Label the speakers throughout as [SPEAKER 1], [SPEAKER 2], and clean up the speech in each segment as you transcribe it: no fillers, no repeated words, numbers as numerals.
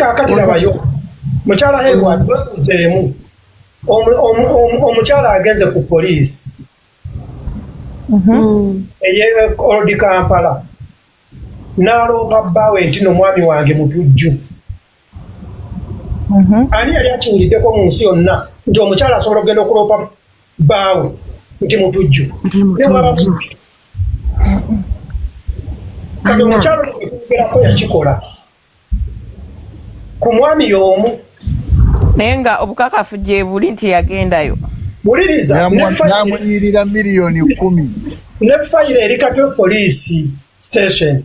[SPEAKER 1] Kaakati labayo mukyala Hayward, webuuzeemu, omukyala agenze ku poliisi eye Old Kampala n'aloopa bbaawe nti no mwami wange mutujju. Ani yali akiwuliddeko mu nsi yonna nti omukyala asobola okugenda okuloopa bbaawe nti mutujju?
[SPEAKER 2] Nti
[SPEAKER 1] Ne bw'aba
[SPEAKER 2] mutujju.
[SPEAKER 1] mutujju. Kati omukyala ono gwetwogerako yakikola ku mwami y'omu.
[SPEAKER 3] Naye nga obukakafu gye buli nti yagendayo.
[SPEAKER 1] Wuliriza.
[SPEAKER 4] N'amuliyirira miliyoni 10.
[SPEAKER 1] Ne fayiro eri Katwe Police Station.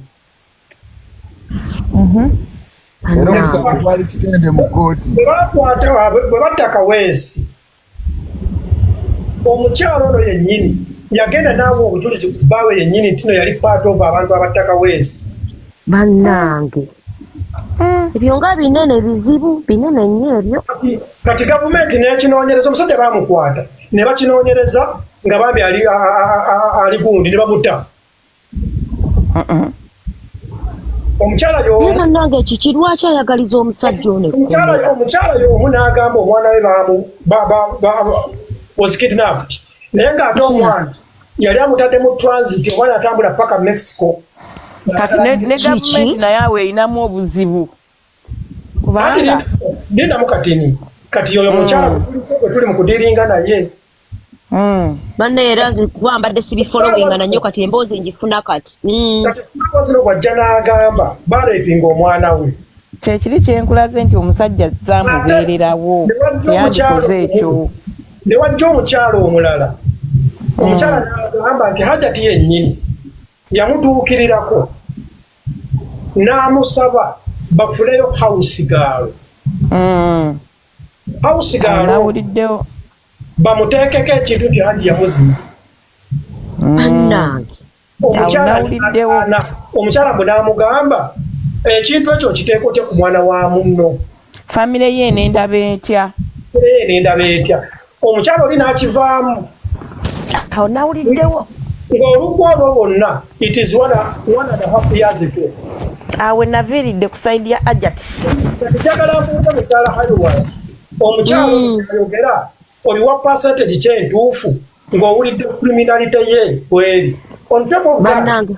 [SPEAKER 4] Era omusango gwali Kitende mu kkooti.
[SPEAKER 1] Bwe bakwata, bwe batta Kaweesi, omukyalo ono yennyini yagenda n'awa obujulizi ku bbaawe yennyini nti no yali part of abantu abatta Kaweesi.
[SPEAKER 2] Bannange, ebyo nga binene, bizibu binene nnyo ebyo.
[SPEAKER 1] Kati gavumenti nekinoonyereza, omusajja bamukwata ne bakinoonyereza nga bambi ali ali gundi ne bamuta omukyala
[SPEAKER 2] Naye
[SPEAKER 1] y'omu.
[SPEAKER 2] Bannange, kiki? Lwaki ayagaliza omusajja ono
[SPEAKER 1] Omukyala
[SPEAKER 2] ekkomera?
[SPEAKER 1] Omukyala y'omu n'agamba omwana we bamu was kidnapped, naye ng'ate omwana yali amutadde mu transit, omwana atambula paka Mexico.
[SPEAKER 3] Kati ne
[SPEAKER 2] Kiki?
[SPEAKER 3] gavumenti naye awo erinamu obuzibu
[SPEAKER 1] Kati
[SPEAKER 3] kubanga
[SPEAKER 1] lindamu katini. Kati oyo mukyala gwe tuli mu kudiringa naye.
[SPEAKER 2] Banne, era nze kuba mbadde sibifollowinga nanyo, kati emboozi ngifuna kati.
[SPEAKER 1] Kati saawa zino bw'ajja n'agamba barepinga omwana we.
[SPEAKER 3] Kyekiri kyenkulaze nti omusajja zamubeererawo.
[SPEAKER 1] Ne wajja omukyala
[SPEAKER 3] Teyandikoze ekyo.
[SPEAKER 1] Ne wajja omukyala omulala, omukyala n'agamba nti Hajati yennyini yamutuukirirako n'amusaba bafuleyo house girl. House girl
[SPEAKER 3] Nawuliddewo.
[SPEAKER 1] bamuteekeko ekintu nti Haji yamuzima.
[SPEAKER 2] Bannange.
[SPEAKER 1] Omukyala
[SPEAKER 3] Awo nawuliddewo.
[SPEAKER 1] Omukyala bwe n'amugamba ekintu ekyo okiteeka otya ku mwana wa munno?
[SPEAKER 3] Famire ye nendaba etya?
[SPEAKER 1] Ye nendaba etya? Omukyala oli n'akivaamu.
[SPEAKER 3] Awo nawuliddewo.
[SPEAKER 1] Ng'olukwa olwo lwonna, it is one and a half years ago.
[SPEAKER 3] Awe naviiridde ku side ya Hajati.
[SPEAKER 1] Kati njagala mbuuze mukyala Hayward, omukyala ayogera oliwa percentage kyentuufu ng'owulidde criminality ye bweri? On top of that,
[SPEAKER 2] Bannange,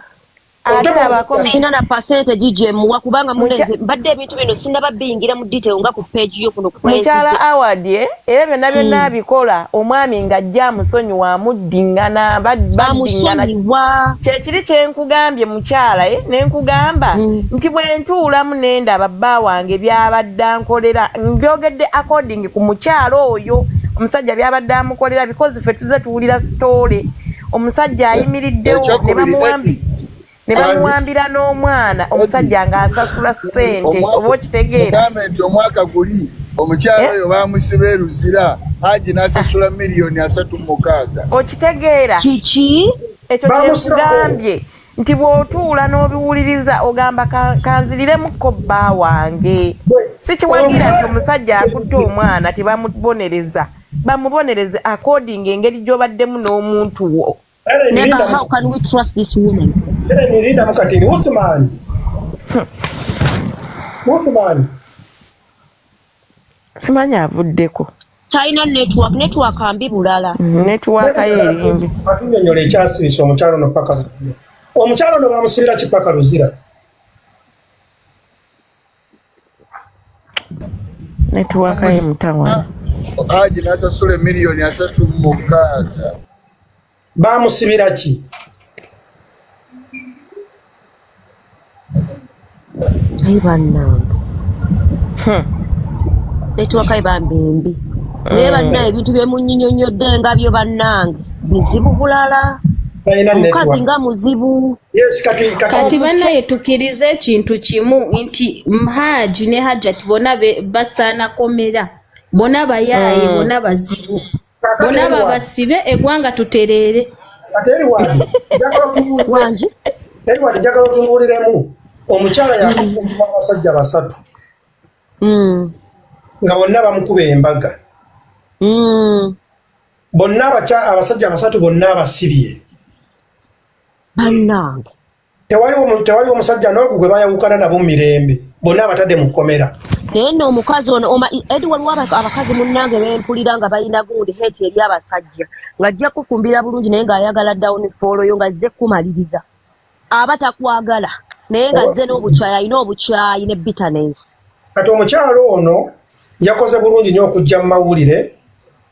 [SPEAKER 3] Ate abako
[SPEAKER 2] sirina na percentage gyemuwa kubanga munenze mbadde ebintu bino sinaba biyingira mu detail nga ku page yo kuno.
[SPEAKER 3] Mukyala Award, era byonna byonna abikola, omwami ng'ajja amusonyiwa, amuddingana, baddingana.
[SPEAKER 2] Amusonyiwa.
[SPEAKER 3] Kyekiri kyenkugambye mukyala, nenkugamba nti bwe ntuulamu nendaba bba wange byabadde ankolera, nbyogedde according ku mukyala oyo, omusajja byabadde amukolera, because ffe tuze tuwulira story, omusajja ayimiriddewo ne
[SPEAKER 4] Ekyokubiri,
[SPEAKER 3] bamuwambi ne bamuwambira n'omwana, omusajja ng'asasula ssente, oba okitegeera?
[SPEAKER 4] Mugambe nti omwaka guli omukyala oyo bamusiba e Luzira, Haji n'asasula miliyoni 36.
[SPEAKER 3] Okitegeera?
[SPEAKER 2] Kiki?
[SPEAKER 3] Ekyo kyenkugambye nti bw'otuula n'obiwuliriza ogamba, "Kanziriremuko bba wange." Sikiwagira nti omusajja akutte omwana tebamubonereza. Bamubonereze according engeri gy'obaddemu n'omuntu wo.
[SPEAKER 2] Never, how can we trust this woman?
[SPEAKER 1] Lindamu katini. Uthman, Uthman.
[SPEAKER 3] Simanyi avuddeko.
[SPEAKER 2] Talina network, network mbi bulala.
[SPEAKER 3] Network ye erimbi.
[SPEAKER 1] Atunyonyola ekyasiisa omukyalo ono paka Luzira. Omukyalo ono bamusibira ki paka Luzira?
[SPEAKER 3] Network ye mutawana.
[SPEAKER 4] Haji n'asasula miliyoni 36.
[SPEAKER 1] Bamusibira ki?
[SPEAKER 2] Ayi bannange, network ye bambi mbi, naye bannaye ebintu byemunyinyonnyodde nga byo bannange bizibu bulala.
[SPEAKER 1] Talina
[SPEAKER 2] Omukazi
[SPEAKER 1] network.
[SPEAKER 2] nga muzibu.
[SPEAKER 1] Yes, kati
[SPEAKER 5] Kati bannaye, tukkirize ekintu kimu nti Haji ne Hajati bonna basaana komera, bonna bayaaye, bonna bazibu,
[SPEAKER 1] Kakati
[SPEAKER 5] bonna
[SPEAKER 1] Edward.
[SPEAKER 5] babasibe, eggwanga tutereere.
[SPEAKER 1] Kati Edward, njagala otubuulire.
[SPEAKER 2] Wangi.
[SPEAKER 1] Edward, njagala otubuuliremu, omukyala yakufumbibwa abasajja basatu nga bonna bamukuba embaga. Bonna abasajja basatu bonna abasibye.
[SPEAKER 2] Bannange.
[SPEAKER 1] Tewaliwo omusajja n'ogwo gwe bayawukana nabo mu mirembe, bonna abatadde mu kkomera.
[SPEAKER 2] Naye nno omukazi ono Edi, waliwo abakazi munnange bempulira nga balina gundi hate eri abasajja, ng'ajja kufumbira bulungi naye ng'ayagala downfall yo, ng'azze kumaliriza, aba takwagala naye ng'azze n'obukyayi, alina obukyayi ne bitterness.
[SPEAKER 1] Kati omukyalo ono yakoze bulungi nnyo okujja mu mawulire,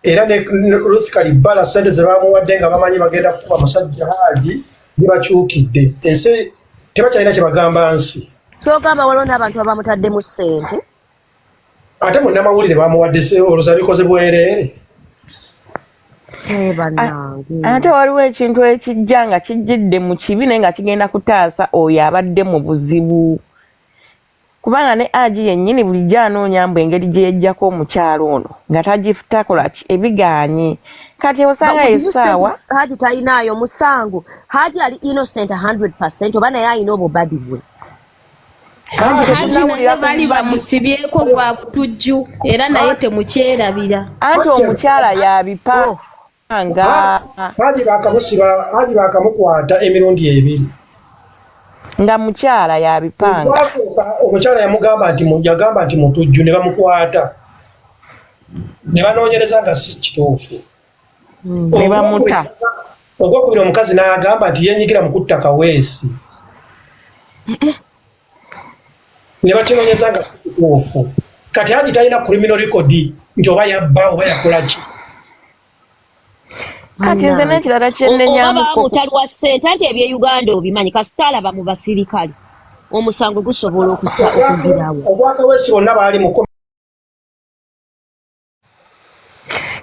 [SPEAKER 1] era ne Ruth Kalibbala ssente ze bamuwadde nga bamanyi bagenda kukuba musajja Haji, gibakyukidde. Ensi tebakyalina kye bagamba nsi.
[SPEAKER 2] Kyogamba waliwo n'abantu abamutaddemu ssente?
[SPEAKER 1] Ate munnamawulire bamuwadde olowooza bikoze bwereere?
[SPEAKER 2] Eh, bannange.
[SPEAKER 3] Ate waliwo ekintu ekijja nga kijjidde mu kibi naye nga kigenda kutaasa oyo abadde mu buzibu, kubanga ne Haji yennyini bulijjo anoonya mbu engeri gye yeggyako omukyalo ono nga tagitakola ki, ebigaanye. Kati osanga essaawa
[SPEAKER 2] Haji talinaayo musango? Haji ali innocent 100, oba naye alina obubadi bwe?
[SPEAKER 5] Haji naye bali bamusibyeko gwa butujju, era naye temukyerabira.
[SPEAKER 3] Anti omukyala yabipanga.
[SPEAKER 1] Haji bakamusiba, Haji bakamukwata emirundi ebiri.
[SPEAKER 3] Nga mukyala yabipanga.
[SPEAKER 1] Ogwasooka omukyala yamugamba nti yagamba nti mutujju, ne bamukwata ne banoonyereza nga si kituufu.
[SPEAKER 3] Ne bamuta.
[SPEAKER 1] Ogwokubiri omukazi n'agamba nti yenyigira mu kutta Kaweesi, ne bakinoonyeza nga si kituufu. Kati Haji talina criminal record nti oba yabba oba yakola ki.
[SPEAKER 3] Kati nze n'ekirala
[SPEAKER 2] Oba
[SPEAKER 3] kyenenyamuko
[SPEAKER 2] bamutaliwa ssente, anti ebye Uganda obimanyi, kasita alaba mu basirikale omusango gusobola okusa okugirawo.
[SPEAKER 1] Ogwakaweesi bonna baali mu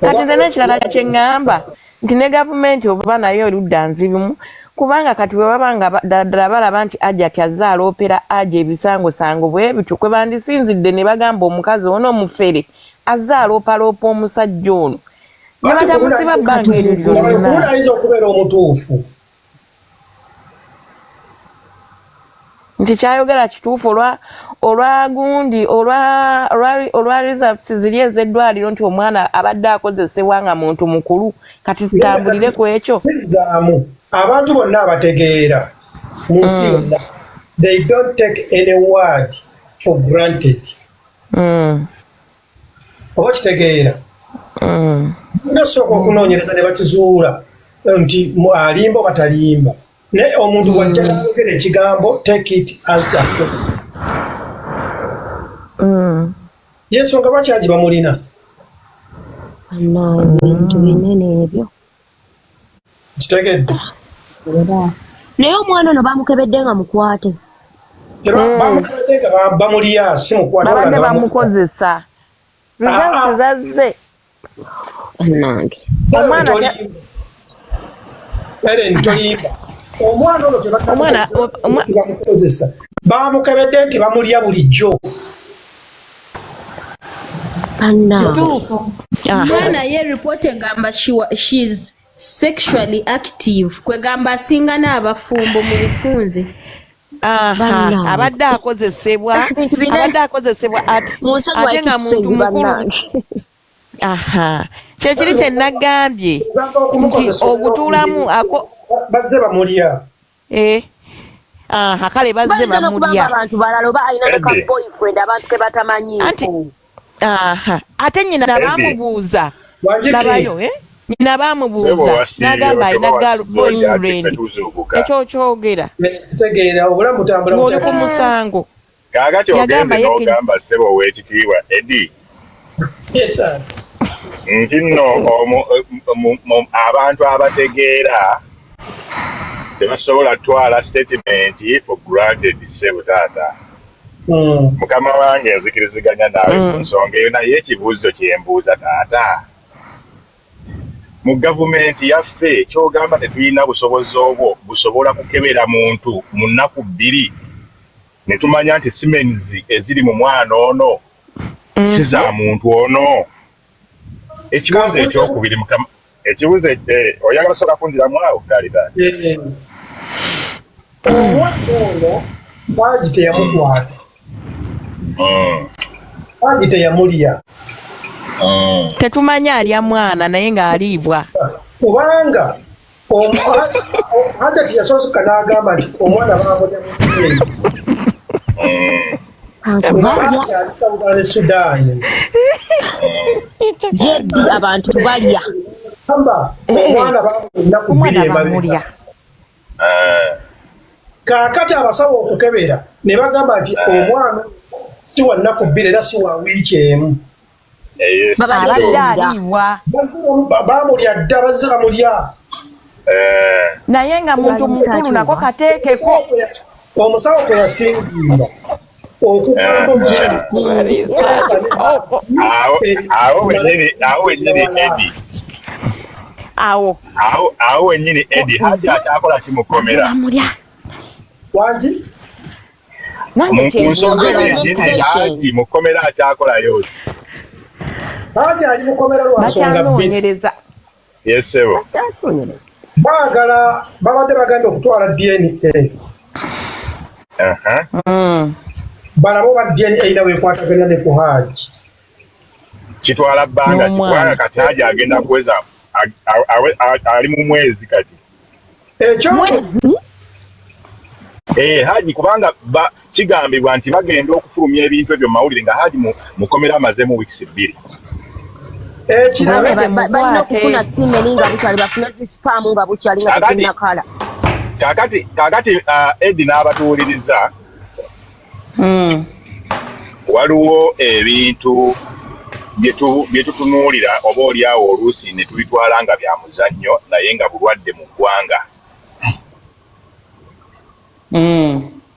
[SPEAKER 3] Kati nze n'ekirala kyeŋŋamba nti ne gavumenti oba nayo erudda nzibumu, kubanga kati bwe baba nga ddala ddala balaba nti Hajati azze aloopera Haji ebisangosango bwe bityo, kwe bandisinzidde ne bagamba omukazi ono omufere azze aloopaloopa omusajja ono, ne batamusiba bbanga eryo
[SPEAKER 1] Kuluna
[SPEAKER 3] lyonna.
[SPEAKER 1] Ayinza okubeera omutuufu.
[SPEAKER 3] Nti kyayogera kituufu olwa gundi olwa results ziri ez'eddwaliro nti omwana abadde akozesebwa nga muntu mukulu. Kati tutambulire ku ekyo.
[SPEAKER 1] Zaamu abantu bonna abategeera mu nsi yonna, they don't take any word for granted. Oba kitegeera? Nasooka okunoonyereza ne bakizuula nti alimba oba talimba, naye omuntu bw'ajja n'ayogera ekigambo, take it as a yensonga lwaki Haji bamulina.
[SPEAKER 2] Bannange, ebintu binene ebyo.
[SPEAKER 1] Kitegedde?
[SPEAKER 2] Era naye omwana ono bamukebedde nga mukwate?
[SPEAKER 1] Bamukebedde nga bamulya, si mukwate.
[SPEAKER 3] Babadde bamukozesa, results zazze.
[SPEAKER 2] Bannange.
[SPEAKER 3] Omwana
[SPEAKER 1] Eren, tolimba, omwana ono tebamukozesa, bamukebedde nti bamulya bulijjo.
[SPEAKER 2] Bannange.
[SPEAKER 5] Kituufu, omwana ye report egamba she's sexually active, kwegamba asinga n'abafumbo mu bufunze.
[SPEAKER 3] Aha,
[SPEAKER 2] Bannange.
[SPEAKER 3] abadde akozesebwa.
[SPEAKER 2] Ebintu binene.
[SPEAKER 3] Abadde akozesebwa ate
[SPEAKER 2] Munsonyiwa.
[SPEAKER 3] Ate nga muntu
[SPEAKER 2] Ekisenyi
[SPEAKER 3] mukulu.
[SPEAKER 2] bannange.
[SPEAKER 3] Aha, kyekiri kye nagambye
[SPEAKER 1] Ogamba
[SPEAKER 3] nti
[SPEAKER 1] okumukozesa
[SPEAKER 3] ogutuulamu ako
[SPEAKER 1] bazze bamulya.
[SPEAKER 3] Eh, aha, kale bazze
[SPEAKER 2] Bayinza n'okubanga
[SPEAKER 3] bamulya.
[SPEAKER 2] abantu balala, oba alina ne ka
[SPEAKER 6] Eddie.
[SPEAKER 2] boyfriend abantu ke batamanyiiko.
[SPEAKER 3] Aha, ate nyina
[SPEAKER 6] Eddie.
[SPEAKER 3] baamubuuza.
[SPEAKER 1] Wanjiki.
[SPEAKER 3] Labayo, eh? Nyina
[SPEAKER 6] Sebo
[SPEAKER 3] baamubuuza
[SPEAKER 6] wasiibye
[SPEAKER 3] n'agamba alina
[SPEAKER 6] otoba
[SPEAKER 3] girl
[SPEAKER 6] wasiza oli ate ffe
[SPEAKER 3] boyfriend.
[SPEAKER 6] tuzuukuka.
[SPEAKER 3] Ekyo kyogera
[SPEAKER 1] Kitegeera, obulamu butambula
[SPEAKER 3] ng'oli
[SPEAKER 1] butya?
[SPEAKER 3] ku musango.
[SPEAKER 6] Kaakati
[SPEAKER 3] Yagamba
[SPEAKER 6] ogenze
[SPEAKER 3] ye
[SPEAKER 6] n'ogamba ssebo ow'ekitiibwa Edi nti nno abantu abategeera tebasobola kutwala statement for granted. Ssebo taata, mukama wange, nzikiriziganya naawe ku nsonga eyo, naye ekibuuzo kyembuuza taata, mu gavumenti yaffe kyogamba tetulina busobozi obwo busobola kukebera muntu mu nnaku 2 ne tumanya nti semens eziri mu mwana ono si za muntu ono? Ekibuuzo ekyokubiri, mukama, ekibuuzo oyagala soka kunziramu awo gaali taata?
[SPEAKER 1] Eh, omwana ono Haji teyamukwata. Haji teyamulya.
[SPEAKER 3] Tetumanyi alya mwana naye ng'aliibwa.
[SPEAKER 1] Kubanga Hajati yasooka n'agamba nti omwana bamulya mu. Nga ne Sudaani.
[SPEAKER 2] Yeddi abantu balya.
[SPEAKER 1] Amba omwana bamulya ennaku
[SPEAKER 3] Omwana
[SPEAKER 1] 2 emabega.
[SPEAKER 3] bamulya.
[SPEAKER 1] Kaakati abasawo okukebera ne bagamba nti omwana si wa nnaku 2 era si wa wiiki 1.
[SPEAKER 2] Babadde
[SPEAKER 3] Abadde
[SPEAKER 2] bamulya.
[SPEAKER 3] aliibwa.
[SPEAKER 1] Bamulya dda, bazze bamulya.
[SPEAKER 3] Naye nga muntu mukulu nako kateekeko.
[SPEAKER 1] Omusawo kwe yasinziira okugamba omukyala
[SPEAKER 6] Awo wenyini Edi.
[SPEAKER 3] Awo.
[SPEAKER 6] Awo wenyini Edi, Haji akyakola kimukomera.
[SPEAKER 3] Bamulya.
[SPEAKER 1] Wangi?
[SPEAKER 3] Nange
[SPEAKER 6] Mu nsonga
[SPEAKER 3] kyenjogera.
[SPEAKER 6] yennyini, Haji mukomera akyakolayo ki?
[SPEAKER 1] Haji ali mukomera lwa nsonga 2.
[SPEAKER 3] Bakyanoonyereza.
[SPEAKER 6] Yes, ssebo.
[SPEAKER 1] Baagala, babadde bagenda okutwala DNA. Balabe oba DNA erina weekwatagana ne ku Haji.
[SPEAKER 6] Kitwala bbanga ki?
[SPEAKER 3] N'omwana.
[SPEAKER 6] Kubanga kati Haji agenda kuweza ali mu mwezi kati.
[SPEAKER 1] Ekyo
[SPEAKER 2] Mwezi?
[SPEAKER 6] Haji kubanga kigambibwa nti bagenda okufulumya ebintu ebyo mu mawulire nga Haji mukomera amazeemu weeks 2.
[SPEAKER 1] Ekirala
[SPEAKER 2] Balina okufuna semen nga bukyali, bafune zi sperm nga bukyali nga tezinnakala.
[SPEAKER 6] Kaakati Edi n'abatuwuliriza, waliwo ebintu bye tutunuulira oba oli awo oluusi ne tubitwala nga bya muzannyo naye nga bulwadde mu ggwanga.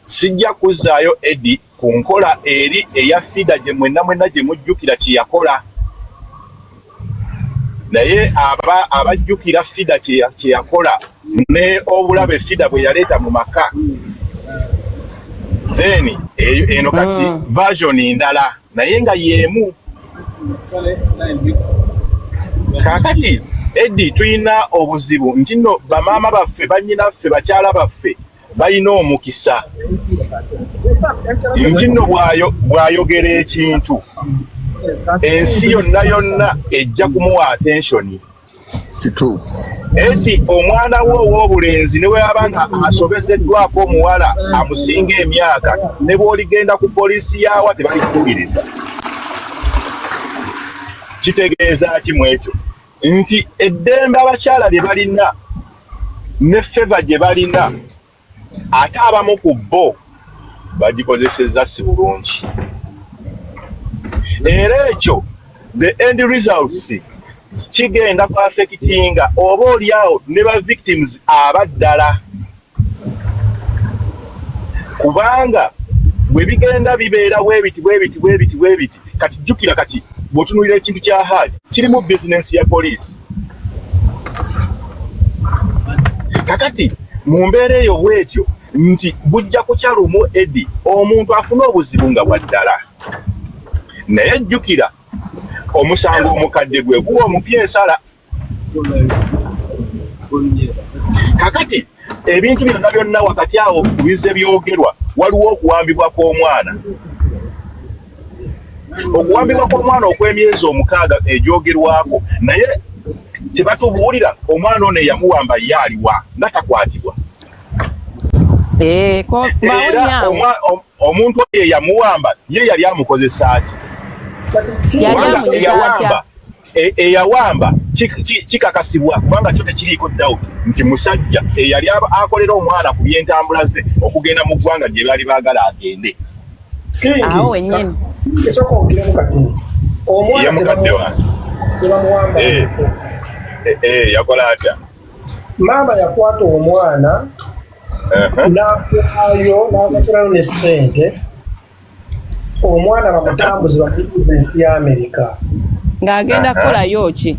[SPEAKER 6] Sijja kuzzaayo Edi ku nkola eri eya FIDA gye mwenna mwenna gye mujjukira kye yakola. Naye abajjukira FIDA kye yakola ne obulabe FIDA bwe yaleeta mu maka. Then eno kati version ndala naye nga y'emu. Kaakati Edi tulina obuzibu nti nno bamaama baffe, bannyinaffe, bakyala baffe balina omukisa nti nno bw'ayogera ekintu ensi yonna yonna ejja kumuwa attention.
[SPEAKER 4] Kituufu.
[SPEAKER 6] Edi omwana we ow'obulenzi ne bwe yaba nga asobezeddwako omuwala amusinga emyaka, ne bw'oligenda ku poliisi yaawa tebalikuwuliriza. Kitegeeza ki mu ekyo? Nti eddembe abakyala lye balina ne favour gye balina, ate abamu ku bo bagikozesezza si bulungi. Era ekyo the end results kigenda ku affectinga oba oli awo ne ba victims abaddala, kubanga bwe bigenda bibeera bwebiti bwebiti bwebiti bwebiti. Kati jjukira, kati bw'otunuulira ekintu kya Haji kirimu bizinensi ya poliisi. Kakati mu mbeera eyo bwetyo nti bujja kukya lumu Edi omuntu afune obuzibu nga bwa ddala. Naye jjukira omusango omukadde gwe guwa omupya ensala. Kakati ebintu byonna byonna wakati awo bizze byogerwa, waliwo okuwambibwa kw'omwana. Okuwambibwa kw'omwana okw'emyezi 6 egyogerwako, naye tebatubuulira omwana ono eyamuwamba ye aliwa nga takwatibwa. Era omuntu oyo eyamuwamba ye yali amukozesa ki? Eyawamba kikakasibwa kubanga kyo tekiriiko doubt nti musajja eyali akolera omwana ku byentambula ze okugenda mu ggwanga gye baali baagala agende.
[SPEAKER 3] Awo wennyini.
[SPEAKER 1] Esooka ogiremu kati. Omwana
[SPEAKER 6] mukadde wange.
[SPEAKER 1] Tebamuwamba.
[SPEAKER 6] Yakola atya?
[SPEAKER 1] Maama yakwata omwana n'akuwaayo n'asasulayo ne ssente, omwana bamutambuze bamuyingize ensi ya Amerika.
[SPEAKER 3] Ng'agenda kukolayo ki?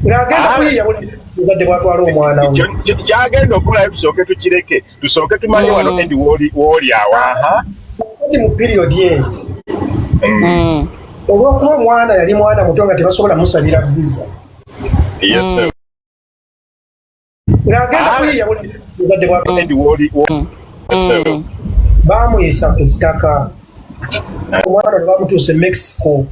[SPEAKER 1] Ng'agenda kuyiiya buli muzadde bw'atwala omwana we.
[SPEAKER 6] Kyagenda okukolayo tusooke tukireke, tusooke tumanye wano Edi w'oli awo.
[SPEAKER 1] Edi mu period eyo. Olw'okuba omwana yali mwana muto nga tebasobola musabira visa.
[SPEAKER 6] Yes, sir.
[SPEAKER 1] Ng'agenda kuyiiya buli muzadde bw'atwala.
[SPEAKER 6] Edi w'oli
[SPEAKER 1] Baamuyisa ku ttaka. Omwana ne bamutuusa e Mexico.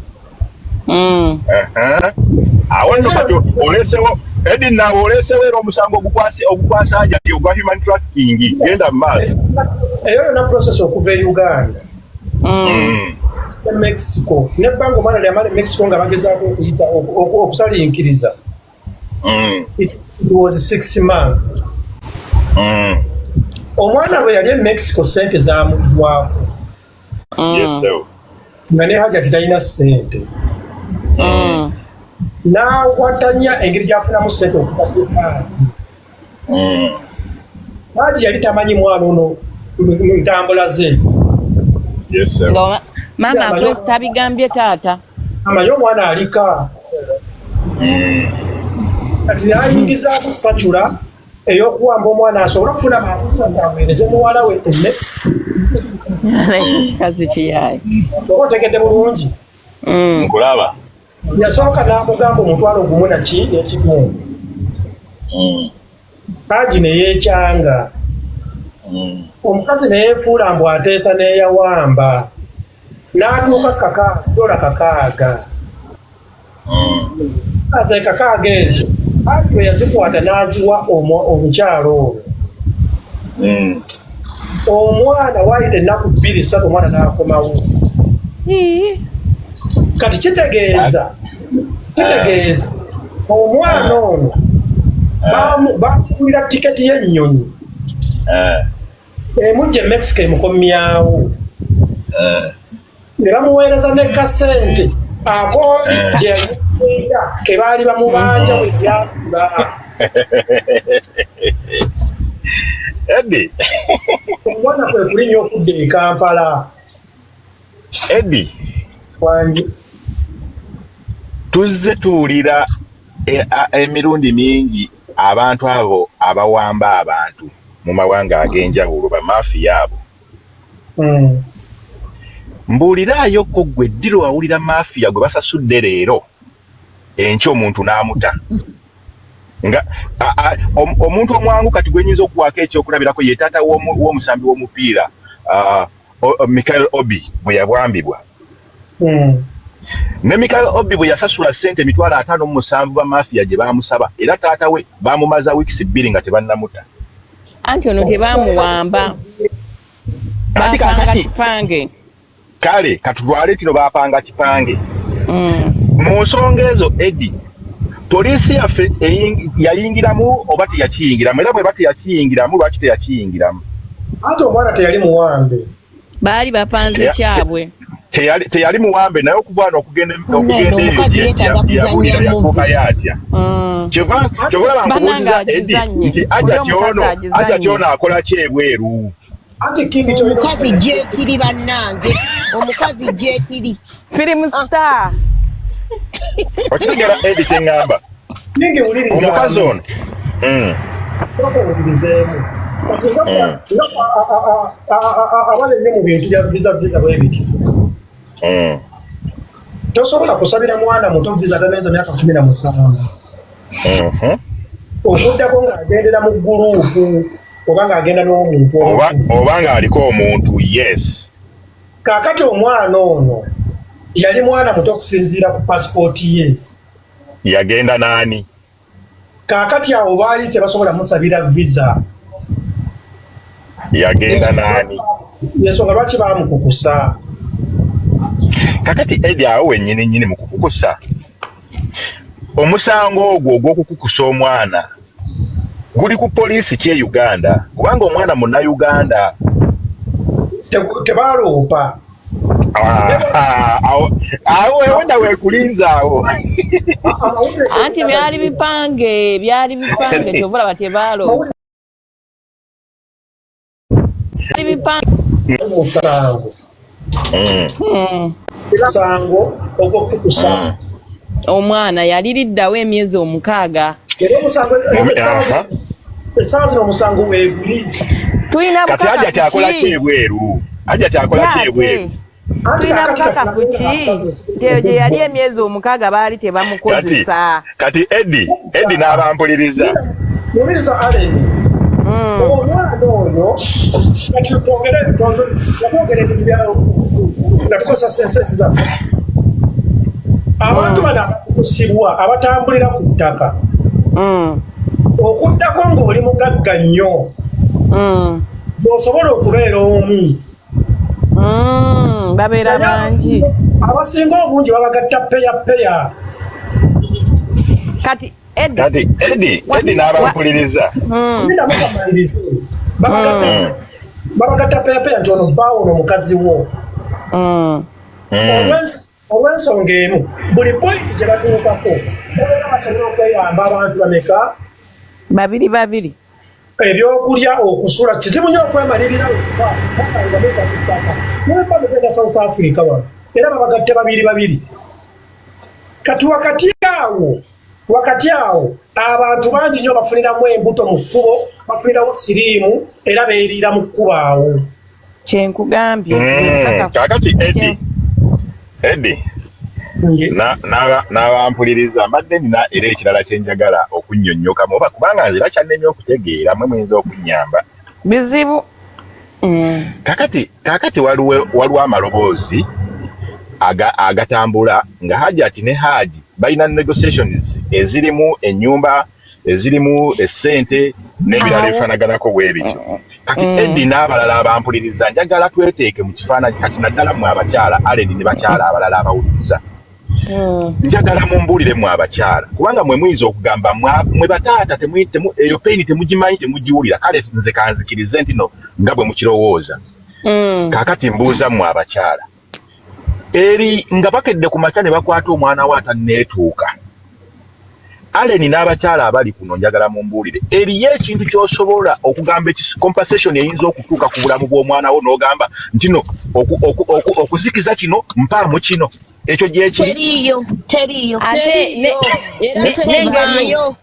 [SPEAKER 6] Awo nno kati oleesewo Edi, naawe oleesewo era omusango ogukwasa Hajati ogwa human trafficking. Genda mu maaso.
[SPEAKER 1] Eyo yonna process okuva e Uganda. E Mexico nebbanga omwana lyamala e Mexico nga bagezaako okuyita okusalinkiriza, it was 6 months. Omwana bwe yali e Mexico, sente zamuggwako.
[SPEAKER 6] Yes, sir.
[SPEAKER 1] Nga ne Hajati talina sente, n'awatanya engeri gy'afunamu sente okuva ku Haji. Haji yali tamanyi mwana ono mu ntambula ze.
[SPEAKER 6] Yes, sir.
[SPEAKER 3] Nga maama akwesi tabigambye taata.
[SPEAKER 1] Amanyi omwana alika. Kati yayingizaako sacula ey'okuwamba omwana asobole okufuna mangu aweereze muwala we e Mexico.
[SPEAKER 3] Ekyo kikazi kiyaayi.
[SPEAKER 1] Oba otegedde bulungi?
[SPEAKER 6] Nkulaba.
[SPEAKER 1] Yasooka n'amugamba 10,000 naki n'ekitundu. Haji ne yeekyanga. Omukazi ne yeefuula mbu ateesa n'eyawamba n'atuuka kaka dola 6. Aze 6 ezo Haji bwe yazikwata n'aziwa omukyalo ono. Omwana waayita ennaku 2, 3, omwana n'akomawo. Kati kitegeeza omwana ono bamugulira tiketi y'ennyonyi emujja e Mexico emukomyawo, ne bamuweereza ne kasente ako gye yagenda ke baali bamubanja bwe byasula.
[SPEAKER 6] Eddie,
[SPEAKER 1] Omwana kwe kulinnya okudda e Kampala.
[SPEAKER 6] Eddie,
[SPEAKER 1] Wangi.
[SPEAKER 6] Tuzze tuwulira emirundi mingi abantu abo abawamba abantu mu mawanga ag'enjawulo, bamafiya abo. Mbuuliraayo ko ggwe, ddi lwe wawulira mafiya gwe basasudde leero, enkya omuntu n'amuta? Nga omuntu omwangu kati gwe nyinza okuwaako ekyokulabirako ye taata w'omusambi w'omupiira, Michael Obi, bwe yabwambibwa. Ne Michael Obi bwe yasasula ssente 57,000 bamafiya gye baamusaba, era taata we baamumaza wiikisi 2 nga tebannamuta.
[SPEAKER 3] Anti ono tebamuwamba.
[SPEAKER 6] Ati
[SPEAKER 3] Bapanga
[SPEAKER 6] kaakati
[SPEAKER 3] kipange.
[SPEAKER 6] Kale katutwale kino, bapanga kipange. Mu nsonga ezo, Edi, poliisi yaffe yayingiramu oba teyakiyingiramu? Era bweba teyakiyingiramu, lwaki teyakiyingiramu?
[SPEAKER 1] Anti omwana teyali muwambe.
[SPEAKER 3] Baali bapanze kyabwe.
[SPEAKER 6] Teyali muwambe, naye okuva wano okugenda
[SPEAKER 5] Munne,
[SPEAKER 6] eyo
[SPEAKER 5] omukazi yeetaaga
[SPEAKER 6] yabulira
[SPEAKER 5] kuzannya
[SPEAKER 6] yatuukayo
[SPEAKER 5] movie.
[SPEAKER 6] atya? Kyova olaba
[SPEAKER 3] Bannange
[SPEAKER 6] nkubuuziza, Edi,
[SPEAKER 3] agizannye.
[SPEAKER 6] nti
[SPEAKER 3] Oli
[SPEAKER 6] Ajati
[SPEAKER 3] omukazi
[SPEAKER 6] ono,
[SPEAKER 3] agizannye.
[SPEAKER 6] Ajati ono akola ki ebweru?
[SPEAKER 1] Anti Kingi kyolina
[SPEAKER 2] Omukazi gyetiri, bannange, omukazi gyetiri.
[SPEAKER 3] Film star.
[SPEAKER 6] Okitegeera, Edi, kyeŋŋamba?
[SPEAKER 1] Kingi, wuliriza.
[SPEAKER 6] Omukazi ono.
[SPEAKER 1] Sooka owulirizeemu. Kati nga nga abali ennyo mu bintu bya visa, visa bwe biti, tosobola kusabira mwana muto visa taneza myaka 17, okuddako ng'agendera mu guruupu oba ng'agenda n'omuntu
[SPEAKER 6] Oba
[SPEAKER 1] omukulu.
[SPEAKER 6] Oba ng'aliko omuntu, yes.
[SPEAKER 1] Kaakati omwana ono yali mwana muto okusinziira ku pasipooti ye.
[SPEAKER 6] Yagenda n'ani?
[SPEAKER 1] Kaakati awo baali tebasobola musabira visa.
[SPEAKER 6] Yagenda n'ani?
[SPEAKER 1] Yensonga lwaki baamukukusa.
[SPEAKER 6] Kakati Edi, awo wennyini nnyini mu kukukusa, omusango ogwo ogw'okukukusa omwana guli ku poliisi ki e Uganda? Kubanga omwana Munnayuganda.
[SPEAKER 1] Tebaloopa.
[SPEAKER 6] Ah, awo awo ewenda weekulinza awo.
[SPEAKER 3] Anti byali bipange, byali bipange, kyova olaba tebaloopa. Byali bipange.
[SPEAKER 1] Omusango musango ogw'okukukusa.
[SPEAKER 3] Omwana yaliriddawo emyezi 6.
[SPEAKER 1] Era omusango essaawa zino omusango weeguli.
[SPEAKER 3] Tulina
[SPEAKER 6] Kati Ajati akola
[SPEAKER 3] bukakafu
[SPEAKER 6] ki
[SPEAKER 3] ki?
[SPEAKER 6] ebweru? Ajati akola ki ebweru?
[SPEAKER 1] Anti
[SPEAKER 3] Tulina
[SPEAKER 1] kaakati
[SPEAKER 3] bukakafu ki nti eyo gye yali emyezi 6 baali
[SPEAKER 6] Kati
[SPEAKER 3] tebamukozesa?
[SPEAKER 6] Kati Edi, Edi n'abampuliriza.
[SPEAKER 1] Wuliriza, Allen, omwana oyo kati twogere nga twogera ebintu bya nga tukozesa sense zaffe, abantu bano abakukusibwa abatambulira ku ttaka, okuddako ng'oli mugagga nnyo bw'osobola okubeera omu.
[SPEAKER 3] Babeera bangi.
[SPEAKER 1] Abasinga obungi babagatta peya peya.
[SPEAKER 3] Kati Eddie,
[SPEAKER 6] Kati Eddie, Eddie n'abampuliriza.
[SPEAKER 1] Linda mukamalirize. Babagatta peya peya nti ono bbaawo, ono mukazi wo. Olw'ensonga emu, buli point gye batuukako babeera basobola okweyamba abantu bameka?
[SPEAKER 3] Babiri babiri.
[SPEAKER 1] Ebyokulya, okusula, kizibu nnyo okwemalirira wekka nga mudda ku ttaka. Nemba mugenda South Africa wano, era babagatte babiri babiri. Kati wakati awo abantu bangi nnyo bafuniramu embuto mu kkubo, bafunirawo siriimu, era beeriira mu kkubo awo.
[SPEAKER 3] Kyenkugambye.
[SPEAKER 6] Kakati Eddie, Eddie n'abampuliriza, mbadde nina era ekirala kye njagala okunnyonnyokamu, oba kubanga nze bakyannemye okutegeera, mwe muyinza okunnyamba.
[SPEAKER 3] Bizibu.
[SPEAKER 6] Kakati waliwo amaloboozi agatambula nga Hajati ne Haji balina negotiations ezirimu ennyumba, ezirimu essente n'ebirala
[SPEAKER 3] Awo.
[SPEAKER 6] ebifaanaganako bwe bityo. Kati Eddie n'abalala abampuliriza, njagala tweteeke mu kifaananyi kati, naddala mmwe abakyala, Allen ne bakyala abalala abawuliriza. Njagala mumbuulire mmwe abakyala, kubanga mwe muyinza okugamba mwe bataata eyo pain temugimanyi, temugiwulira. Kale nze kanzikirize nti no nga bwe mukirowooza. Kaakati mbuuza mmwe abakyala, eri nga bakedde ku makya ne bakwata omwana we atanneetuuka, Allen n'abakyala abali kuno, njagala mumbuulire, eriyo ekintu ky'osobola okugamba compensation eyinza okutuuka ku bulamu bw'omwana wo, n'ogamba nti no okuzikiza kino mpaamu kino, ekyo gyekiri?
[SPEAKER 2] Teriiyo, teriiyo.
[SPEAKER 3] Ate
[SPEAKER 5] Era
[SPEAKER 3] n'engeri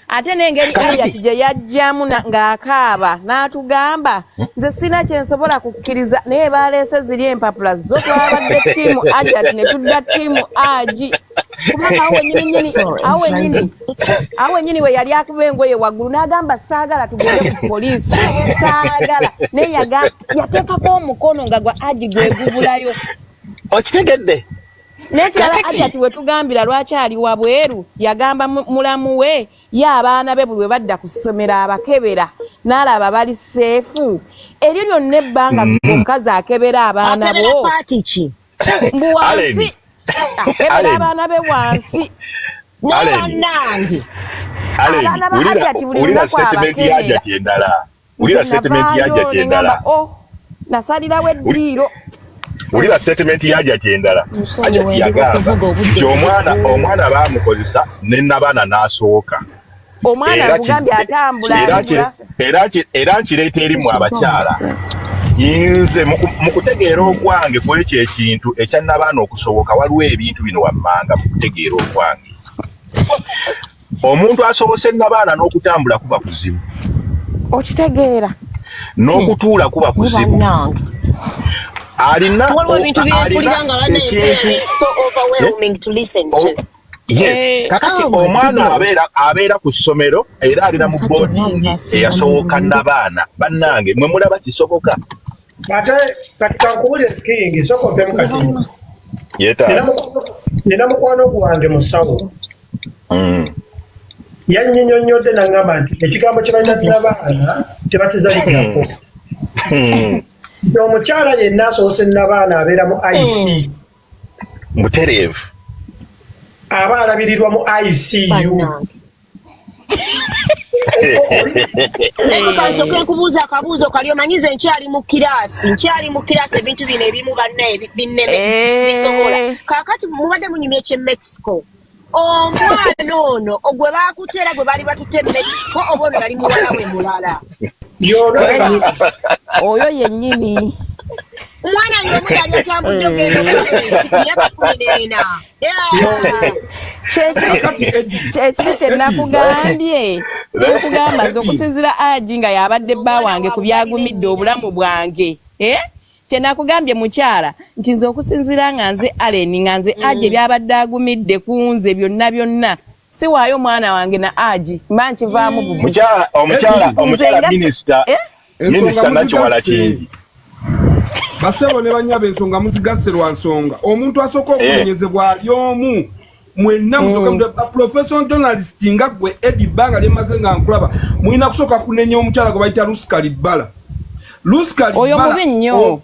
[SPEAKER 3] ate n'engeri Hajati gye yajjamu ng'akaaba n'atugamba, "Nze sina kye nsobola kukkiriza," naye baleese ziri empapula zo. Twabadde team Hajati ne tudda team Haji, kubanga awo wennyini nnyini, awo wennyini we yali akuba engoye waggulu n'agamba, "Saagala tugende ku poliisi, saagala," naye yateekako omukono nga gwa Haji gwe gubulayo.
[SPEAKER 6] Okitegedde?
[SPEAKER 3] N'ekirala,
[SPEAKER 6] Kakati.
[SPEAKER 3] Hajati we tugambira lwaki ali wabweru, yagamba mulamu we ye abaana be buli we badda ku ssomero abakebera n'alaba bali safe. Eryo lyonna ebbanga omukazi akebera abaana
[SPEAKER 2] Akebera
[SPEAKER 3] bo
[SPEAKER 2] part ki?
[SPEAKER 3] mbu wansi
[SPEAKER 6] Allen.
[SPEAKER 3] akebera
[SPEAKER 6] Allen.
[SPEAKER 3] abaana be wansi.
[SPEAKER 2] Naye
[SPEAKER 6] Allen.
[SPEAKER 2] bannange.
[SPEAKER 6] Allen,
[SPEAKER 3] Abaana ba
[SPEAKER 6] wulira
[SPEAKER 3] Hajati buli
[SPEAKER 6] wulira
[SPEAKER 3] lunaku
[SPEAKER 6] statement ya
[SPEAKER 3] abakebera.
[SPEAKER 6] Hajati endala. Wulira
[SPEAKER 3] Nze
[SPEAKER 6] statement ya
[SPEAKER 3] navaayo
[SPEAKER 6] Hajati
[SPEAKER 3] ne
[SPEAKER 6] endala.
[SPEAKER 3] ŋŋamba, "Oh, nasalirawo eddiiro."
[SPEAKER 6] Wulira statement ya Hajati endala.
[SPEAKER 2] Nsonyiwa,
[SPEAKER 6] Hajati
[SPEAKER 2] ndi
[SPEAKER 6] yagamba
[SPEAKER 2] okuvuga obudde
[SPEAKER 6] nti omwana
[SPEAKER 2] buzibu.
[SPEAKER 6] Omwana baamukozesa ne nabaana n'asooka.
[SPEAKER 3] Omwana
[SPEAKER 6] Era
[SPEAKER 3] nkugambye atambula atambula.
[SPEAKER 6] Era nkireeta eri mu abakyala. Nze mu kutegeera okwange ku ekyo ekintu ekya nabaana okusoboka, waliwo ebintu bino wammanga. Mu kutegeera okwange, omuntu asobose nabaana, n'okutambula kuba kuzibu,
[SPEAKER 3] Okitegeera?
[SPEAKER 6] n'okutuula kuba kuzibu.
[SPEAKER 2] Bannange.
[SPEAKER 6] Alina
[SPEAKER 2] Waliwo ebintu byempulira
[SPEAKER 6] alina
[SPEAKER 2] nga bannaye
[SPEAKER 6] ekintu
[SPEAKER 2] so overwhelming to listen to.
[SPEAKER 6] Yes. Kakati
[SPEAKER 2] Oh my
[SPEAKER 6] omwana
[SPEAKER 2] goodness.
[SPEAKER 6] abeera ku ssomero era alina mu
[SPEAKER 2] Omusajja
[SPEAKER 6] boarding
[SPEAKER 2] omwana asinga
[SPEAKER 6] eyasooka
[SPEAKER 2] mulungi.
[SPEAKER 6] nabaana. Bannange, mwe mulaba kisoboka?
[SPEAKER 1] Ate kati kankubulire, King, sooka ompemu kati.
[SPEAKER 6] Yeetaaga.
[SPEAKER 1] Nina mukwano gwange musawo. Yanyinyonnyodde n'aŋŋamba nti ekigambo kye balina nabaana tebakizalikirako, nti omukyala yenna asoose nabaana abeera mu IC.
[SPEAKER 6] Mutereevu.
[SPEAKER 1] Aba alabirirwa mu ICU.
[SPEAKER 2] Bannange. Naye kansooke nkubuuza akabuuzo kali. Omanyize nkyali mu kiraasi, ebintu bino ebimu bannaye binneme, sibisobola. Kaakati mubadde munyumya eky'e Mexico, omwana ono gwe baakutte era gwe baali batutte e Mexico, oba ono yali muwala we mulala?
[SPEAKER 1] Yono.
[SPEAKER 3] Oyo yennyini.
[SPEAKER 2] Omwana y'omu yali atambudde ogenda okulaba ensi ku myaka 14?
[SPEAKER 3] Kyekiri kye nakugambye, nekugamba nze okusinziira Haji nga yabadde bba wange ku byagumidde obulamu bwange, eh? Kye nakugambye mukyala nti nze okusinziira nga nze Allen, nga nze Haji ebyabadde agumidde ku nze byonna byonna, siwaayo mwana wange na Haji mba nkivaamu bubi.
[SPEAKER 6] Mukyala, omukyala, omukyala minisita.
[SPEAKER 3] Eh?
[SPEAKER 6] Minisita
[SPEAKER 7] Ensonga
[SPEAKER 6] Nakiwala
[SPEAKER 7] muzigasse.
[SPEAKER 6] kingi.
[SPEAKER 7] Basebo ne banyaba, ensonga muzigasse lwa nsonga omuntu asooka okunenyezebwa ali omu. Mwenna musooke professional journalist nga gwe Edi, bbanga lyemaze nga nkulaba, mulina kusooka kunenya omukyala gwe bayita Lusikali Bbala. Lusikali
[SPEAKER 3] Oyo
[SPEAKER 7] Bbala,
[SPEAKER 3] mubi nnyo.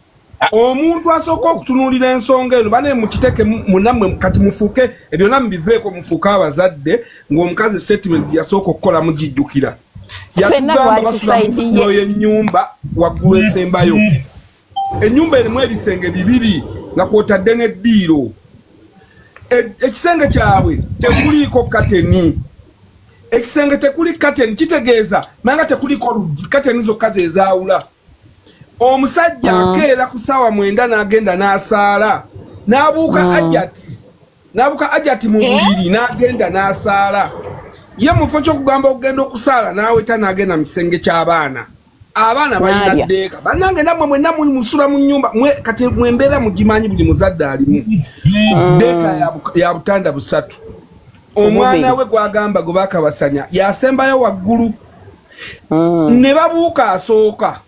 [SPEAKER 7] Omuntu asooka okutunuulira ensonga eno, bane mukiteke munammwe kati mufuuke ebyonna mubiveeko, mufuuke abazadde, ng'omukazi statement yasooka okukola mugijjukira.
[SPEAKER 3] Ffenna
[SPEAKER 7] Yatugamba
[SPEAKER 3] twali ku
[SPEAKER 7] basula mu
[SPEAKER 3] side ye.
[SPEAKER 7] floor y'ennyumba waggulu esembayo. Ennyumba erimu ebisenge bibiri nga kwotadde n'eddiiro. Ekisenge kyabwe tekuliiko kateni. Ekisenge tekuli kateni kitegeeza nanga tekuliko luggi, kateni zokka zezaawula. Omusajja akeera ku ssaawa 9 n'agenda n'asaala, n'abuuka Ajati, n'abuuka Ajati mu buliri n'agenda n'asaala. Ye mu kifo ky'okugamba okugenda okusaala, n'aweta n'agenda mu kisenge ky'abaana. Abaana balina
[SPEAKER 3] N'alya.
[SPEAKER 7] ddeeka. Bannange, nammwe mwenna muli musula mu nnyumba mwe, kati mwembeera mugimanyi, buli muzadde alimu ddeeka ya butanda busatu. Omwana we gwagamba gwe bakabasanya yasembayo waggulu, ne babuuka asooka,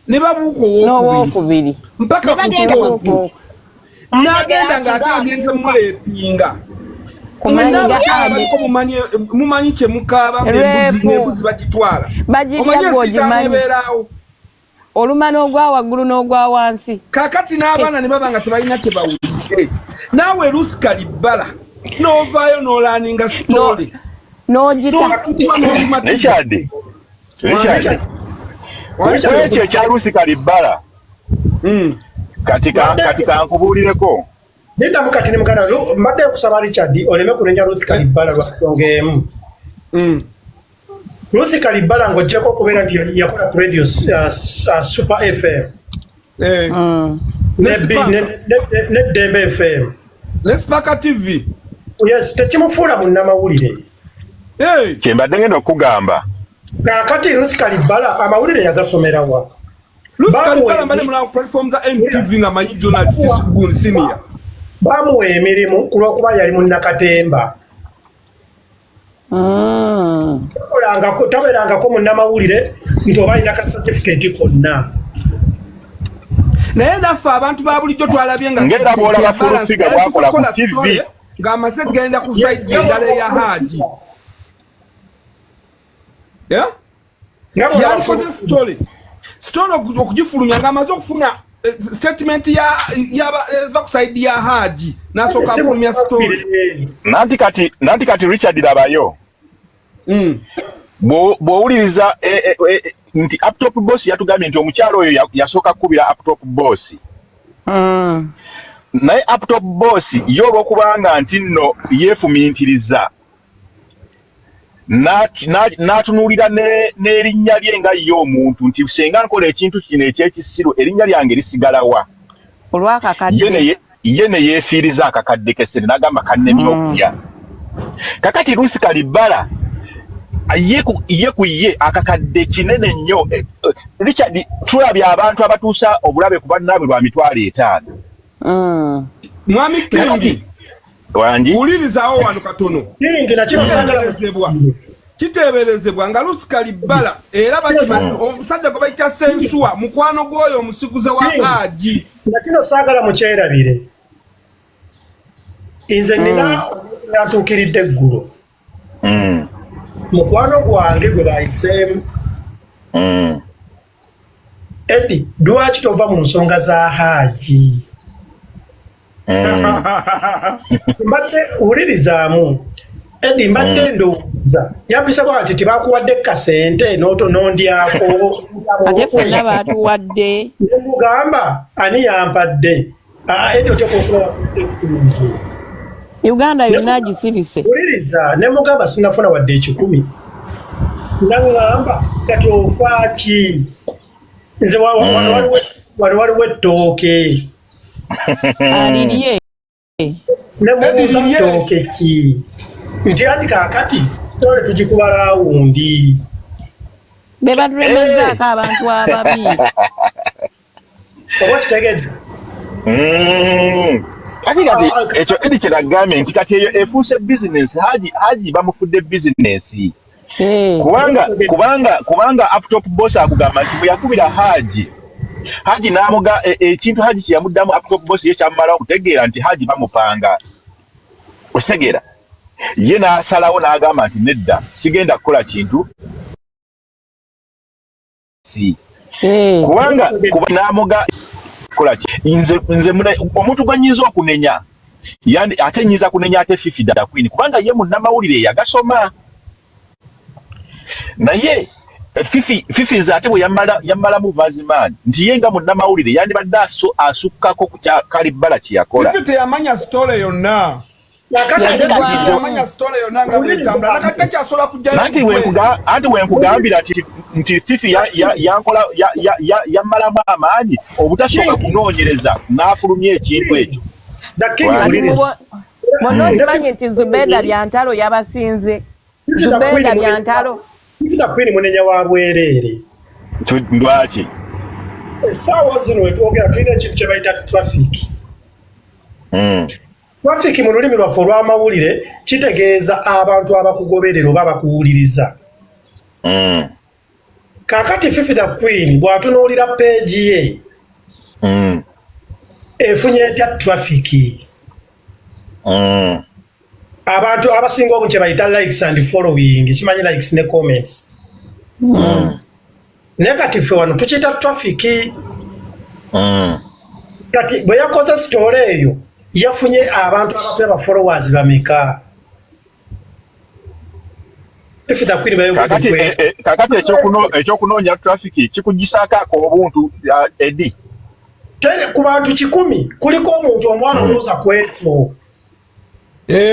[SPEAKER 7] ne babuuka owokubiri
[SPEAKER 3] n'owokubiri
[SPEAKER 7] mpaka
[SPEAKER 2] Ne
[SPEAKER 7] ku
[SPEAKER 2] bagenda
[SPEAKER 7] top, n'agenda ng'ate agenze muleepinga.
[SPEAKER 3] Kumanyi
[SPEAKER 7] Mwenna
[SPEAKER 3] ga
[SPEAKER 7] abakyala
[SPEAKER 3] ade.
[SPEAKER 7] baliko mumanyi kye mukaaba ng'embuzi
[SPEAKER 3] Rape.
[SPEAKER 7] ng'embuzi bagitwala.
[SPEAKER 3] Bagirya.
[SPEAKER 7] Omanyi
[SPEAKER 3] Gwe
[SPEAKER 7] ensiitaano
[SPEAKER 3] ogimanyi.
[SPEAKER 7] ebeeraawo.
[SPEAKER 3] Oluma n'ogwa waggulu n'ogwa wansi.
[SPEAKER 7] Kakati n'abaana ne baba nga tebalina kye bawulidde, naawe Lusikali bbala n'ovaayo n'olaaninga story
[SPEAKER 3] n'ogita.
[SPEAKER 7] N'otuwa n'olumatiza.
[SPEAKER 6] Richard, Richard, kwekyo ekya Lusi Kalibbala, kati kankubuulireko.
[SPEAKER 1] Lindamu kati ne muganda, mbadde nkusaba Richard oleme kunenya Ruth Kalibbala lwa nsonga emu. Ruth Kalibbala ng'oggyeko okubeera nti yakola ku radio Super FM
[SPEAKER 7] Ne
[SPEAKER 1] ne
[SPEAKER 7] Spark.
[SPEAKER 1] Ne Ddembe FM
[SPEAKER 7] ne Spark TV.
[SPEAKER 1] Yes, tekimufuula munnamawulire.
[SPEAKER 7] Hey.
[SPEAKER 6] Kyembadde ngenda okugamba.
[SPEAKER 1] Kaakati Ruth Kalibbala amawulire yagasomerawa?
[SPEAKER 7] Lusi
[SPEAKER 1] Bamuwa
[SPEAKER 7] Kalibbala mbadde mulaba ku platform za NTV nga manyi journalist gun senior.
[SPEAKER 1] Bamuwa emirimu ku lw'okuba yali munnakatemba. Tabeerangako munnamawulire nti oba alina ka certificate konna.
[SPEAKER 7] Naye naffe abantu ba bulijjo twalabye nga
[SPEAKER 6] Ng'era bw'olaba Full Figure bw'akola ku
[SPEAKER 7] kola
[SPEAKER 6] TV.
[SPEAKER 7] story ng'amaze kugenda ku side endala eya Haji. Yeah?
[SPEAKER 1] Nga bw'olaba
[SPEAKER 7] Yalikoze story okugifulumya ng'amaze okufuna statement ya eva ku side ya Haji, n'asooka
[SPEAKER 1] Si
[SPEAKER 7] afulumya story.
[SPEAKER 1] munnamawulire.
[SPEAKER 6] Nanti kati Richard, labayo. Bw'owuliriza nti Uptop Boss yatugambye nti omukyalo oyo yasooka kukubira Uptop Boss, naye Uptop Boss ye olw'okubanga nti nno yeefumintiriza n'atunuulira n'erinnya lye nga ye omuntu nti senga nkola ekintu kino ekyekisiru, erinnya lyange lisigalawa? Ye
[SPEAKER 3] Olwakakadde.
[SPEAKER 6] Ye ne yeefiiriza akakadde k'essente n'agamba kannemye okulya. Kakati Ruth Kalibbala ye ku ye akakadde kinene nnyo. Richard, tulabye abantu abatuusa obulabe ku bannaabwe lwa 50,000.
[SPEAKER 7] Mwami Kingi.
[SPEAKER 6] Wangi.
[SPEAKER 7] Wulirizaawo wano katono.
[SPEAKER 1] Kingi nakino saagala.
[SPEAKER 7] Kiteeberezebwa nga Lusi Kalibbala era bakimanyi omusajja gwe bayita Sensuwa mukwano gw'oyo omusiguze wa
[SPEAKER 1] Kingi.
[SPEAKER 7] Haji.
[SPEAKER 1] Nakino saagala mukyerabire. Nze nina natuukiridde eggulo, mukwano gwange gwe bayiseemu. Edi, lwaki tova mu nsonga za Haaji? Mbadde wulirizaamu Edi, mbadde ndowooza yampisa bwa nti tebakuwadde kasente n'oto n'ondyako.
[SPEAKER 3] Ate ffenna baatuwadde.
[SPEAKER 1] Nemugamba ani yampadde? Ah, Edi, oteeka okulaba nze.
[SPEAKER 3] Uganda yonna agisirise.
[SPEAKER 1] Wuliriza, nemugamba sinafuna wadde 100. Naŋŋamba kati ofaaki? Nze wano waliwo ettooke.
[SPEAKER 3] Alirye.
[SPEAKER 1] Nemubuuza
[SPEAKER 7] Eddie, lirye.
[SPEAKER 1] ttooke ki? Nti anti kaakati tole tugikuba round.
[SPEAKER 3] Be batulemezaako abantu ababi.
[SPEAKER 1] Oba kitegedde?
[SPEAKER 6] Kati ekyo Edi kyenagambye nti kati eyo efuuse bizinesi. Haji bamufudde bizinesi kubanga Uptop Boss akugamba nti bwe yakubira Haji, Haji n'amuga ekintu Haji kye yamuddamu, Uptop Boss ye kyamumala okutegeera nti Haji bamupanga. Okitegeera? Ye n'asalawo n'agamba nti nedda, sigenda kukola kintu si kubanga kuba n'amuga. kukola ki? Nze omuntu gwe nnyinza okunenya, ate nnyinza kunenya ate Fifi da Queen, kubanga ye munnamawulire yagasoma. Naye Fifi nze ate bwe yammalamu mazimaani nti ye nga munnamawulire yandibadde asukkako ku kya Kalibbala kye yakola.
[SPEAKER 7] Fifi teyamanya story yonna. Yamanya story yonna nga bwetambula, nakati takyasobola kujjayo.
[SPEAKER 6] Anti wenkugambira nti Fifi yankola yammalamu amaanyi obutasooka kunoonyereza n'afulumya ekintu ekyo.
[SPEAKER 3] Bonna okimanyi nti Zubeda Byantalo yabasinze. Zubeda Byantalo.
[SPEAKER 1] Fifi da Queen munenya wa bwereere.
[SPEAKER 6] Lwaki?
[SPEAKER 1] Essaawa zino wetwogera tulina ekintu kye bayita traffic. Traffic mu lulimi lwaffe olw'amawulire kitegeeza abantu abakugoberera oba abakuwuliriza. Kaakati Fifi the Queen bw'atunuulira page ye, efunye etya traffic? Abantu abasinga obungi kye bayita likes and following, simanyi likes ne comments. Naye kati ffe wano tukiyita traffic. Kati bwe yakoze story eyo, yafunye abantu abapya ba followers bameka? Fifi the Queen bayogedde.
[SPEAKER 6] Kakati ekyokunoonya traffic kikugisaako ak'obuntu, Edi.
[SPEAKER 1] Ku bantu 100 kuliko omuntu omwana olowooza ku ekyo.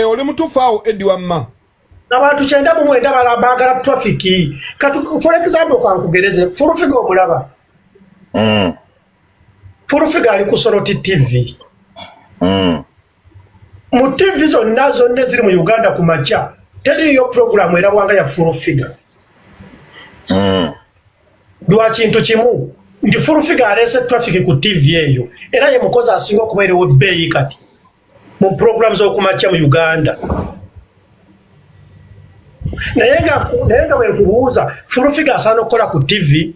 [SPEAKER 7] Oli mutuufu awo, Edi wamma.
[SPEAKER 1] Abantu 99 baagala traffic. Kati for example kankugereze, Full Figure omulaba. Full Figure ali ku Soroti TV. Mu TV zonna zonna eziri mu Uganda ku makya teriiyo puroguramu erabwanga ya Full Figure. Lwa kintu kimu nti Full Figure aleese traffic ku TV eyo, era ye mukozi asinga okubeerewo ebbeeyi kati mu puroguramu z'okumakya mu Uganda. Naye nga bwe nkubuuza, Full Figure asaana okukola ku TV?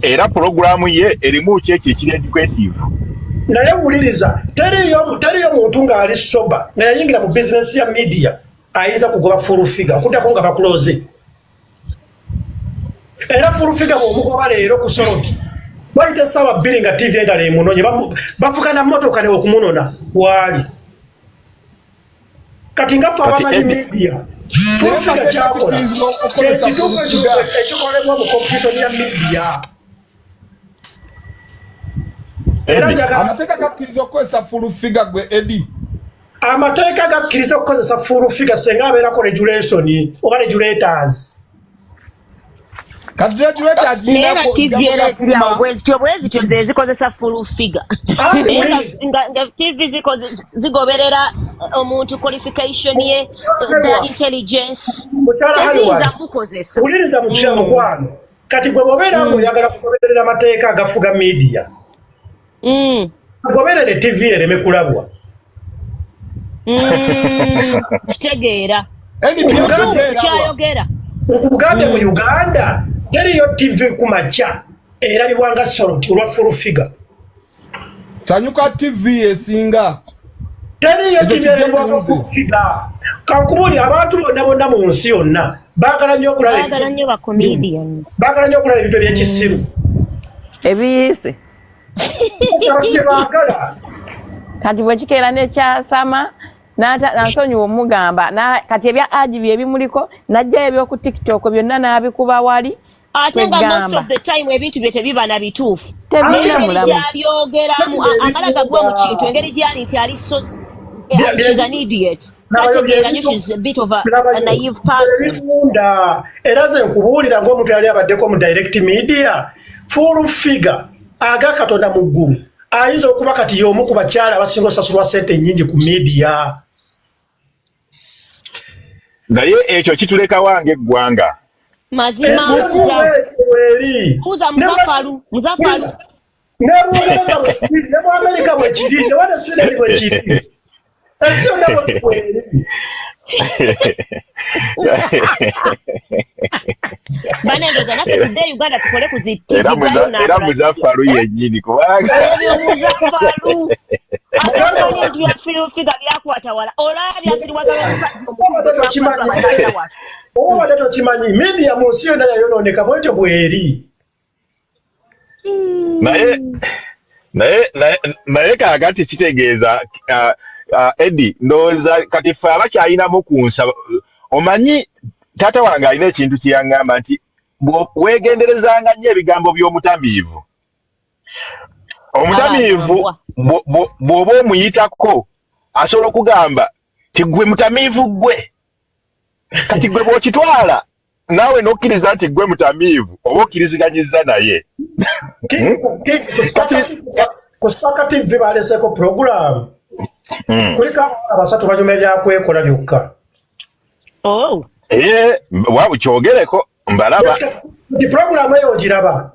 [SPEAKER 6] Era puroguramu ye erimu ki ekyo ekiri educative?
[SPEAKER 1] Naye wuliriza, teriyo muntu ng'ali sober nga yayingira mu bizinesi ya media ayinza kugoba Full Figure okuddako nga bakuloze. Era Full Figure bw'omugoba leero ku Soroti, bayita essaawa 2 nga TV endala emunonye, bavuga na mmotoka ne okumunona waali. Kati nga ffe abamanyi media, Full Figure kyakola kyekituufu ekikolebwa mu competition ya media. Era njagala
[SPEAKER 7] Amateeka gakkiriza okukozesa Full Figure gwe, Edi?
[SPEAKER 1] Amateeka gakkiriza okukozesa Full Figure senga abeerako regulation oba regulators.
[SPEAKER 7] Kati regulator
[SPEAKER 2] Naye nga TV era eziri awo bwezityo bwezityo ze zikozesa Full Figure.
[SPEAKER 1] Anti
[SPEAKER 2] Naye nga TV zigoberera omuntu, qualification ye, the intelligence,
[SPEAKER 1] Mukyala
[SPEAKER 2] teziyinza
[SPEAKER 1] Haliwali,
[SPEAKER 2] kukozesa.
[SPEAKER 1] Wuliriza mukyala mukwano, kati gwe bw'obeera ng'oyagala kugoberera amateeka agafuga media, goberere TV ereme kulabwa.
[SPEAKER 2] Kitegeera.
[SPEAKER 7] NBS.
[SPEAKER 2] Kyayogera.
[SPEAKER 1] Nkugambye, mu Uganda teriyo TV ku makya erabibwa nga Soroti olwa Full Figure.
[SPEAKER 7] Sanyuka TV esinga.
[SPEAKER 1] Teriyo
[SPEAKER 7] Ekyo
[SPEAKER 1] TV
[SPEAKER 7] kijja
[SPEAKER 1] erabibwa nga
[SPEAKER 7] kunze.
[SPEAKER 1] Full Figure. Kankubuulire, abantu bonna bonna mu nsi yonna baagala nnyo okulaba
[SPEAKER 2] Baagala nnyo ba comedians.
[SPEAKER 1] Baagala nnyo okulaba ebintu ebyekisiru.
[SPEAKER 3] Ebiyiise.
[SPEAKER 1] Bye baagala.
[SPEAKER 3] Kati bwe kikeera nekyasama nansonyiwa omugamba kati ebya aji bye bimuliko, najjayo ebyoku TikTok byonna n'abikuba wali.
[SPEAKER 2] Ate nga most
[SPEAKER 3] Kwegamba.
[SPEAKER 2] of the time ebintu bye tebiba na bituufu.
[SPEAKER 3] Tebirina
[SPEAKER 2] Engeri
[SPEAKER 3] mulamu.
[SPEAKER 2] gy'abyogeramu amala gagwa mu kintu, engeri gyali nti ali so she's an idiot, tategeera nnyo, she's a bit of a naive person.
[SPEAKER 1] Ebitunda era ze nkubuulira ng'omuntu yali abaddeko mu direct media, Full Figure aga Katonda mu ggulu ayinza okuba kati y'omu ku bakyala abasinga osasulwa ssente ennyingi ku media.
[SPEAKER 6] Naye ekyo kituleka wange eggwanga.
[SPEAKER 2] Mazima.
[SPEAKER 1] Ensi
[SPEAKER 2] Buuza.
[SPEAKER 1] eri
[SPEAKER 2] Buuza Muzafalu, Muzafalu.
[SPEAKER 1] Ne Bungereza bwe kiri, ne mu Amerika bwe kiri, ne wane Sweden bwe kiri, ensi yonna bwe bweri.
[SPEAKER 2] Banendoza naffe tudde e Uganda tukole ku zi
[SPEAKER 6] Era
[SPEAKER 2] TV.
[SPEAKER 6] Era Muzafalu yennyini kubanga
[SPEAKER 2] Ebyo Muzafalu ate ebintu bya Full Figure byakwata wala, olaba byasiriwaza n'omusajja omukulu gwe twakwata baganda waffe.
[SPEAKER 1] Oba obadde tokimanyi, media mu nsi yonna yayonooneka bwetyo bweri.
[SPEAKER 6] Naye naye naye naye kaakati kitegeeza Eddie, ndowooza kati ffe abakyalinamu ku nsaba, omanyi taata wange alina ekintu kye yaŋŋamba nti weegenderezanga nnyo ebigambo by'omutamiivu. Omutamiivu bw'oba omuyitako asobola okugamba ti gwe mutamiivu gwe. Kati gwe bw'okitwala naawe n'okkiriza nti gwe mutamiivu oba okkiriziganyizza naye.
[SPEAKER 1] Ku Spark TV baleseeko puroguraamu kuliko abaana basatu banyuma ebyakwekola byokka.
[SPEAKER 2] Oh.
[SPEAKER 6] Ee, wabu kyogereko mbalaba.
[SPEAKER 1] Nti puroguraamu eyo ogiraba,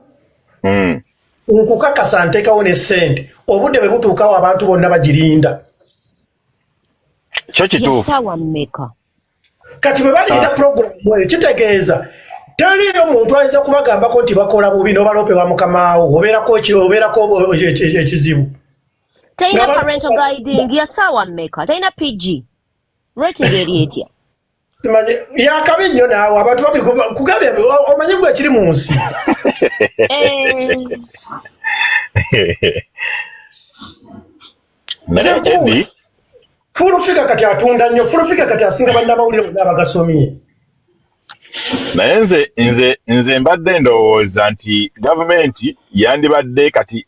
[SPEAKER 1] nkukakasa nteekawo ne ssente, obudde bwe butuukawo abantu bonna bagirinda.
[SPEAKER 6] Kyo kituufu.
[SPEAKER 2] Yasawa mmeka?
[SPEAKER 1] Kati bwe balinda puroguraamu eyo, kitegeeza teriyo muntu ayinza kubagambako nti bakola bubi n'obaloope wa mukamaawo, obeerako obeerako ekizibu.
[SPEAKER 2] Talina parental guiding. Yasawa mmeka? Talina PG rating, eri etya?
[SPEAKER 1] Simanyi, yakabi nnyo naawe, abantu kugambye omanyi gwe ekiri mu nsi.
[SPEAKER 6] Naye Eddie,
[SPEAKER 1] Full Figure kati atunda nnyo. Full Figure kati asinga bannamawulire bonna abagasomye.
[SPEAKER 6] Naye nze mbadde ndowooza nti gavumenti yandibadde kati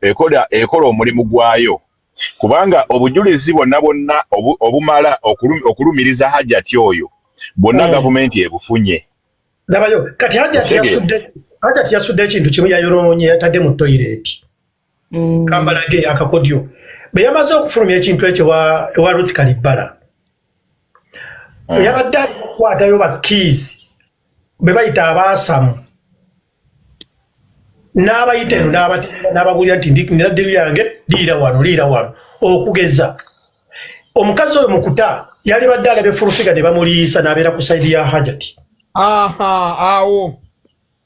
[SPEAKER 6] ekola omulimu gwayo, kubanga obujulizi bwonna bwonna obumala okulumiriza Hajati oyo bwonna gavumenti ebufunye.
[SPEAKER 1] Labayo kati Hajati Hajati yasudde ekintu kimu, yayonoonye, yatadde mu toyireeti. Kambalage akakodyo bwe yamaze okufulumya ekintu ekyo ewa Ruth Kalibbala, yabadde ali kukwatayo bakiizi be bayita abaasamu n'abayita eno n'abateera n'ababuulira nti nina ddiru yange, liira wano, liira wano. Okugeza omukazi oyo mukuta yali badde alabye Full Figure ne bamuliisa n'abeera ku side ya Hajati.
[SPEAKER 7] Aha, awo.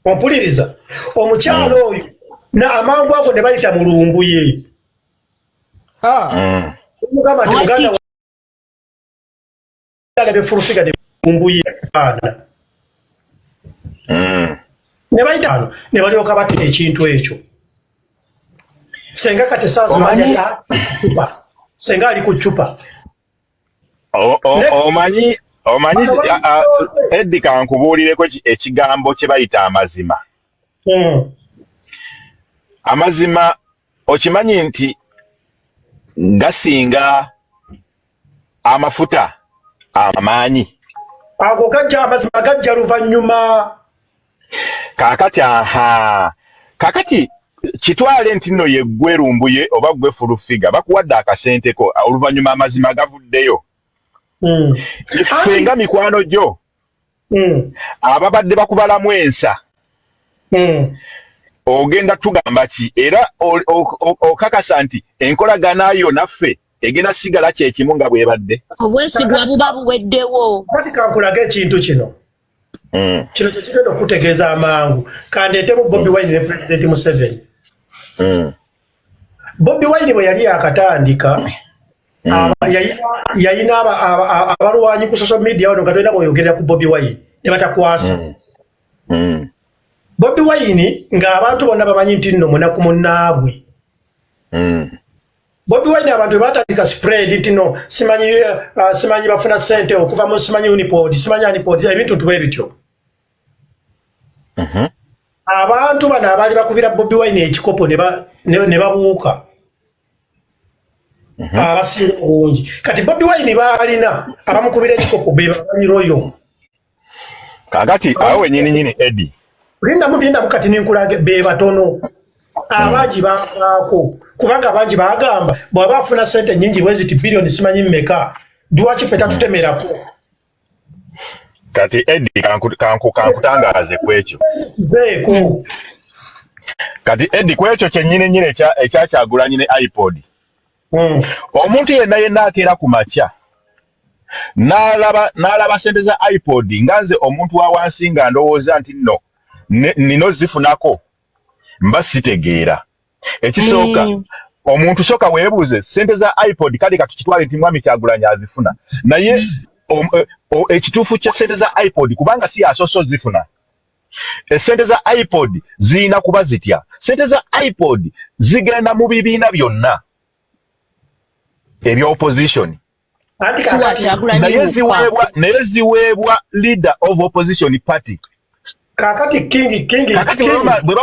[SPEAKER 1] Ompuliriza? Omukyalo oyo na amangu ago ne bayita Mulumbuye. Omugamba nti muganda alabye Full Figure ne Lumbuye abaana ne bayita wano ne balyoka batta ekintu ekyo. Senga kati saa zino cupa, senga ali ku cupa.
[SPEAKER 6] Omanyi Eddi, kankubuulireko ekigambo kye bayita amazima. Amazima okimanyi nti gasinga amafuta amaanyi?
[SPEAKER 1] Ago gajja, amazima gajja luvannyuma.
[SPEAKER 6] Kaakati aha, kaakati kitwale nti nno ye ggwe Lumbuye oba ggwe Full Figure, bakuwadde akasenteko, oluvannyuma amazima gavuddeyo. Ffe nga mikwano gyo ababadde bakubalamu ensa, ogenda tugamba ki? Era okakasa nti enkolagana yo naffe egenda sigala kyekimu nga bwebadde?
[SPEAKER 2] Obwesigwa buba buweddewo.
[SPEAKER 1] Kati kankulaga ekintu kino. Kino kyekigenda okutegeeza amangu. Kandeetemu Bobi Wine ne Pulezidenti Museveni. Bobi Wine bwe yali yakatandika, yayina abalwanyi ku social media wano nga tolina bw'oyogerera ku Bobi Wine ne batakwasa. Bobi Wine ng'abantu bonna bamanyi nti nno munaku munnaabwe. Bobi Wine abantu batandika spread nti no simanyi, simanyi bafuna ssente okuva mu simanyi unipod, simanyi anipod, ebintu tube bityo. Abantu bano abaali bakubira Bobi Wine ekikopo ne babuuka abasinga obungi. Kati Bobi Wine baalina abamukubira ekikopo be babanyiroyo.
[SPEAKER 6] Kakati awo wenyini nyini, Eddie.
[SPEAKER 1] Lindamu, lindamu, kati ninkulage be batono, abangi bavaako kubanga abangi bagamba bw'aba afuna sente nnyingi bwe ziti, biliyoni simanyi mmeka, lwaki ffe tatutemerako?
[SPEAKER 6] Kati Eddie, kankutangaaze ku ekyo.
[SPEAKER 1] Zeeko.
[SPEAKER 6] Kati Eddie, ku ekyo kyennyini nyini ekyaKyagulanyi ne iPod, omuntu yenna yenna akeera ku makya n'alaba sente za iPod, nga nze omuntu wa wansi nga ndowooza nti nno nina ozifunako, mba sitegeera. Ekisooka, omuntu sooka weebuuze sente za iPod. Kale katukitwale nti mwami Kyagulanyi azifuna, naye ekituufu kya sente za iPod, kubanga si yasoose ozifuna. Esente za IPOD zirina kuba zitya? Sente za IPOD zigenda mu bibiina byonna ebya opposition.
[SPEAKER 1] Anti
[SPEAKER 2] Si
[SPEAKER 1] kakati
[SPEAKER 2] Kyagulanyi
[SPEAKER 6] Naye
[SPEAKER 2] wokka.
[SPEAKER 6] ziweebwa leader of opposition party.
[SPEAKER 1] Kakati Kingi
[SPEAKER 6] Kakati
[SPEAKER 1] Kingi
[SPEAKER 6] bwe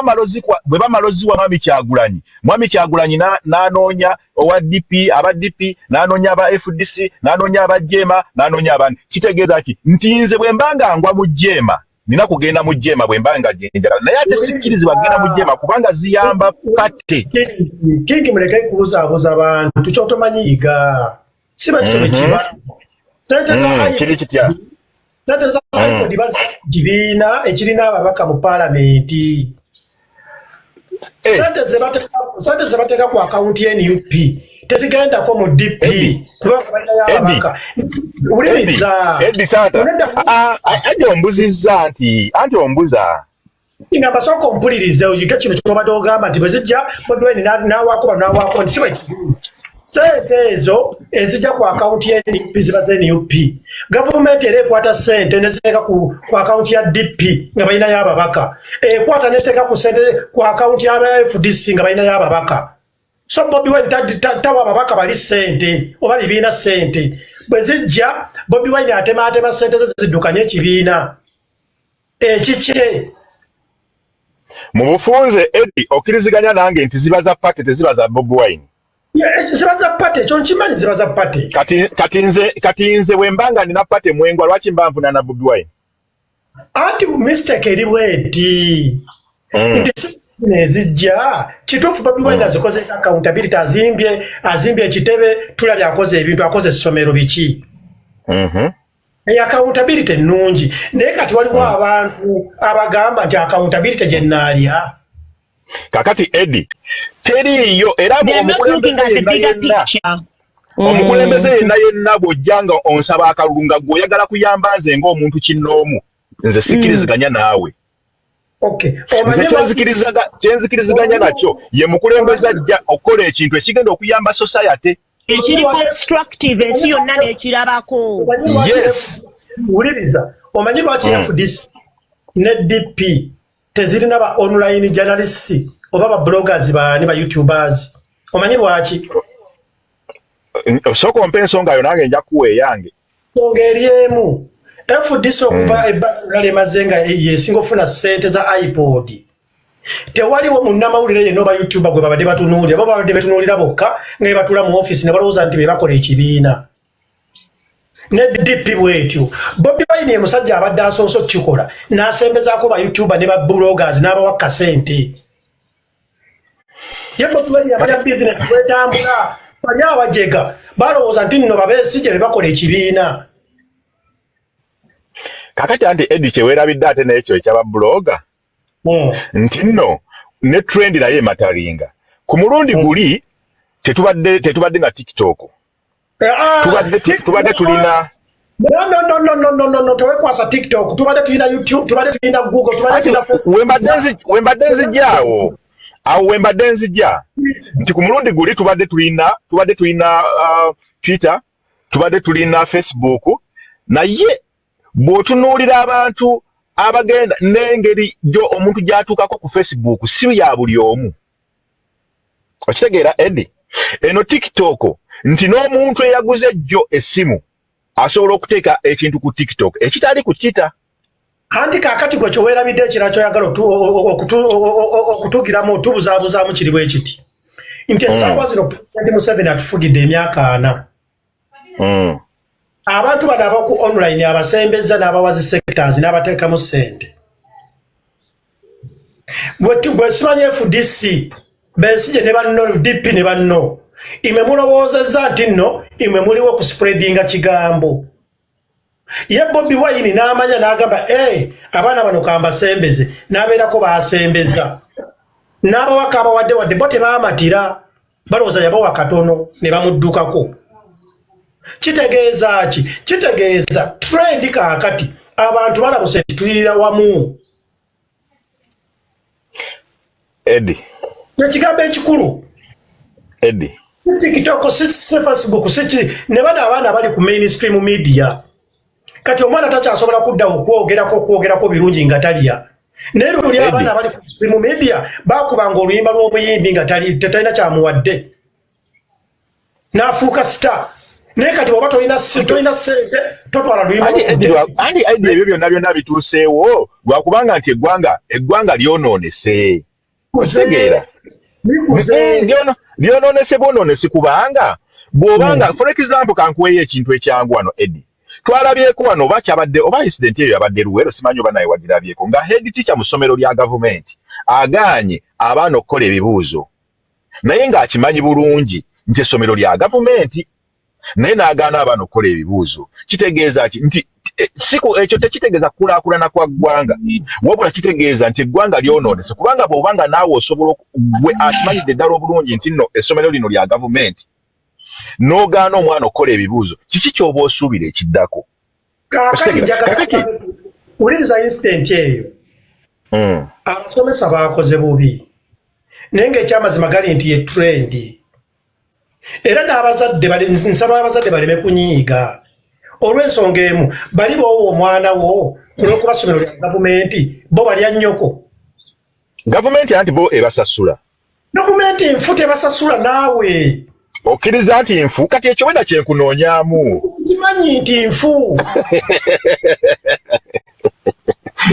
[SPEAKER 6] bamala oziwa Mwami Kyagulanyi, Mwami Kyagulanyi n'anoonya owa DP, aba DP, n'anoonya aba FDC, n'anoonya aba JEEMA, n'anoonya abandi. Kitegeeza ki? Nti nze bwe mba nga ngwa mu JEEMA, nina kugenda mu JEEMA bwe mba nga gyenjagala, naye ate sikkirizibwa kugenda mu JEEMA kubanga ziyamba party.
[SPEAKER 1] Kingi, Kingi, muleke kubuzaabuza bantu kyotomanyi. Yiga si bakito bwe kiba. Sente za
[SPEAKER 6] Kiri kitya?
[SPEAKER 1] Sente za IPOD bazi kibiina ekirina ababaka mu paalamenti. Sente ze bateeka ku akawunti ya NUP tezigendako mu DP
[SPEAKER 6] Eddie.
[SPEAKER 1] kubanga balinayo
[SPEAKER 6] Eddie.
[SPEAKER 1] ababaka. Wuliriza.
[SPEAKER 6] Eddie taata.
[SPEAKER 1] Onedda-
[SPEAKER 6] Ah, ah, anti ombuzizza nti anti ombuza.
[SPEAKER 1] Ngamba sooka ompulirize, oyige kino kyobadde ogamba nti bwe zijja Bobi Wine n'awaako bano, n'awaako, nti si bwe kiri. Sente ezo ezijja ku akawunti ya NUP ziba za NUP. Gavumenti era ekwata sente neziteeka ku akawunti ya DP nga balinayo ababaka, ekwata neteeka ku sente ku akawunti ya FDC nga balinayo ababaka. So Bobi Wine tawa ababaka bali sente oba bibiina sente. Bwe zijja, Bobi Wine atemaatema sente ze ziddukanye ekibiina ekikye.
[SPEAKER 6] Mu bufunze, Eddie, okkiriziganya nange nti ziba za party, teziba za Bobi Wine?
[SPEAKER 1] Ziba za party, ekyo nkimanyi, ziba za party.
[SPEAKER 6] Kati nze bwe mba nga nina party mwengwa, lwaki mba nvunana Bobi Wine?
[SPEAKER 1] Anti mistake eri bweti nti si ezijja kituufu Bobi Wine azikozeeko accountability, azimbye ekitebe, tulabye akoze ebintu, akoze essomero, biki. Eyo accountability ennungi, naye kati waliwo abantu abagamba nti accountability gye nnaalya.
[SPEAKER 6] Kakati Eddie, teriiyo era omukulembeze yenna yenna, omukulembeze yenna yenna bw'ojja nga onsaba akalulu nga gwe oyagala kuyamba nze ng'omuntu kinnoomu, nze sikkiriziganya naawe. Nze kyenzikiriziganya nakyo ye mukulembeze ajja okukola ekintu ekigenda okuyamba society.
[SPEAKER 2] Ekiri constructive, ensi yonna n'ekirabako.
[SPEAKER 6] Yes.
[SPEAKER 1] Wuliriza, omanyi lwaki FDC ne DP tezirina ba online journalists oba ba bloggers, baani, ba youtubers? Omanyi lwaki?
[SPEAKER 6] Osooka ompa ensonga yo, nange nja kuwa eyange.
[SPEAKER 1] Ensonga eri emu: FDC okuva ebbanga lyonna lyemaze nga yesinga okufuna ssente za IPOD, tewaliwo munnamawulire yenna oba youtuber gwe babadde batunuulira. Bo babadde betunuulira bokka nga bebatula mu offisi ne balowooza nti be bakola ekibiina. Ne DP bwetyo. Bobi Wine ye musajja abadde asoose okukikola n'asembezaako ba youtuber ne ba bloggers n'abawa kasente. Ye Bobi Wine yamanya bizinesi bwetambula. Bali abajega balowooza nti nno babeesije be bakola ekibiina.
[SPEAKER 6] Kakati anti Eddie, kyeweerabidde ate n'ekyo ekyaba blogger nti nno ne trend naye emataringa ku mulundi guli tetubadde na TikTok. Tubadde tulina
[SPEAKER 1] No, no, no, no, no, no, no, no, tewekwasa TikTok. Tubadde tulina YouTube, tubadde tulina Google, tubadde tulina Facebook.
[SPEAKER 6] Wembadde nzijja awo, wembadde nzijja nti ku mulundi guli tubadde tulina Twitter, tubadde tulina Facebook, naye bw'otunuulira abantu abagenda n'engeri gyo omuntu gy'atuukako ku Facebook si ya buli omu. Okitegeera, Eddie? Eno TikTok nti n'omuntu eyaguze ejjo essimu asobola okuteeka ekintu ku TikTok ekitali ku Twitter.
[SPEAKER 1] Anti kaakati gwe kyoweerabidde, ekirala kyoyagala okutugiramu otubuzaabuzaamu kiri bwe kiti nti essaawa zino Pulezidenti Museveni atufugidde emyaka 40. Abantu bano abaku online abasembeza n'abawazi sectors n'abateekamu ssente. Gwe simanyi FDC, Besigye ne banno, DP ne banno, imwe mulowoozezza nti nno imwe muliwo ku spreadinga kigambo. Ye Bobi Wine n'amanya n'agamba, "Hey, abaana bano kambasembeze," n'abeerako baasembeza n'abawaka abawadde, wadde bo tebaamatira, balowooza yabawa katono ne bamuddukako. Kitegeeza ki? Kitegeeza trend kaakati abantu balabuse nti tulirira wamu.
[SPEAKER 6] Eddie.
[SPEAKER 1] Ekigambo ekikulu.
[SPEAKER 6] Eddie.
[SPEAKER 1] Si TikTok, si Facebook, siki, ne bano abaana bali ku mainstream media. Kati omwana takyasobola kudda okwogerako birungi nga talya. Naye luli abaana abali ku stream media bakubanga oluyimba lw'omuyimbi nga talina kyamuwadde, n'afuuka star. Naye kati oba tolina sente, totwala luyimba.
[SPEAKER 6] Anti Eddie, ebyo byonna byonna bituuseewo lwakubanga nti eggwanga lyonoonese, otegeera? Lyonoonese bwonoonese, kubanga bw'obanga, for example, kankuweeyo ekintu ekyangu wano, Eddie. Twalabyeko wano, oba kyabadde oba incident eyo yabadde Luweero, simanyi oba naye wagirabyeko, nga head teacher mu ssomero lya gavumenti agaanye abaana okukola ebibuuzo, naye ng'akimanyi bulungi nti essomero lya gavumenti, naye n'agaana abaana okukola ebibuuzo. Kitegeeza ki? Nti siku ekyo tekitegeeza kukulaakulana kwa ggwanga, wabula kitegeeza nti eggwanga lyonoonese, kubanga bw'obanga naawe osobola, gwe akimanyidde ddala obulungi nti nno essomero lino lya gavumenti, n'ogaana omwana okukola ebibuuzo, kiki ky'oba osuubira ekiddako?
[SPEAKER 1] Kaakati njagala wuliriza incident eyo. Abasomesa baakoze bubi, naye ng'ekyamazima gali nti ye trend. Era n'abazadde, nsaba abazadde baleme kunyiiga olw'ensonga emu. Bali boowa omwana wo olw'okuba ssomero lya gavumenti, bo balya nnyoko.
[SPEAKER 6] Gavumenti anti bo ebasasula.
[SPEAKER 1] Gavumenti nfu, tebasasula naawe.
[SPEAKER 6] Okkiriza nti nfu? Kati ekyo weda kyenkunoonyaamu.
[SPEAKER 1] Kimanyi nti nfu.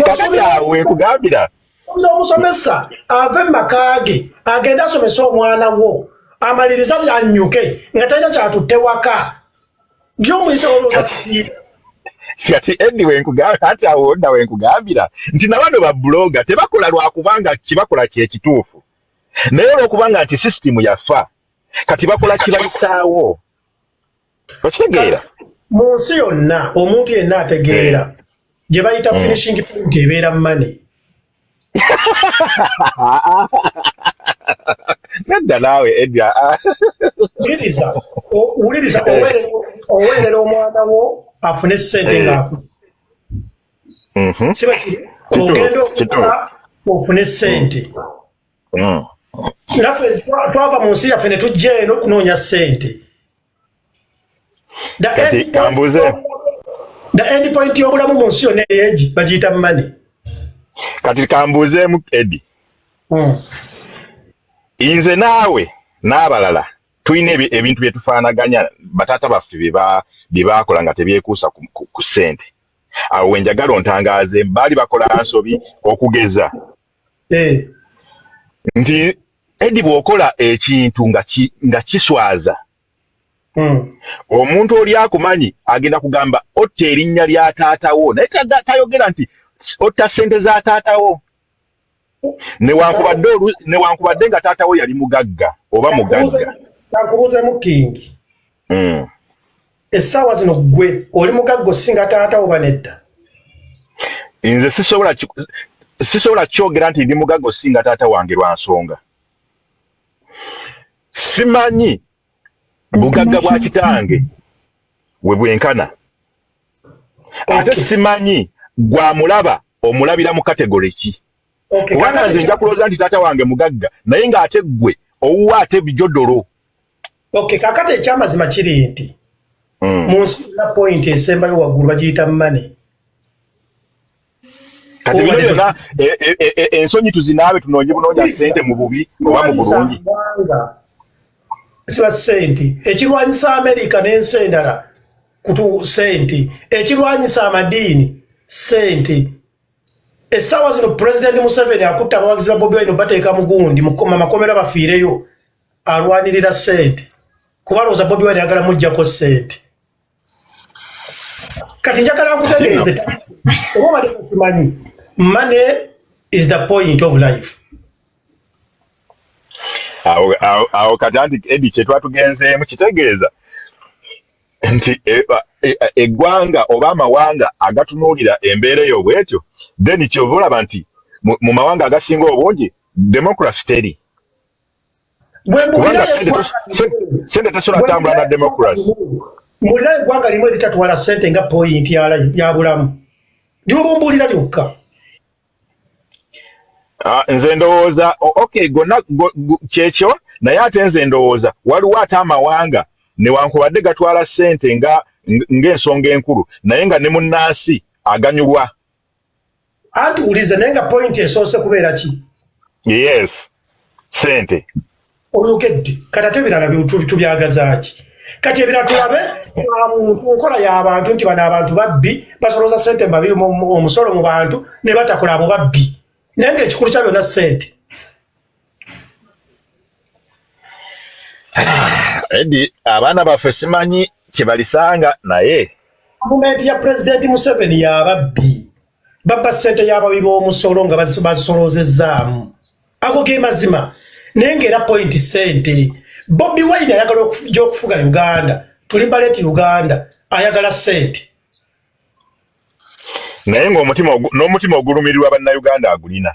[SPEAKER 6] Kakati awo wekugambira.
[SPEAKER 1] Omusomesa ave mu maka ge agende asomese omwana wo, amaliriza annyuke nga talina kyatutte waka, gyomuyisa olowooza.
[SPEAKER 6] Kati Eddie, wenkugambira, ati awo nda wenkugambira nti nabano ba blogger tebakola lwakubanga kibakola kyekituufu, naye olwokubanga nti sisitimu yafa, kati bakola kibayisaawo, okitegeera?
[SPEAKER 1] Mu nsi yonna, omuntu yenna ategeera gye bayita finishing point ebeera money.
[SPEAKER 6] Nedda naawe, Eddie.
[SPEAKER 1] Wuliriza, wuliriza, oweerera omwana wo afune ssente ng'akuze. Siba kiri? Ogenda okukola ofune ssente. Naffe twava mu nsi yaffe ne tujja eno okunoonya ssente.
[SPEAKER 6] Kati kambuze.
[SPEAKER 1] The end point y'obulamu mu nsi yonna eyeegi bagiyita money.
[SPEAKER 6] Kati kambuuzeemu, Eddie. Nze naawe n'abalala tulina ebintu bye tufaanaganya, bataata baffe bye baakola nga tebyekuusa ku ssente. Awo wenjagala ontangaaze, baali bakola nsobi? Okugeza nti Eddie, bw'okola ekintu nga kiswaza, omuntu oli akumanyi agenda kugamba otta erinnya lya taatawo, naye tayogera nti otta ssente za taatawo, newankubadde nga taatawo yali mugagga oba mugagga.
[SPEAKER 1] Kankubuuzemu, King. Essaawa zino ggwe oli mugagga osinga taatawo ba nedda?
[SPEAKER 6] Nze sisobola kyogera nti ndi mugagga osinga taata wange, lwa nsonga simanyi bugagga bwa kitange we bwenkana, ate simanyi gwamulaba omulabira mu category ki, kubanga nze nja kulowooza nti taata wange mugagga, naye ng'ate ggwe owuwa ate bijodolo.
[SPEAKER 1] Okay, kakati ekyamazima kiri nti mu nsi yonna point esembayo waggulu bagiyita money.
[SPEAKER 6] Kati bino byonna ensonyi tuzinaabe, tunoonye bunoonya ssente mu bubi oba mu bulungi.
[SPEAKER 1] Siba ssente ekirwanyisa Amerika n'ensi endala kutu ssente, ekirwanyisa amadiini ssente. Essaawa zino Pulezidenti Museveni akutta abawagizi ba Bobi Wine, bateeka mugundi mu makomera bafiireyo, alwanirira ssente, kuba alowooza Bobi Wine ayagala muggyako ssente. Kati njagala nkutegeeze, oba obadde okimanyi, money is the point of life.
[SPEAKER 6] Awo kati anti Eddie, kyetwa tugenzeemu kitegeeza nti eggwanga oba amawanga agatunuulira embeera eyo bwetyo, then kyova olaba nti mu mawanga agasinga obungi democracy teri, kubanga sente tesobola tambula na democracy.
[SPEAKER 1] Mbulira eggwanga limu eritatwala sente nga point ya bulamu, gy'oba lyokka.
[SPEAKER 6] Ah, nze ndowooza okay, gonna kyekyo, naye ate nze ndowooza waliwo ate amawanga newankubadde gatwala ssente nga ng'ensonga enkulu, naye nga ne munnansi aganyulwa.
[SPEAKER 1] Anti wuliza, naye nga point esoose kubeera ki?
[SPEAKER 6] Yes, sente.
[SPEAKER 1] Oyogedde kati, ate ebirala tubyagazaaki? Kati ebirala tulabe muntu nkola y'abantu nti bano abantu babbi, basoloza sente babi omusolo mu bantu ne batakola, abo babbi, naye ng'ekikulu kya byonna sente.
[SPEAKER 6] Edi, abaana baffe simanyi kyebalisanga, naye
[SPEAKER 1] Gavumenti ya Pulezidenti Museveni y'ababbi, babba ssente y'abawi b'omusolo nga basolozezzaamu. Ago ge mazima, naye ng'era point ssente. Bobi Wine ayagala okujja okufuga Uganda, tuli baleti Uganda, ayagala ssente.
[SPEAKER 6] Naye ng'omutima n'omutima ogulumirirwa Bannayuganda agulina.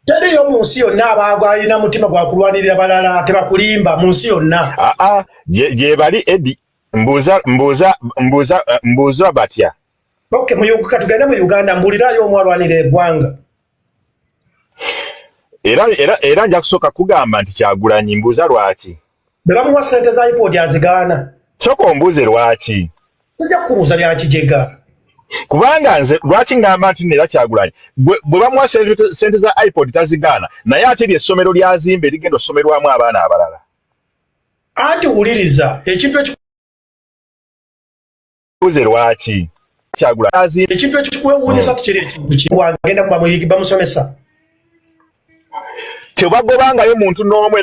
[SPEAKER 1] Teriyo mu nsi yonna abaago alina mutima gwa kulwanirira balala, tebakulimba mu nsi yonna.
[SPEAKER 6] Aa, gye bali, Edi. Mbuuza, mbuuza, mbuuza, mbuuza batya.
[SPEAKER 1] Okay, mu katugende mu Uganda, mbulirayo omu alwanira eggwanga.
[SPEAKER 6] Era nja kusooka kugamba nti Kyagulanyi, mbuuza lwaki.
[SPEAKER 1] Bwe bamuwa ssente za iPod azigaana.
[SPEAKER 6] Sooka ombuuze lwaki.
[SPEAKER 1] Sijja kukubuuza bya kijega.
[SPEAKER 6] Kubanga nze lwaki ngamba nti nera Kyagulanyi bwe bamuwa sente za iPod tazigaana, naye ate lye essomero lyazimba erigenda osomerwamu abaana abalala.
[SPEAKER 1] Anti wuliriza ekintu
[SPEAKER 6] Mbuuze lwaki Kyagulanyi
[SPEAKER 1] ekintu ekikwewuunyisa tukiri ekintu kiwagenda bamusomesa.
[SPEAKER 6] Tebagobangayo muntu n'omu.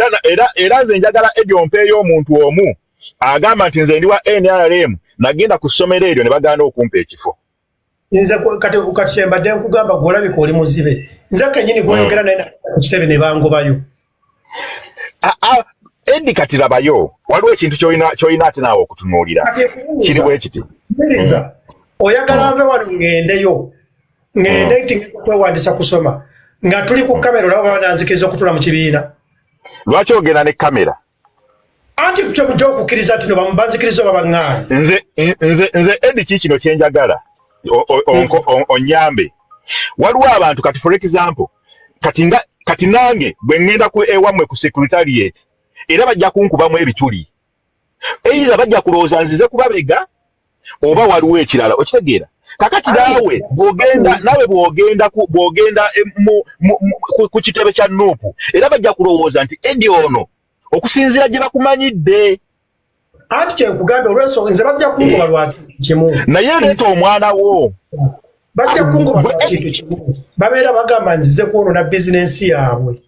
[SPEAKER 6] Era nze njagala ebyo mpeeyo omuntu omu agamba nti nze ndi wa NRM, nagenda ku ssomero eryo ne bagaana okumpa ekifo.
[SPEAKER 1] Nze kati kyembadde nkugamba, gw'olabika oli muzibe. Nze kennyini gw'oyogera naye ku kitebe ne bangobayo.
[SPEAKER 6] Edi, kati labayo, waliwo ekintu ky'olina ate naawe okutunuulira, kiri bwe kiti.
[SPEAKER 1] Wuliriza, oyagala nve wano ŋŋendeyo, ŋŋende nti ngenda kwewandisa kusoma nga tuli ku kamera, olaba bananzikiriza okutula mu kibiina?
[SPEAKER 6] Lwaki ogenda ne kamera?
[SPEAKER 1] Anti kyemujja okukkiriza nti no banzikiriza oba baŋŋaanyi.
[SPEAKER 6] Nze Edi, ki kino kyenjagala onyambe. Waliwo abantu kati, for example, kati nga kati nange bwe ŋŋenda ku ewammwe ku secretariat, era bajja kunkubamu ebituli, either bajja kulowooza nzize kubabega oba waliwo ekirala, okitegeera? Kakati naawe bw'ogenda, naawe bw'ogenda ku kitebe kya NUP, era bajja kulowooza nti Edi ono, okusinziira gye bakumanyidde.
[SPEAKER 1] Anti kyenkugambye, olw'ensonga nze bajja kungoba lwa kimu.
[SPEAKER 6] Naye leeta omwana wo.
[SPEAKER 1] Bajja kungoba lwa kintu kimu, babeera bagamba nzize kwonoona bizinensi yaabwe.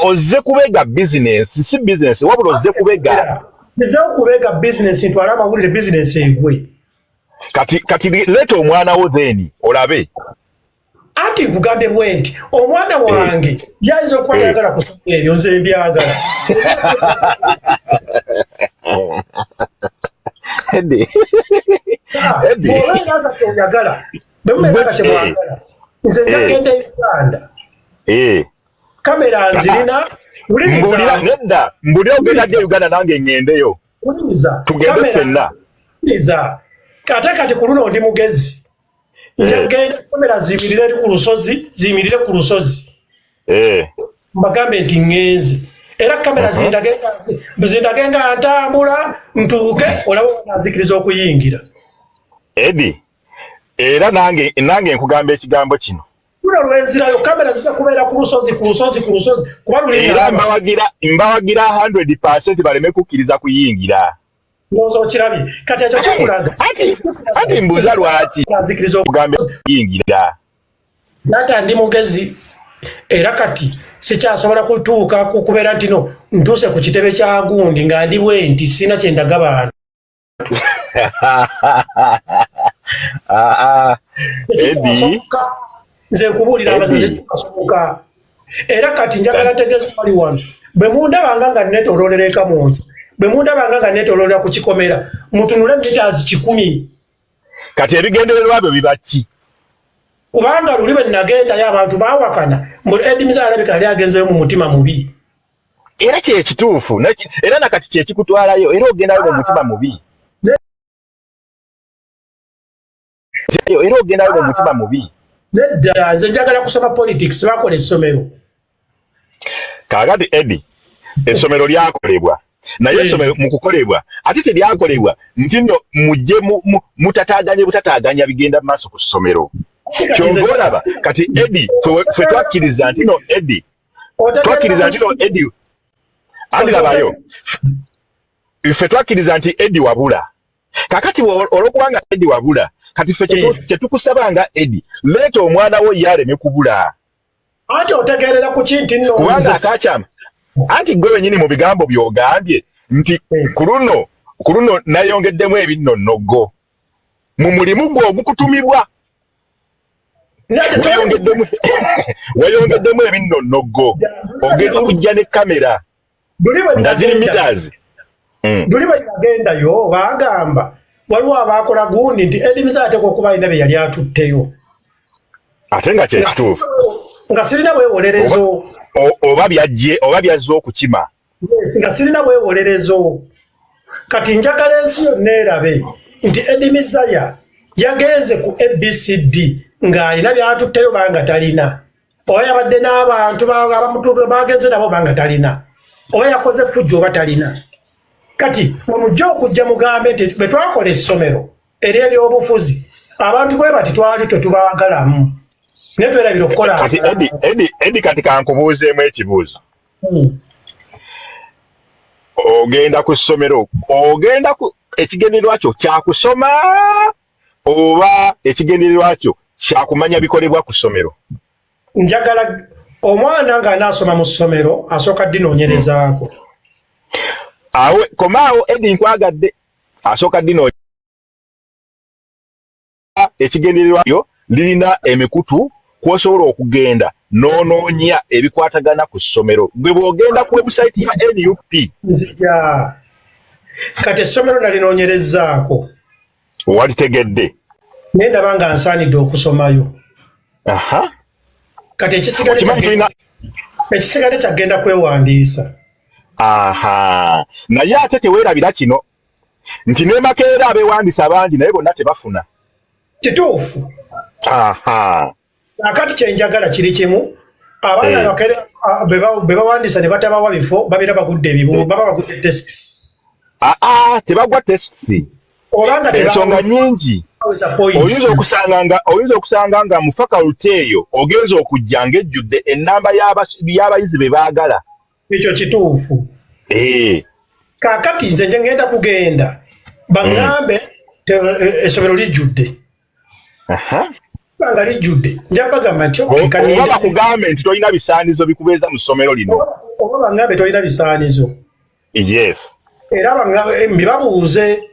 [SPEAKER 6] Ozze kubega bizinensi, si bizinensi, wabula ozze kubega.
[SPEAKER 1] Nzize okubega bizinensi, ntwale amawulire, bizinensi egwe.
[SPEAKER 6] Kati leeta omwana wo, then olabe.
[SPEAKER 1] Anti nkugambye bwe nti omwana wange yayinza okuba tayagala kusoma ebyo, nze mbyagala.
[SPEAKER 6] Eddie. Eddie.
[SPEAKER 1] Bw'obeera nga kyoyagala, bwe mubeera nga kyemwagala, nze nja kugenda e Uganda. Kamera nzirina.
[SPEAKER 6] Mbulira, nedda, mbulira, ogenda ddi e Uganda nange ŋŋendeyo?
[SPEAKER 1] Wuliriza.
[SPEAKER 6] Tugende ffenna.
[SPEAKER 1] Wuliriza, ate kati ku luno ndi mugezi, nja kugenda, kamera ziyimirire eri ku lusozi, ziyimirire ku lusozi. Mbagambe nti ŋŋenze, era kamera zindage nga ntambula ntuuke, olaba nzikiriza okuyingira.
[SPEAKER 6] Edi, era nange nkugamba ekigambo kino.
[SPEAKER 1] Luno lwenzirayo, kamera zijja kubeera ku lusozi, ku lusozi, ku lusozi, kuba luli
[SPEAKER 6] Era
[SPEAKER 1] nalaba.
[SPEAKER 6] mbawagira 100% baleme kukkiriza kuyingira.
[SPEAKER 1] Ndowooza okirabye kati, ekyo kikulaga.
[SPEAKER 6] Ati mbuuza lwaki
[SPEAKER 1] Nzikiriza
[SPEAKER 6] kugambe kuyingira.
[SPEAKER 1] Taata, ndi mugezi, era kati sikyasobola kutuuka ku kubeera nti no ntuuse ku kitebe kya gundi nga ndi bwe nti sirina kye ndaga bantu.
[SPEAKER 6] Ah, ah. Edi.
[SPEAKER 1] Tekikyasoboka. Nze nkubuulira amazima.
[SPEAKER 6] Eddie.
[SPEAKER 1] Tekikyasoboka. Era kati njagala ntegeeza bali wano, bwe mundabanga nga neetooloolera eka mu nju, bwe mundabanga nga neetooloolera ku kikomera, mutunule meters 100.
[SPEAKER 6] Kati ebigendererwa byo biba ki?
[SPEAKER 1] Kubanga luli bwe nagendayo abantu baawakana mbu Edi Mizaya alabika yali agenzeyo mu mutima mubi.
[SPEAKER 6] Era kyekituufu, era nakati kyekikutwalayo, era ogendayo mu mutima mubi, era ogendayo mu mutima mubi.
[SPEAKER 1] Nedda, nze njagala kusoma politics, bakola essomero.
[SPEAKER 6] Kaakati Edi, essomero lyakolebwa, naye essomero mu kukolebwa ate teryakolebwa nti nno mujje mutataaganye butataaganya bigenda mu maaso ku ssomero. Kyova olaba kati Eddy, ffe twakkiriza nti no Eddy, twakkiriza nti no Eddy, andi labayo, ffe twakkiriza nti Eddy wabula. Kakati olwokubanga Eddy wabula, kati ffe kyetukusaba nga Eddy, leeta omwana wo ye aleme kubula.
[SPEAKER 1] Anti otegeerera ku ki nti nno
[SPEAKER 6] kubanga akakyama, anti gwe wenyini mu bigambo by'ogambye nti ku luno nayongeddemu ebinnonnogo mu mulimu gwo ogukutumibwa, wayongeddemu ebinnonnogo, ogenda kujja ne kamera nga ziri meters.
[SPEAKER 1] Luli bwe nagendayo baagamba waliwo abaakola gundi nti Eddy Mizaya ateekwa okuba alina bye yali atutteyo.
[SPEAKER 6] Ate nga kyekituufu.
[SPEAKER 1] Nga sirina bwewolerezo.
[SPEAKER 6] Oba byajje oba byazze okukima.
[SPEAKER 1] Yes, nga sirina bwewolerezo. Kati njagala ensi yonna erabe nti Eddy Mizaya yagenze ku ABCD ng'alina byatutteyo banga talina, oba yabadde n'abantu bagenze nabo banga talina, oba yakoze fujjo oba talina. Kati mujje okujja mugambe nti bwe twakola essomero ery'ebyobufuzi abantu bwe bati twali tetubaagalamu, naye twerabira okukola.
[SPEAKER 6] Kati Eddy, kati kankubuuzeemu ekibuuzo. Ogenda ku ssomero, ogenda ku ekigendererwa kyo kyakusoma oba ekigendererwa kyo kyakumanya bikolebwa ku ssomero?
[SPEAKER 1] Njagala omwana ng'anaasoma mu ssomero asooka ddinoonyerezaako.
[SPEAKER 6] Awe komaawo Eddy, nkwagadde. Asooka ddino ekigendererwa yo lirina emikutu kw'osobola okugenda n'onoonya ebikwatagana ku ssomero. Gwe bw'ogenda ku website ya NUP.
[SPEAKER 1] Nzija kati essomero nalinoonyerezaako.
[SPEAKER 6] Walitegedde.
[SPEAKER 1] Naye ndaba nga nsaanidde okusomayo. Kati ekisigadde kyagenda kwewandiisa.
[SPEAKER 6] Aha, naye ate teweerabira kino nti ne Makerere abeewandiisa bangi, naye bonna tebafuna.
[SPEAKER 1] Kituufu. Akati kyenjagala kiri kimu, abaana Makerere be bawandiisa ne batabawa bifo babeera bagudde ebibuuzo, baba bagudde tests.
[SPEAKER 6] Aa, tebagwa tests.
[SPEAKER 1] Obanga
[SPEAKER 6] ensonga nyingi, oyinza okusanga nga mu faculty eyo ogenza okujja ng'ejjudde ennamba y'abayizi be baagala.
[SPEAKER 1] Ekyo kituufu. Kaakati nze nje ngenda kugenda baŋŋambe essomero lijjudde. Nga lijjudde nja bagamba nti
[SPEAKER 6] oba bakugambe nti tolina bisaanizo bikubeeza mu ssomero lino.
[SPEAKER 1] Oba baŋŋambe tolina bisaanizo.
[SPEAKER 6] Yes.
[SPEAKER 1] Era mbibabuuze.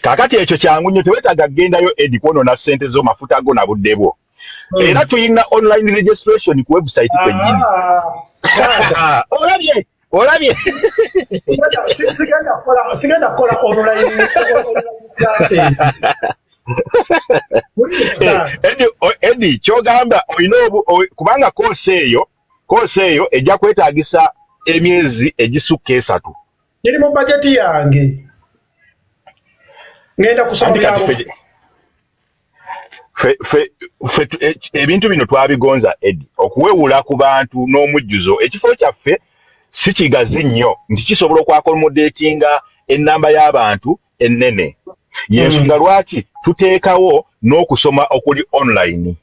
[SPEAKER 6] Kaakati ekyo kyangu nnyo, teweetaaga kugendayo Eddy kwonoona ssente zo, mafuta go na budde bwo. Era tulina online registration ku website kwennyini. Olabye, olabye.
[SPEAKER 1] Sigenda kukola online classes.
[SPEAKER 6] Eddy, kyogamba olina kubanga course eyo ejja kwetaagisa emyezi egisukka 3.
[SPEAKER 1] Kiri mu bajeti yange, ngenda kusoma byabufuzi.
[SPEAKER 6] Ebintu bino twabigonza Eddy, okuwewula ku bantu n'omujjuzo. Ekifo kyaffe si kigazi nnyo nti kisobola okwaccommodatinga ennamba y'abantu ennene, yensonga lwaki tuteekawo n'okusoma okuli online.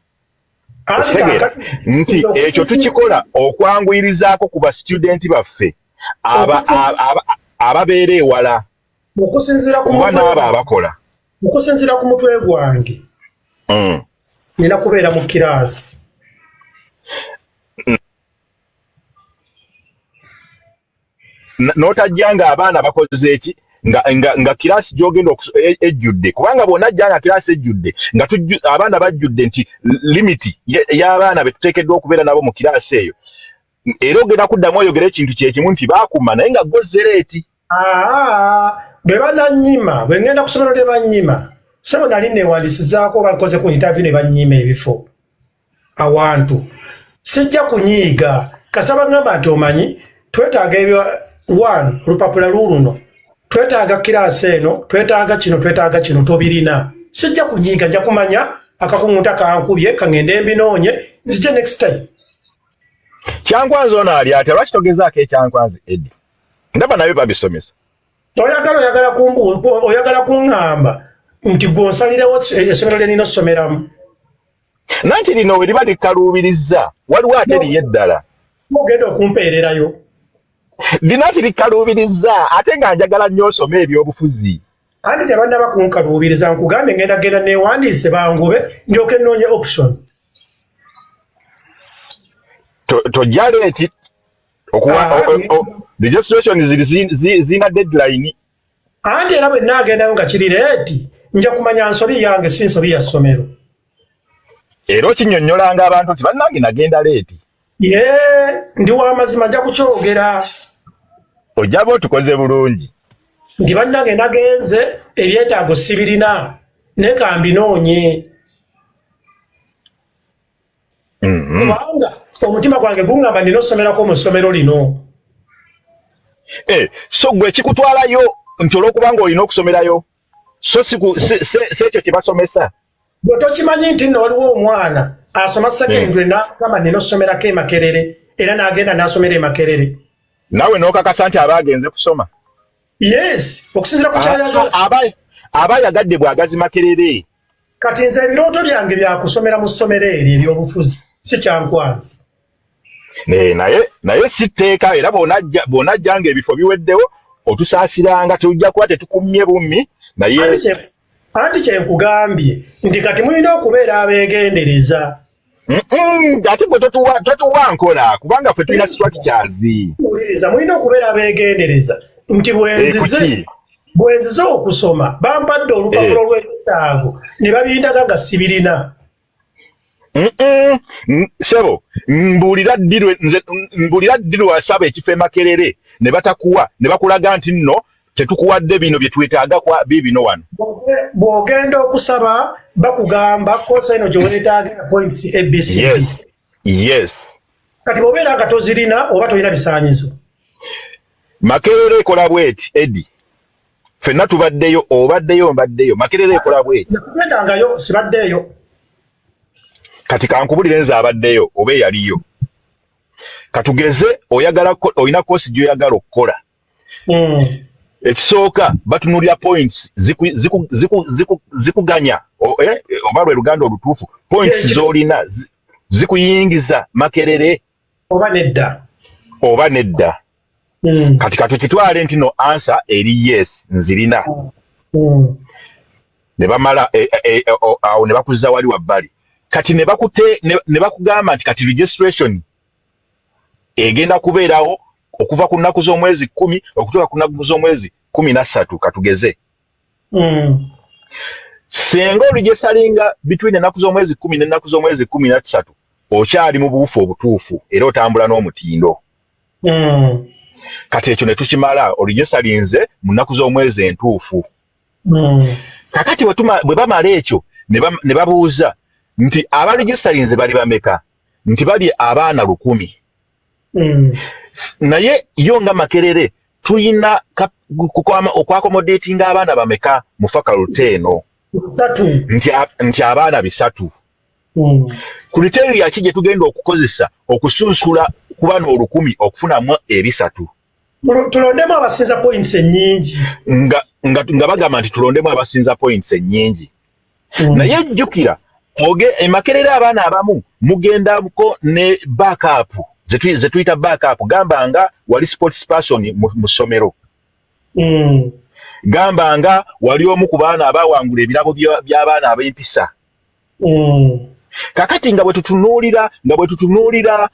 [SPEAKER 6] Okitegeera nti ekyo tukikola okwanguyirizaako ku basitudenti baffe ababeera ewala
[SPEAKER 1] okusinziira ku
[SPEAKER 6] oba n'abo abakola.
[SPEAKER 1] Okusinziira ku mutwe gwange, nina kubeera mu kiraasi.
[SPEAKER 6] N'otajja nga abaana bakoze eki, nga kiraasi gy'ogenda ejjudde, kubanga bw'onajja nga kiraasi ejjudde, nga abaana bajjudde, nti limit y'abaana be tuteekeddwa okubeera nabo mu kiraasi eyo, era ogenda kuddamu oyogera ekintu kyekimu nti baakuma, naye nga gozze late.
[SPEAKER 1] Aa, bwe bananyima, bwe ngenda ku ssomero lye bannyima, sebo nali neewandisizaako oba nkoze ku interview ne bannyima ebifo awantu, sijja kunyiiga kasita baŋŋamba nti omanyi twetaaga ebyo one olupapula luuluno, twetaaga kiraasi eno, twetaaga kino, twetaaga kino, tobirina, sijja kunyiiga. Nja kumanya akakuŋŋunta kankubye, kaŋŋende mbinoonye, nzije next time.
[SPEAKER 6] Kyankwanzi ono ali atya? Lwaki togezaako ekyankwanzi, Eddy? Ndaba nabyo babisomesa.
[SPEAKER 1] Oyagala kuŋŋamba nti gwe onsalirewo essomero lye nina osomeramu?
[SPEAKER 6] Nanti lino we liba likaluubirizza, waliwo ate liyo eddala.
[SPEAKER 1] Ogenda okumpeererayo.
[SPEAKER 6] Lina nti likaluubirizza, ate nga njagala nnyo osome ebyobufuzi.
[SPEAKER 1] Anti tebannaba kunkaluubiriza. Nkugambye ngenda genda neewandiise, bangube, ndyoke nnoonye option.
[SPEAKER 6] Tojja late okuwa. Registration ziri zirina deadline.
[SPEAKER 1] Anti era bwe naagendayo nga kiri late, nja kumanya nsobi yange, si nsobi ya ssomero.
[SPEAKER 6] Era okinnyonnyolanga abantu nti bannange, nagenda late.
[SPEAKER 1] Ye ndi w'amazima, nja kukyogera.
[SPEAKER 6] Ojjaba otukoze bulungi.
[SPEAKER 1] Nti bannange, nagenze, ebyetaago sibirina, naye kambinoonye, kubanga omutima gwange guŋŋamba nina osomerako mu ssomero lino.
[SPEAKER 6] Eh, so gwe kikutwalayo nti olwokubanga olina okusomerayo, so si ekyo kye basomesa.
[SPEAKER 1] Gwe tokimanyi nti nno waliwo omwana asoma secondary n'agamba nina osomerako e Makerere, era n'agenda n'asomera e Makerere?
[SPEAKER 6] Naawe n'okakasa nti aba agenze kusoma?
[SPEAKER 1] Yes, okusinziira ku kyayagala.
[SPEAKER 6] Aba ayagadde bwagazi Makerere.
[SPEAKER 1] Kati nze ebirooto byange byakusomera mu ssomero eryo ebyobufuzi, si kyankwanzi.
[SPEAKER 6] Naye si tteeka. Era bw'onajja ng'ebifo biweddewo, otusaasiranga, tujja kuba tetukumye bummi, naye
[SPEAKER 1] Anti kyenkugambye nti kati mulina okubeera abeegendereza.
[SPEAKER 6] Ate gwe totuwa nkola, kubanga ffe tulina structures.
[SPEAKER 1] Wuliriza, mulina okubeera abeegendereza nti bwenzize
[SPEAKER 6] Kuki?
[SPEAKER 1] Bwenzize okusoma, bampadde olupapula olw'ekyetaago ne babindaga nga sibirina.
[SPEAKER 6] Ssebo, mbuulira ddi nze mbuulira ddi lwasaba ekifo e Makerere ne batakuwa, ne bakulaga nti nno tetukuwadde bino bye twetaaga kwa biibino wano?
[SPEAKER 1] Bw'ogenda okusaba, bakugamba course eno gye weetaaga, points ABCD. Kati bw'obeera nga tozirina oba tolina bisaanyizo?
[SPEAKER 6] Makerere ekola bweti, Edi. Ffenna tubaddeyo, obaddeyo, mbaddeyo. Makerere ekola bweti.
[SPEAKER 1] Nakugendangayo, sibaddeeyo.
[SPEAKER 6] Kati kankubulire nze abaddeyo oba eyaliyo. Katugeze oyagala olina course gy'oyagala okukola. Ekisooka batunuulira points zikuganya oba lwe luganda olutuufu, points z'olina zikuyingiza Makerere
[SPEAKER 1] oba nedda.
[SPEAKER 6] Oba nedda. Kati katukitwale nti no answer eri yes, nzirina. Ne bamala awo ne bakuzza wali wabbali. Kati ne bakute ne bakugamba nti kati registration egenda kubeerawo okuva ku nnaku z'omwezi 10 okutuuka ku nnaku z'omwezi 13, katugeze. Singa oregisteringa between ennaku z'omwezi 10 n'ennaku z'omwezi 13, okyali mu buwufu obutuufu era otambula n'omutindo. Kati ekyo ne tukimala, oregisterinze mu nnaku z'omwezi entuufu. Kakati bwe bamala ekyo, ne babuuza nti abaregisterinze bali bameka? Nti bali abaana 1000. Naye yo nga Makerere tuyina okwaccommodatinga abaana bameka mu faculty eno?
[SPEAKER 1] 300.
[SPEAKER 6] Nti abaana 300. Criteria ki gye tugenda okukozesa okusunsula ku bano 1000 okufunamu 300?
[SPEAKER 1] Tulondemu abasinza points ennyingi.
[SPEAKER 6] Nga bagamba nti tulondemu abasinza points ennyingi. Naye jjukira e Makerere abaana abamu mugendako ne backup, ze tuyita backup. Gamba nga wali sports person mu ssomero, gamba nga wali omu ku baana abawangula ebirabo by'abaana ab'empisa. Kakati nga bwe tutunuulira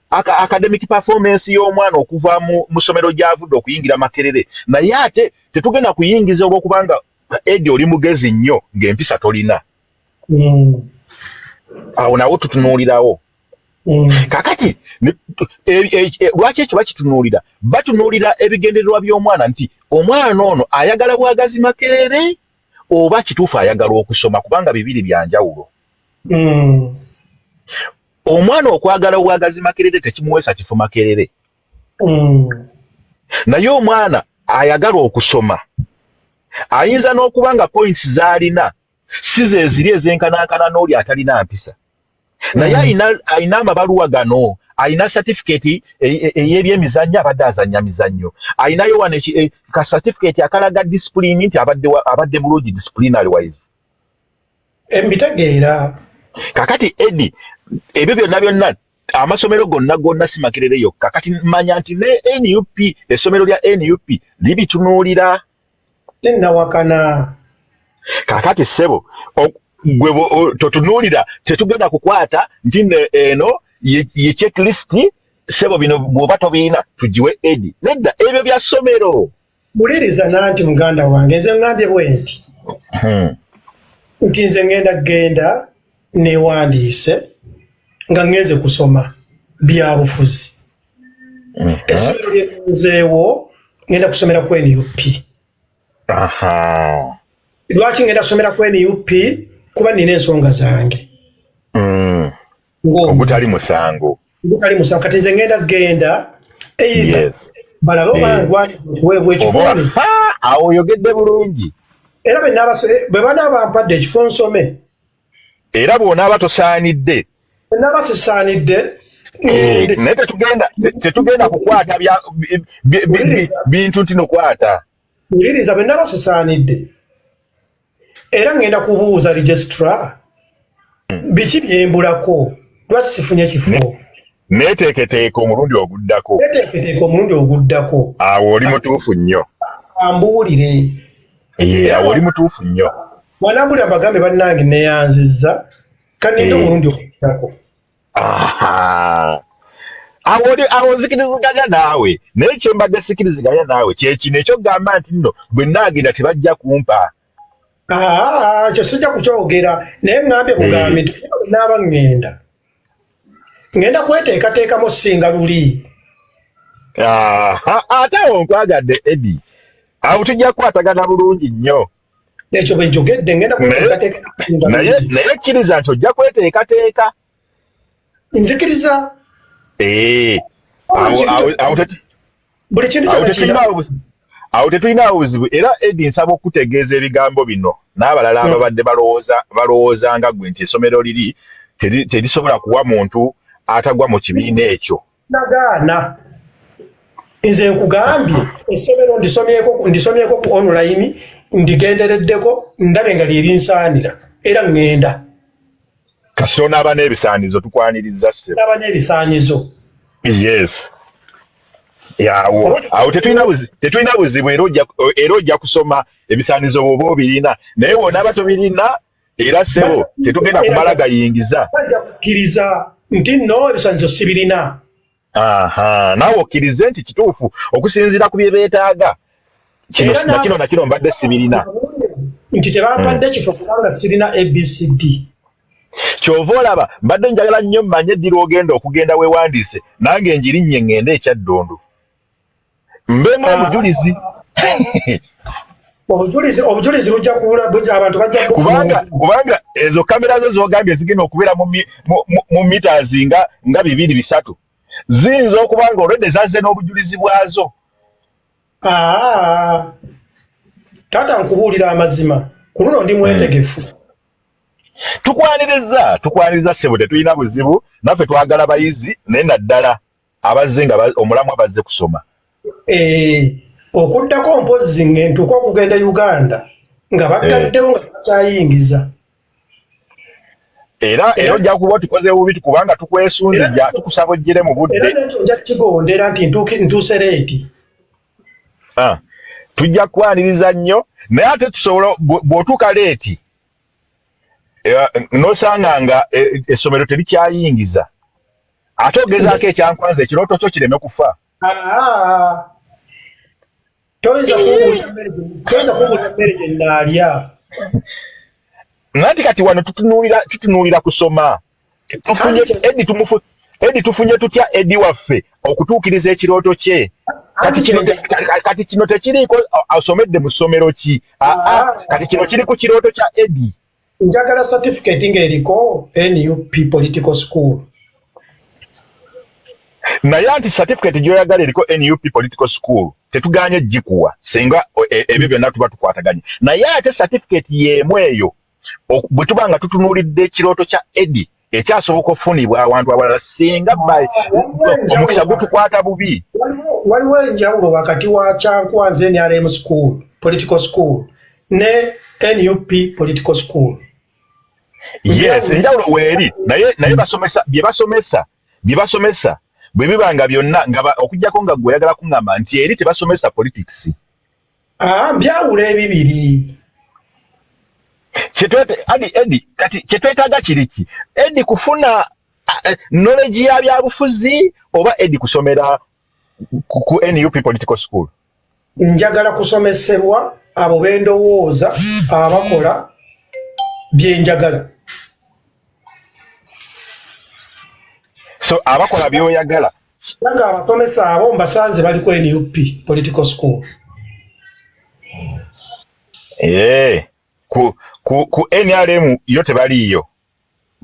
[SPEAKER 6] academic performance y'omwana okuva mu ssomero gy'avudde okuyingira Makerere, naye ate tetugenda kuyingiza olw'okubanga Edi oli mugezi nnyo ng'empisa tolina. Awo nawo tutunuulirawo. Kakati lwaki ekyo bakitunuulira? Batunuulira ebigendererwa by'omwana, nti omwana ono ayagala bwagazi Makerere oba kituufu ayagala okusoma, kubanga bibiri bya njawulo. Omwana okwagala obwagazi Makerere tekimuweesa kifo Makerere, naye omwana ayagala okusoma ayinza n'okuba nga points z'alina si ze ziri ezenkanankana n'oli atalina mpisa, naye alina amabaluwa gano, alina certificate ey'ebyemizannyo, abadde azannya mizannyo, alinayo wano ka certificate akalaga discipline, nti abadde mulungi disciplinary wise.
[SPEAKER 1] Mbitegeera.
[SPEAKER 6] Kakati Edi, ebyo byonna byonna, amasomero gonna gonna si Makerere yokka. Kati manya nti ne NUP, essomero lya NUP libitunuulira.
[SPEAKER 1] Sinnawakana.
[SPEAKER 6] Kakati ssebo, gwe totunuulira, tetugenda kukwata nti nno eno ye checklist. Ssebo, bino bw'oba tobirina tugiwe Edi. Nedda, ebyo bya ssomero.
[SPEAKER 1] Wuliriza nanti muganda wange, nze ŋŋambye bwe nti nti nze ŋŋenda genda neewandiise nga ŋŋenze kusoma byabufuzi. Essomero lye nzeewo ŋŋenda kusomera ku NUP. Lwaki ŋŋenda kusomera ku NUP? Kuba nina ensonga zange.
[SPEAKER 6] Ogutali musango.
[SPEAKER 1] Ogutali musango. Kati nze ŋŋenda genda either balabe oba ngwanidde okuweebwa ekifo.
[SPEAKER 6] Awo oyogedde bulungi.
[SPEAKER 1] Era bwe banaaba bampadde ekifo nsome.
[SPEAKER 6] Era bw'onaaba tosaanidde.
[SPEAKER 1] Bwe naaba sisaanidde,
[SPEAKER 6] naye tetugenda kukwata bintu nti nokwata.
[SPEAKER 1] Wuliriza, bwe naaba sisaanidde, era ŋŋenda kubuuza registrar biki byembulako, lwaki sifunye kifo.
[SPEAKER 6] Neeteeketeeka omulundi oguddako.
[SPEAKER 1] Neeteeketeeka omulundi oguddako.
[SPEAKER 6] Awo oli mutuufu nnyo.
[SPEAKER 1] Ambuulire.
[SPEAKER 6] Awo oli mutuufu nnyo.
[SPEAKER 1] Bw'anambulira, mbagambe, bannange, neyanzizza, kaninde omulundi oguddako.
[SPEAKER 6] Awo nzikiriziganya naawe, naye kyembadde sikiriziganya naawe kyekino ekyokugamba nti nno bwe naagenda tebajja kumpa.
[SPEAKER 1] Ekyo sijja kukyogera, naye ŋŋambye bugambi nti naaba ŋŋenda, ŋŋenda kweteekateekamu singa luli.
[SPEAKER 6] Ate awo nkwagadde, Edi, awo tujja kukwatagana bulungi nnyo.
[SPEAKER 1] Ekyo bwe njogedde, ŋŋenda kweteekateeka.
[SPEAKER 6] Naye kkiriza nti ojja kweteekateeka.
[SPEAKER 1] Nzikiriza. Buli kintu
[SPEAKER 6] kyonna. Awo tetulina buzibu. Era Edi, nsaba okutegeeza ebigambo bino n'abalala ababadde balowooza nga gwe nti essomero liri terisobola kuwa muntu atagwa mu kibiina ekyo.
[SPEAKER 1] Nagaana, nze nkugambye essomero ndisomyeko ku online, ndigendereddeko, ndabe nga lyerinsaanira, era ŋŋenda.
[SPEAKER 6] Kasita onaaba n'ebisaanizo, tukwaniriza, ssebo.
[SPEAKER 1] Naaba n'ebisaanyizo.
[SPEAKER 6] Yes, awo tetulina buzibu. Era ojja kusoma ebisaanizo bw'oba obirina, naye bw'onaaba tobirina, era ssebo, tetugenda kumala gayingiza.
[SPEAKER 1] Bajja kukkiriza nti nno ebisaanyizo sibirina.
[SPEAKER 6] Aha, naawe okkirize nti kituufu, okusinziira ku bye beetaaga, kino na kino na kino mbadde sibirina.
[SPEAKER 1] Nti tebampadde kifo kubanga sirina ABCD.
[SPEAKER 6] Kyova olaba mbadde njagala nnyo mmanye ddi lw'ogenda okugenda weewandiise, nange njirinnye ŋŋende ekyaddondo mbeemu obujulizi.
[SPEAKER 1] Obujulizi bujja kubula, abantu bajja.
[SPEAKER 6] Kubanga ezo kamera zo zogambye zigenda okubeera mu meters nga 2, 3, ziyinza okuba nga olwedde zazze n'obujulizi bwazo.
[SPEAKER 1] Aa, taata, nkubuulira amazima, ku luno ndi mwetegefu.
[SPEAKER 6] Tukwaniriza, tukwaniriza, ssebo, tetulina buzibu. Naffe twagala bayizi, naye naddala abazze nga omulamwa bazze kusoma.
[SPEAKER 1] Eh, okuddako mpozzi ngentuuka okugenda e Uganda nga baggaddewo, nga tebakyayingiza.
[SPEAKER 6] Era ojja kuba otukoze bubi, kubanga tukwesunze, tukusaba ojjire mu budde.
[SPEAKER 1] Era nekyo nja kukigondera nti ntuuse late.
[SPEAKER 6] Ah, tujja kukwaniriza nnyo, naye ate tusobola bw'otuuka late n'osanga nga essomero terikyayingiza, ate ogezaako ekyankwanza, ekirooto kyo kireme kufa.
[SPEAKER 1] Ah, toyinza kumbuulira mmere gye nnaalya.
[SPEAKER 6] Nanti kati wano tutunuulira kusoma. Tufunye Edi, Edi, tufunye tutya Edi waffe okutuukiriza ekirooto kye? Kati kino tekiriiko asomedde mu ssomero ki. Aa, kati kino kiri ku kirooto kya Edi.
[SPEAKER 1] Njagala certificate ng'eriko NUP Political School.
[SPEAKER 6] Naye anti certificate gy'oyagala eriko NUP Political School tetuganye gikuwa singa ebyo byonna tuba tukwataganye, naye ate certificate y'emu eyo, bwe tuba nga tutunuulidde ekirooto kya Edi ekyasoboka okufunibwa awantu awalala singa omukisa gutukwata bubi.
[SPEAKER 1] Waliwo enjawulo wakati wa Kyankwanzi NRM School, Political School, ne NUP Political School.
[SPEAKER 6] Yes, enjawulo weeri, naye basomesa bye basomesa bwe biba nga byonna nga okuggyako nga gwe oyagala kuŋŋamba nti eri tebasomesa politics.
[SPEAKER 1] Mbyawula ebibiri.
[SPEAKER 6] Edi kati kyetwetaaga kiri ki? Edi kufuna knowledge ya byabufuzi oba edi kusomera ku NUP political school?
[SPEAKER 1] Njagala kusomesebwa abo bendowooza abakola byenjagala.
[SPEAKER 6] So abakola byoyagala.
[SPEAKER 1] Nga abasomesa abo mbasanze bali ku NUP political school.
[SPEAKER 6] Ku NRM yo tebaliiyo.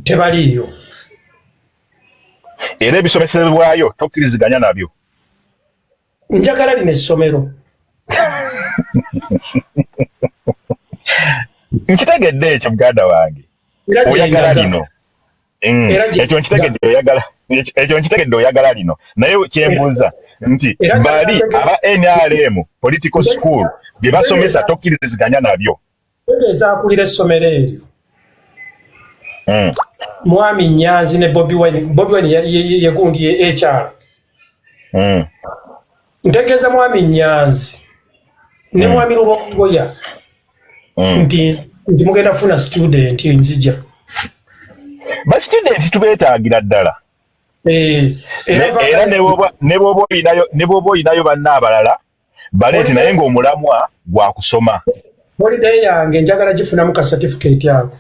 [SPEAKER 1] Tebaliiyo.
[SPEAKER 6] Era ebisomesebwayo tokkiriziganya nabyo.
[SPEAKER 1] Njagala lino essomero.
[SPEAKER 6] Nkitegedde ekyo muganda wange. Oyagala lino. Ekyo nkitegedde oyagala lino. Naye kyembuuza nti bali aba NRM political school bye basomesa tokkiriziganya nabyo.
[SPEAKER 1] Tegeeza akulira essomero eryo. Mwami Nyanzi ne Bobi Wine, Bobi Wine yegundi ye HR. Ntegeeza Mwami Nyanzi ne Mwami Lubongoya nti mugenda kufuna student nzija.
[SPEAKER 6] Ba student tubeetaagira ddala. Era ne bw'oba olinayo banna abalala baleete, naye ng'omulamwa gwa kusoma.
[SPEAKER 1] Holiday yange njagala gifunamu ka certificate ako.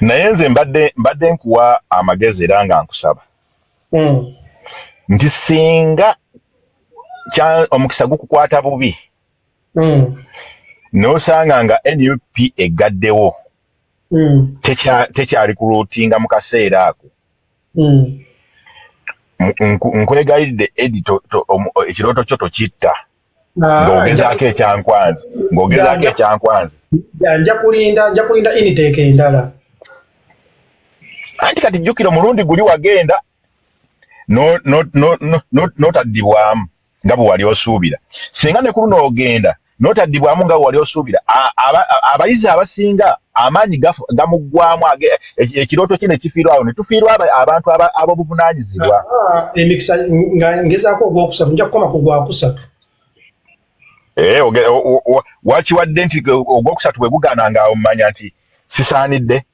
[SPEAKER 6] Naye nze mbadde nkuwa amagezi era nga nkusaba. Nti singa omukisa gukukwata bubi n'osanga nga NUP eggaddewo tekyali kuluutinga mu kaseera ako. Nkwegayiridde Edi, ekirooto kyo tokitta. Ng'ogezaako ekyankwanzi.
[SPEAKER 1] Nja kulinda initeeka endala.
[SPEAKER 6] Anti kati jjukira omulundi guli wagenda n'otaddibwamu nga bwe wali osuubira. Singa ne ku luno ogenda n'otaddibwamu nga bwe wali osuubira, abayizi abasinga amaanyi gamuggwamu, ekirooto kye ne kifiirwa awo, ne tufiirwa abantu ab'obuvunaanyizibwa.
[SPEAKER 1] Emikisa nga ngezaako ogwokusatu, nja kukoma ku gwakusatu.
[SPEAKER 6] Wakiwadde nti ogwokusatu bwe gugaana nga omanya nti sisaanidde.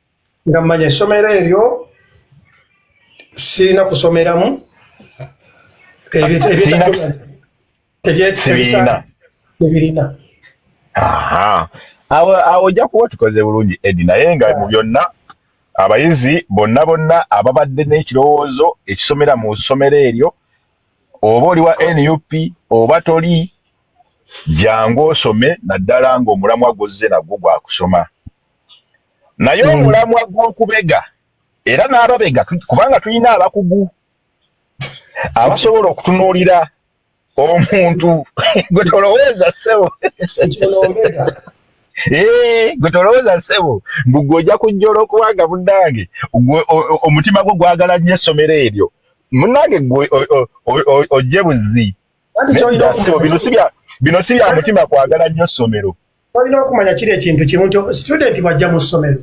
[SPEAKER 1] Nga mmanya essomero eryo sirina kusomeramu. Ebirina.
[SPEAKER 6] Awo ojja kuba tukoze bulungi Edi, naye nga mu byonna abayizi bonna bonna ababadde n'ekirowoozo ekisomera mu ssomero eryo, oba oli wa NUP oba toli, jangu osome, naddala ng'omulamwa gw'ozze nagwo gwa kusoma. Naye omulamwa gw'okubega era n'ababega, kubanga tulina abakugu abasobola okutunuulira omuntu gwe tolowooza ssebo. Gwe tolowooza ssebo gwe ojja kujja olw'okubanga munnange omutima gwo gwagala nnyo essomero eryo, munnange gwe ojje buzzi. Bino si bya mutima kwagala nnyo ssomero.
[SPEAKER 1] Olina okumanya kiri ekintu kimu nti student bw'ajja mu ssomero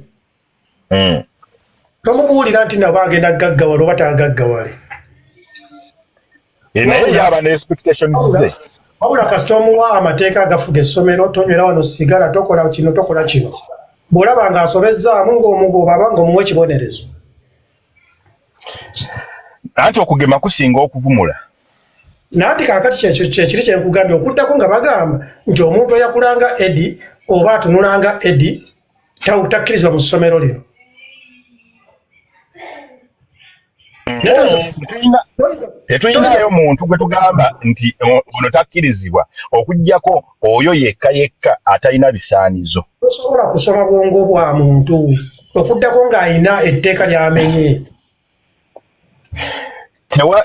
[SPEAKER 1] tomubuulira nti nabo agenda gaggawale oba tagaggawale.
[SPEAKER 6] Naye yaba ne expectations ze.
[SPEAKER 1] Wabula kasita omuwa amateeka agafuga essomero, tonywera wano sigala, tokola kino, tokola kino. Bw'olaba ng'asobezzaamu ng'omugoba aba ng'omuwa ekibonerezo.
[SPEAKER 6] Anti okugema kusinga okuvumula.
[SPEAKER 1] Nanti kaakati kyekiri kye nkugambye, okuddako nga bagamba nti omuntu eyakulanga Edi oba atunulanga Edi takkirizibwa mu ssomero lino.
[SPEAKER 6] Tetulinayo muntu gwe tugamba nti ono takkirizibwa, okuggyako oyo yekka yekka atalina bisaanizo.
[SPEAKER 1] Tosobola kusoma bwongo bwa muntu okuddako ng'alina etteeka ly'amenye.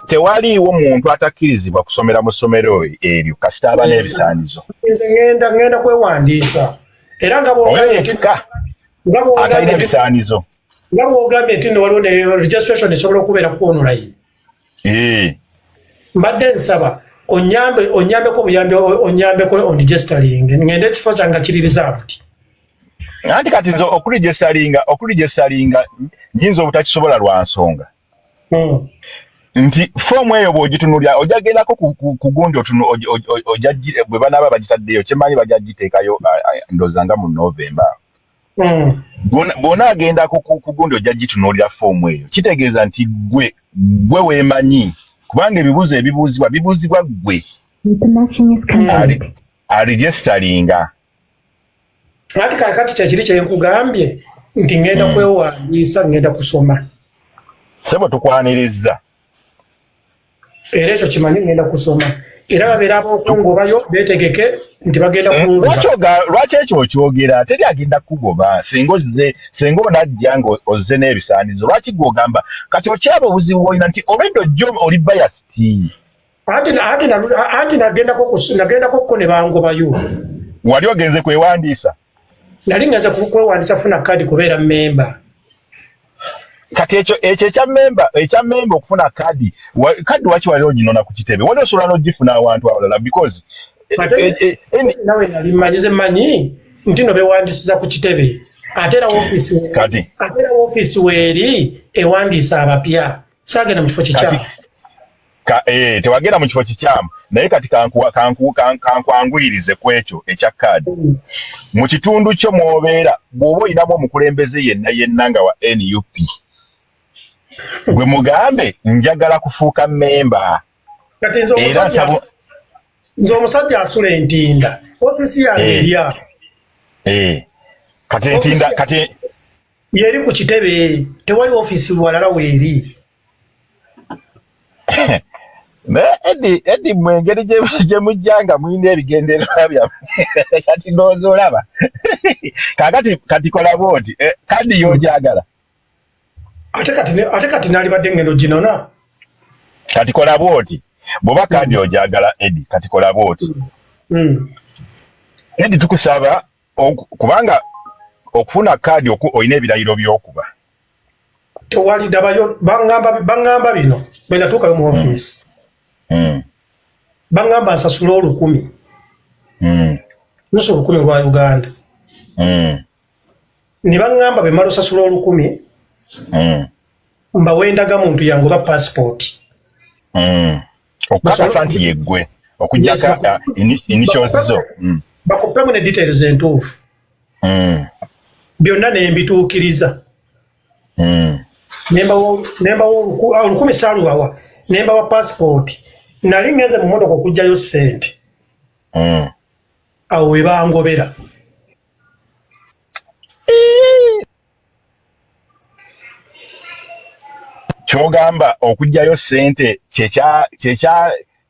[SPEAKER 6] Tewaliiwo muntu atakkirizibwa kusomera mu ssomero eryo kasita aba n'ebisaanizo.
[SPEAKER 1] Nze ngenda kwewandiisa era nga
[SPEAKER 6] atalina ebisaanizo.
[SPEAKER 1] Nga bw'ogambye nti nno waliwo ne registration esobola okubeera ku online. Mbadde nsaba onyambeko obuyambi, onyambeko on registering, ngende ekifo kyange kiri reserved.
[SPEAKER 6] Anti kati nze okuregisteringa nyinza obutakisobola lwa nsonga nti foomu eyo bw'ogitunulira ojja gendako ku gundi bwe banaaba bagitaddeyo, kyemmanyi bajja giteekayo, ndowooza nga mu November. Bw'onaagenda ku gundi ojja gitunuulira foomu eyo, kitegeeza nti gwe weemanyi, kubanga ebibuuzo ebibuuzibwa bibuuzibwa ggwe aregisteringa.
[SPEAKER 1] Anti kakati kyekiri kyenkugambye nti ngenda kwewandiisa, ngenda kusoma.
[SPEAKER 6] Sebo, tukwaniriza.
[SPEAKER 1] Era ekyo kimanyi, ngenda kusoma, era babeera ab'okungobayo beetegeke nti bagenda kungoba.
[SPEAKER 6] Lwaki ekyo okyogera? Teri agenda kukugoba singa ozze, singa onajja nga ozze n'ebisaanizo. Lwaki gwe ogamba kati okyaba obuzibu bwolina nti olwedde ojja oli biased?
[SPEAKER 1] Anti nagendako ko ne bangobayo.
[SPEAKER 6] Wali ogenze kwewandiisa?
[SPEAKER 1] Nali ngenze kwewandiisa funa kaadi kubeera memba.
[SPEAKER 6] Kati ekyo ekya memba okufuna kaadi, kaadi waki wali oginona ku kitebe? Wali osobola n'ogifuna awantu awalala because
[SPEAKER 1] Nawe nali mmanyi, ze mmanyi nti no bewandiisiza ku kitebe, ate era woofiisi
[SPEAKER 6] Kati
[SPEAKER 1] ate era woofiisi weeri ewandiisa abapya, saagenda mu kifo kikyamu.
[SPEAKER 6] Tewagenda mu kifo kikyamu, naye kati kankwanguyirize ku ekyo ekya kaadi. Mu kitundu kyo mw'obeera, bw'oba olinamu omukulembeze yenna yenna nga wa NUP, gwe mugambe njagala kufuuka memba.
[SPEAKER 1] Kati nze
[SPEAKER 6] Era
[SPEAKER 1] nze omusajja asula Entinda, ofiisi yange eri awo.
[SPEAKER 6] Kati Entinda kati
[SPEAKER 1] Yeri ku kitebe, tewali ofiisi walala weeri.
[SPEAKER 6] Naye Edi, mwe engeri gye mujja nga mulina ebigendererwa byammwe, kati ndowooza olaba kaakati kati kola bwoti, kadi y'ogyagala.
[SPEAKER 1] Ate kati nalibadde ngendo ginona.
[SPEAKER 6] Kati kola bwoti, bw'oba kadi ogyagala, Edi, kati kola bwoti. Edi, tukusaba kubanga okufuna kaadi olina ebirayiro by'okuba.
[SPEAKER 1] Tewali dabayo, baŋŋamba bino bwe natuukayo mu ofiisi. Baŋŋamba nsasule 1000, nusu 1000 olwa Uganda. Ne baŋŋamba bwe mmala osasula 1000, mbawe endagamuntu yange oba passport.
[SPEAKER 6] Okukakasa nti yeggwe, okuggyako
[SPEAKER 1] Yes,
[SPEAKER 6] initials zo.
[SPEAKER 1] Bakuppemu ne details entuufu. Byonna ne mbituukiriza. Ne mbawa 1000, saalubawa, ne mbawa passport. Nali ngenze mu motoka okuggyayo ssente, awo we bangobera.
[SPEAKER 6] Kyogamba okuggyayo ssente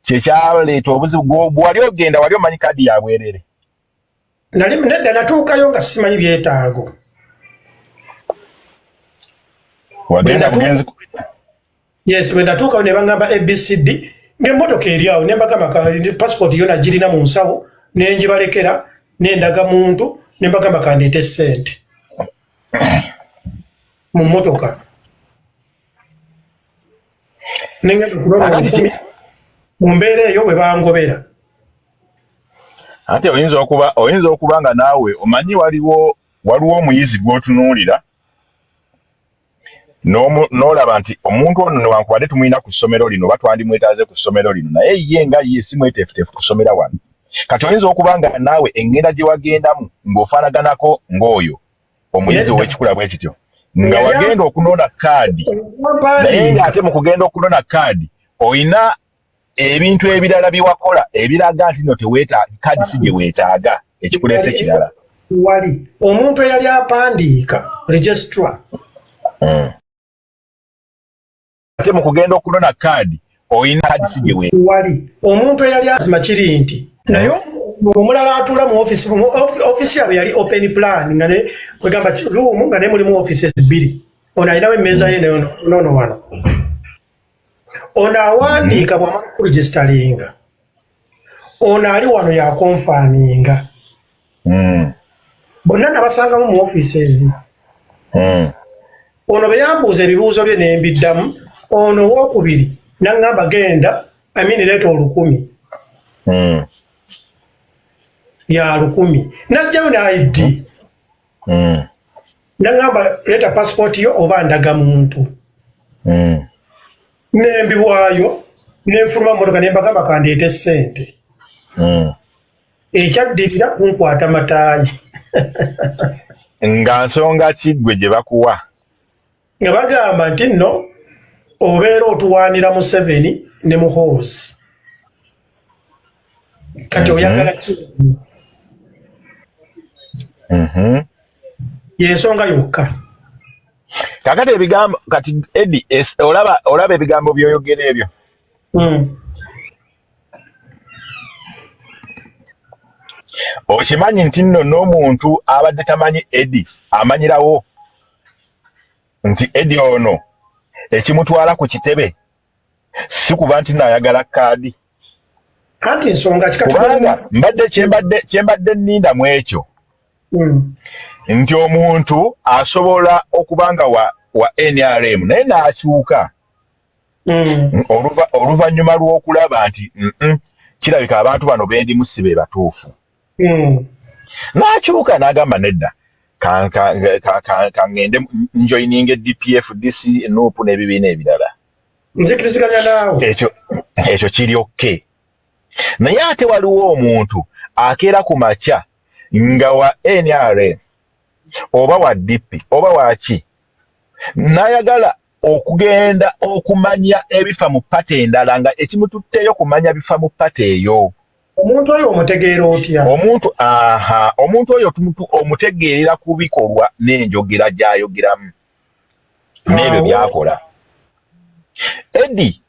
[SPEAKER 6] kyekyaleeta obuzibu. Bwe wali ogenda wali omanyi kaadi ya bwerere?
[SPEAKER 1] Nali nedda, natuukayo nga simanyi byetaago.
[SPEAKER 6] Wagenda bugenzi?
[SPEAKER 1] Yes, bwe natuukayo ne baŋŋamba ABCD ng'emmotoka eri awo, ne mbagamba passport yo nagirina mu nsawo, ne ngibalekera n'endagamuntu, ne mbagamba kandeete ssente mu mmotoka, ne ngenda okunona
[SPEAKER 6] Kakati
[SPEAKER 1] 1000 mu mbeera eyo bwe bangobera.
[SPEAKER 6] Ate oyinza okuba nga naawe omanyi waliwo omuyizi gw'otunuulira n'olaba nti omuntu ono newankubadde tumulina ku ssomero lino oba twandimwetaaze ku ssomero lino, naye ye nga ye si mweteefuteefu kusomera wano. Kati oyinza okuba nga naawe engenda gye wagendamu ng'ofaanaganako ng'oyo omuyizi
[SPEAKER 1] Nedda.
[SPEAKER 6] ow'ekikula bwe kityo, nga wagenda okunona kaadi, naye
[SPEAKER 1] Wampandiika.
[SPEAKER 6] ng'ate mu kugenda okunona kaadi oyina ebintu ebirala bye wakola ebiraga nti no teweeta kaadi si gye weetaaga, ekikuleese kirala.
[SPEAKER 1] Wali omuntu eyali apandiika, registrar.
[SPEAKER 6] Ate mu kugenda okunona kaadi oyina kaadi si gye
[SPEAKER 1] Wali omuntu eyali azima kiri nti naye omulala atuula mu office, mu office yaabwe yali open plan, nga ne kwegamba room nga naye mulimu offices bbiri. Ono alinawo emmeeza ye noono wano. Ono awandiika bw'amala okuregisteringa, ono ali wano yaconfirminga. Bonna nabasangamu mu offices. Ono bwe yambuuza ebibuuzo bye ne mbiddamu, ono owookubiri n'aŋŋamba genda amini leeta 1000. Ya 1000 n'ajjayo ne ID. Naŋŋamba leeta passport yo oba ndagamuntu. Nembiwaayo, nenfuluma mmotoka, ne mbagamba kandeete ssente. Ekyaddirira kunkwata mataayi.
[SPEAKER 6] Nga nsonga ki ggwe gye bakuwa?
[SPEAKER 1] Nga bagamba nti nno obeera otuwaanira Museveni ne Muhoozi, kati oyagala ki? Yensonga yokka.
[SPEAKER 6] Kakati ebigambo, kati Edi, olaba ebigambo by'oyogera ebyo, okimanyi nti nno n'omuntu abadde tamanyi Edi amanyirawo nti Edi ono ekimutwala ku kitebe si kuba nti naayagala kaadi.
[SPEAKER 1] Anti nsonga ki kati?
[SPEAKER 6] Kubanga mbadde kyembadde nninda mu ekyo nti omuntu asobola okuba nga wa NRM naye n'akyuka oluvannyuma lw'okulaba nti kirabika abantu bano bendimu si be batuufu, n'akyuka n'agamba nedda, kaŋŋende njoininga DP, FDC, NUP n'ebibiina ebirala.
[SPEAKER 1] Nzikiriziganya naawe.
[SPEAKER 6] Ekyo kiri okay, naye ate waliwo omuntu akeera ku makya nga wa NRM oba wa DP oba waki, n'ayagala okugenda okumanya ebifa mu party endala, nga ekimututteyo kumanya bifa mu party eyo.
[SPEAKER 1] Omuntu oyo omutegeera otya?
[SPEAKER 6] Omuntu, aha, omuntu oyo omutegeerera ku bikolwa n'enjogera gy'ayogeramu n'ebyo by'akola. Edi,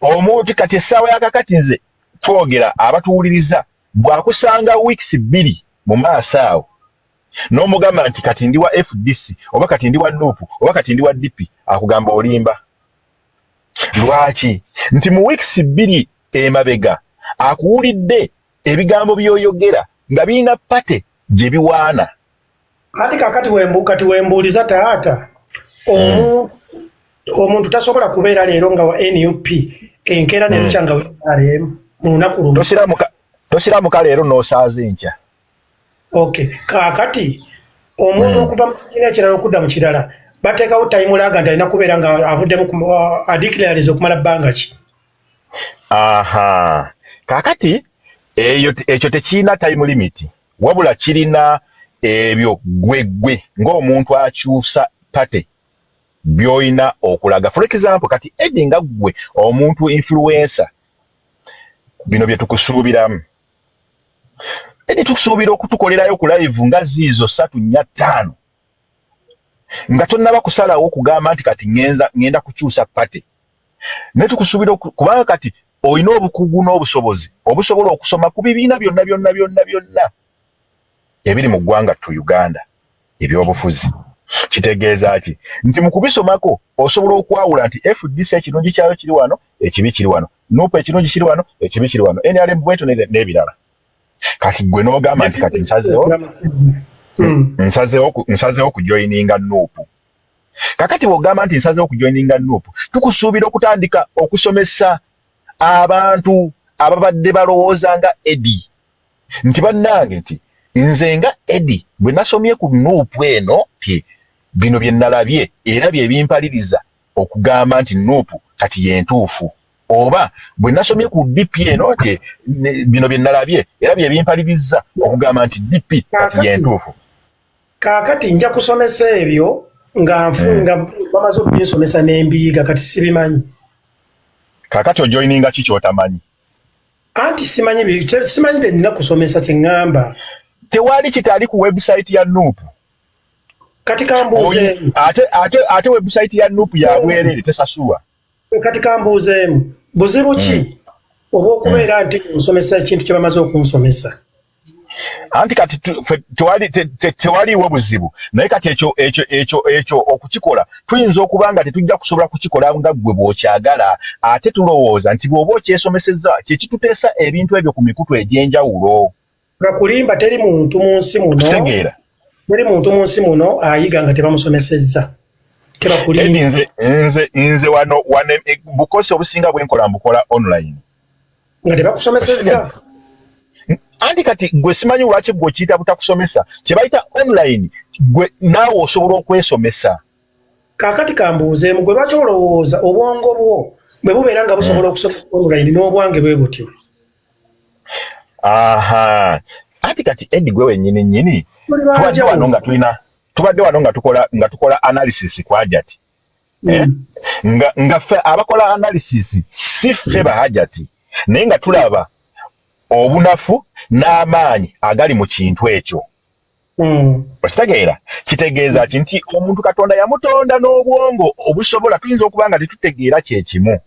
[SPEAKER 6] omuntu kati essaawa yakakati nze twogera, abatuwuliriza, bw'akusanga weeks 2 mu maaso awo n'omugamba nti kati ndi wa FDC oba kati ndi wa NUP oba kati ndi wa DP, akugamba olimba. Lwaki? Nti mu weeks 2 emabega akuwulidde ebigambo by'oyogera nga birina party gye biwaana.
[SPEAKER 1] Kati kakati kati wembuuliza taata, omuntu tasobola kubeera leero nga wa NUP, enkeera nerukya nga wa NRM mu lunaku lumu.
[SPEAKER 6] Tosiramuka leero n'osaaza enkya.
[SPEAKER 1] Okay, kaakati omuntu okuva mu kibiina ekirala okudda mu kirala, bateekawo time lag nti alina kubeera nga avuddemu adeclariza okumala bbanga ki?
[SPEAKER 6] Aha, kaakati eyo ekyo tekirina time limit, wabula kirina ebyo gwe gwe ng'omuntu akyusa party by'olina okulaga. For example, kati Edi, nga ggwe omuntu influencer, bino bye tukusuubiramu. Edi, tusuubira okutukolerayo ku live nga ziizo ssatu, nnya, ttaano nga tonnaba kusalawo okugamba nti kati ŋŋenda kukyusa party, naye tukusuubira kubanga kati olina obukugu n'obusobozi obusobola okusoma ku bibiina byonna byonna byonna byonna ebiri mu ggwanga tu Uganda ebyobufuzi. Kitegeeza ki? Nti mu kubisomako osobola okwawula nti FDC ekirungi kyayo kiri wano, ekibi kiri wano, NUP ekirungi kiri wano, ekibi kiri wano, NRM bwetyo n'ebirala. Kati gwe n'ogamba nti kati nsazeewo nsazeewo kujoininga NUP. Kakati bw'ogamba nti nsazeewo kujoininga NUP, tukusuubira okutandika okusomesa abantu ababadde balowooza nga Edi nti bannange, nti nze nga Edi bwe nasomye ku NUP eno, ti bino bye nalabye era bye bimpaliriza okugamba nti NUP kati yentuufu, oba bwe nasomye ku DP eno nti bino bye nalabye era bye bimpaliriza okugamba nti DP kati yentuufu.
[SPEAKER 1] Kaakati nja kusomesa ebyo nga nga bamaze okubinsomesa n'embiyiga, kati sibimanyi.
[SPEAKER 6] Kaakati ojoininga ki kyotamanyi?
[SPEAKER 1] Anti simanyi simanyi bye nnina kusomesa, kye ŋŋamba.
[SPEAKER 6] Tewali kitali ku website ya NUP.
[SPEAKER 1] Kati kambuuzeemu.
[SPEAKER 6] Ate website ya NUP ya bwereere, tesasulwa.
[SPEAKER 1] Kati kambuuzeemu, buzibu ki obw'okubeera nti nsomesa ekintu kye bamaze okunsomesa?
[SPEAKER 6] Anti kati tewaliiwo buzibu, naye kati ekyo okukikola tuyinza okuba nga tetujja kusobola kukikola nga ggwe bw'okyagala. Ate tulowooza nti bw'oba okyesomesezza, kyekituteesa ebintu ebyo ku mikutu egy'enjawulo.
[SPEAKER 1] Lwakulimba, teri muntu mu nsi muno
[SPEAKER 6] Kitegeera.
[SPEAKER 1] Teri muntu mu nsi muno ayiga nga tebamusomesezza. Tebakulimba.
[SPEAKER 6] Edi, nze wano bukosi obusinga bwenkola mbukola online.
[SPEAKER 1] Nga tebakusomesezza.
[SPEAKER 6] Anti kati gwe simanyi lwaki gwe okiyita butakusomesa. Kye bayita online, gwe naawe osobola okwesomesa.
[SPEAKER 1] Kaakati kambuuzeemu, gwe lwaki olowooza obwongo bwo bwe bubeera nga busobola okusoma online n'obwange bwe butyo?
[SPEAKER 6] Aha, anti kati Edi, gwe wennyini nnyini
[SPEAKER 1] Tuli
[SPEAKER 6] tubadde
[SPEAKER 1] banjawulo.
[SPEAKER 6] wano nga tulina, tubadde wano nga tukola analysis ku Hajati, eh? Nga ffe abakola analysis si ffe bahajati, naye nga tulaba obunafu n'amaanyi agali mu kintu ekyo. Okitegeera? Kitegeeza ki? Nti omuntu Katonda yamutonda n'obwongo obusobola, tuyinza okuba nga tetutegeera kyekimu,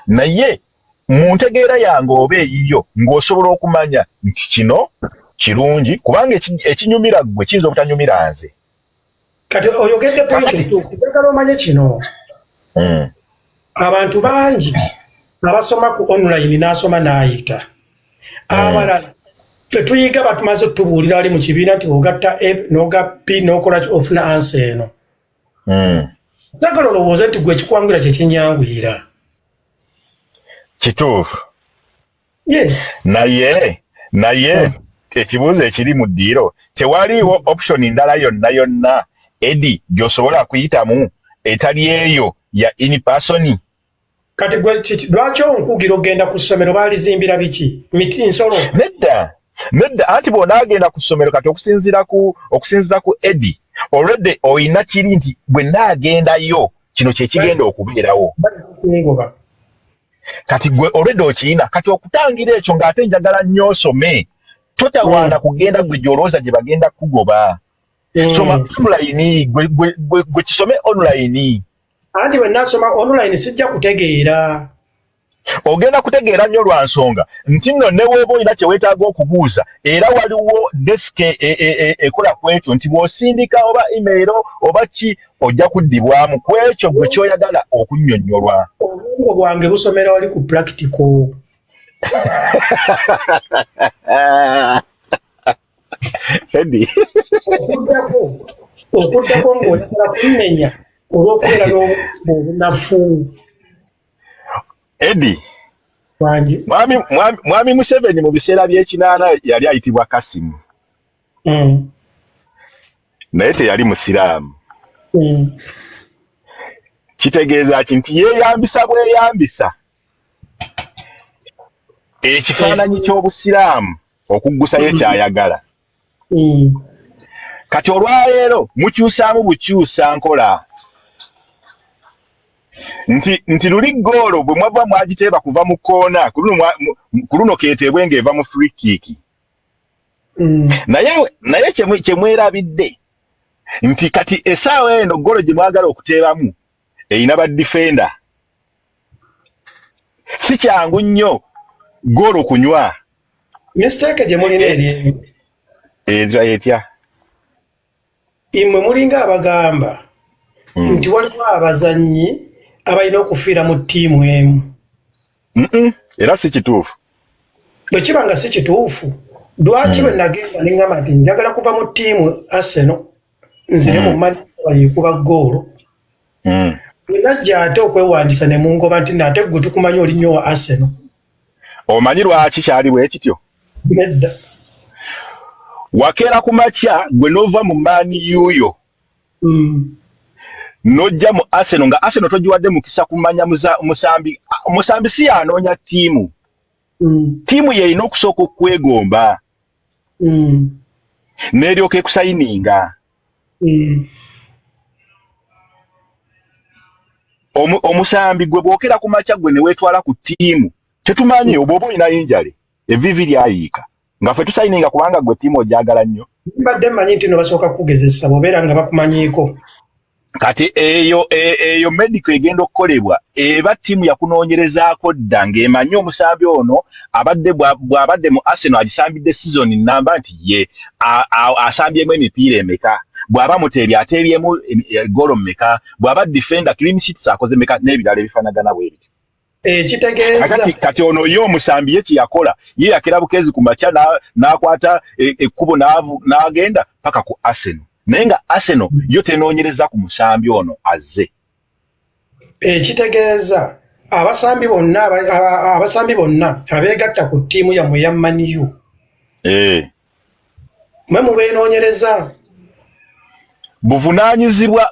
[SPEAKER 6] naye mu ntegeera yange oba eyiyo ng'osobola okumanya nti kino kirungi, kubanga ekinyumira ggwe kiyinza obutanyumira nze.
[SPEAKER 1] Kati oyogedde point entuufu. Njagala omanye kino: abantu bangi abasoma ku online n'asoma n'ayita. Abalala ffe tuyiga batumaze otubuulira ali mu kibiina nti ogatta A n'oga B n'okola ki, ofuna answer eno. Njagala olowooze nti gwe ekikwanguyira kyekinyanguyira.
[SPEAKER 6] Kituufu.
[SPEAKER 1] Yes.
[SPEAKER 6] Naye ekibuuzo ekiri mu ddiiro, tewaliiwo option ndala yonna yonna, Edi, gy'osobola kuyitamu etali eyo ya in person?
[SPEAKER 1] Kati gwe lwaki onkugira okugenda ku ssomero? Baalizimbira biki? Miti, nsolo?
[SPEAKER 6] Nedda, nedda, anti bw'onaagenda ku ssomero kati, okusinziira ku Edi, already oyina kiri nti bwe naagendayo kino kye kigenda okubeerawo.
[SPEAKER 1] Kungoba.
[SPEAKER 6] Kati gwe already okiyina. Kati okutangira ekyo, ng'ate njagala nnyo osome, totawaana kugenda gwe gy'olowooza gye bagenda kugoba. Soma online, gwe kisome online.
[SPEAKER 1] Anti bwe nasoma online sijja kutegeera.
[SPEAKER 6] Ogenda kutegeera nnyo, lwa nsonga nti nno ne bw'oba olina kye weetaaga okubuuza, era waliwo desk ekola ku ekyo, nti bw'osindika oba email oba ki, ojja kuddibwamu ku ekyo gwe ky'oyagala okunnyonnyolwa.
[SPEAKER 1] Obwongo bwange busomera wali ku practical.
[SPEAKER 6] Eddie.
[SPEAKER 1] Okuddako ng'oyagala kunnenya olw'okubeera n'obwongo obunafu.
[SPEAKER 6] Eddie.
[SPEAKER 1] Wange.
[SPEAKER 6] Mwami Museveni mu biseera by'ekinaana yali ayitibwa Kasimu, naye teyali musiraamu. Kitegeeza ki? Nti yeeyambisa bweyambisa ekifaananyi ky'obusiraamu okuggusayo kyayagala. Kati olwaleero mukyusaamu bukyusa nkola, nti luli ggoolo bwe mwava mwagiteeba kuva mu kkoona, ku luno keeteebwe ng'eva mu free kick. Naye kye mwerabidde nti kati essaawa eno ggolo gye mwagala okuteebamu erina ba defender. Si kyangu nnyo ggoolo kunywa.
[SPEAKER 1] Mistake gye mulina eri emu.
[SPEAKER 6] Etya etya?
[SPEAKER 1] Imwe mulinga abagamba nti waliwo abazannyi abalina okufiira mu ttiimu emu.
[SPEAKER 6] Era si kituufu.
[SPEAKER 1] Bwe kiba nga si kituufu, lwaki bwe nagenda ne ŋŋamba nti njagala kuva mu ttiimu Arsenal nzire mu Manchester yekuba ggoolo, bwe najja ate okwewandiisa ne mungoba nti nate gwe tukumanyi oli nnyo wa Arsenal?
[SPEAKER 6] Omanyi lwaki kyali bwe kityo?
[SPEAKER 1] Nedda.
[SPEAKER 6] Wakeera ku makya gwe n'ova mu Man U yo n'ojja mu Arsenal, nga Arsenal togiwadde mukisa kumanya musambi. Musambi si yanoonya ttiimu. Ttiimu yeerina okusooka okwegomba n'eryoka ekusayininga. Omusambi gwe bwokera ku makya gwe ne weetwala ku ttiimu, tetumanyi oba olina injury, evviivi lyayiika, nga ffe tusayininga kubanga gwe ttiimu ogyagala nnyo.
[SPEAKER 1] Mbadde mmanyi nti no basooka kugezesa bw'obeera nga bakumanyiiko.
[SPEAKER 6] Kati eyo medical egenda okukolebwa, eba ttiimu yakunoonyerezaako dda ng'emanyi omusambi ono abadde bw'abadde mu Arsenal agisambidde season namba, nti ye asambyemu emipiira emeka, bw'aba muteebi ateebyemu goolo mmeka, bw'aba defender clean sheets akoze meka, n'ebirala ebifaanagana bwe bityo.
[SPEAKER 1] Ekitegeeza
[SPEAKER 6] Kati ono ye omusambi ye kyeyakola, ye yakera bukeezi ku makya n'akwata ekkubo n'agenda paka ku Arsenal, naye nga Arsenal yo tenoonyereza ku musambi ono azze.
[SPEAKER 1] Ekitegeeza abasambi bonna abeegatta ku ttiimu yammwe eya Man U Mwe mubeenoonyereza.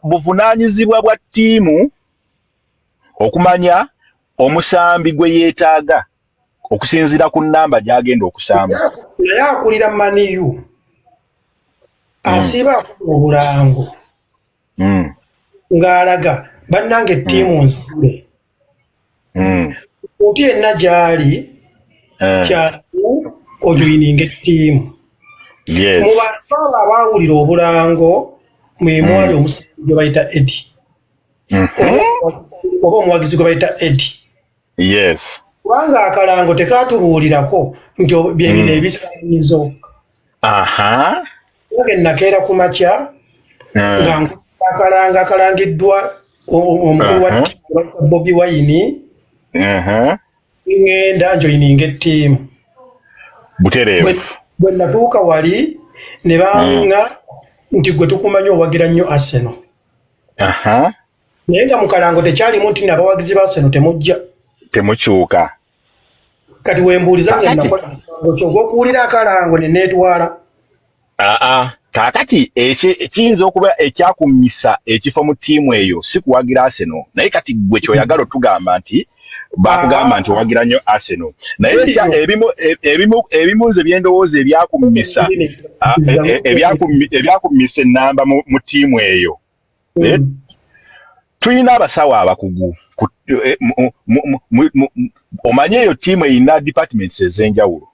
[SPEAKER 6] Buvunaanyizibwa bwa ttiimu okumanya omusambi gwe yeetaaga okusinziira ku nnamba gy'agenda okusamba.
[SPEAKER 1] Naye akulira Man U asiiba akuba obulango ng'alaga bannange ttiimu nzigule. Omuntu yenna gy'ali kyangu ojoyininga ettiimu. Mu bantu abo abaawulira obulango mwe mwali omusambi gwe bayita Eddie oba omuwagizi gwe bayita Eddie. Kubanga akalango tekaatubuulirako nti bye bino ebisaanyizo. Nange nakeera ku makya nga nkuba akalango akalangiddwa omukulu wa ttiimu bayita Bobi Wine, ŋŋenda njoyininga ettiimu. Bwe natuuka wali ne baŋŋa nti gwe tukumanyi owagira nnyo Arsenal. Naye nga mu kalango tekyalimu nti n'abawagizi ba Arsenal temujja.
[SPEAKER 6] Temukyuka.
[SPEAKER 1] Kati wembuuliza nze nakola musango ki ogw'okuwulira akalango ne neetwala?
[SPEAKER 6] Aa, kaakati ekiyinza okuba ekyakummisa ekifo mu ttiimu eyo si kuwagira Arsenal, naye kati ggwe kyoyagala otugamba nti bakugamba nti owagira nnyo Arsenal, naye ebimu nze byendowooza ebyakummisa ebyakummisa ennamba mu ttiimu eyo. Tulina abasawo abakugu. Omanye eyo ttiimu erina departments ez'enjawulo.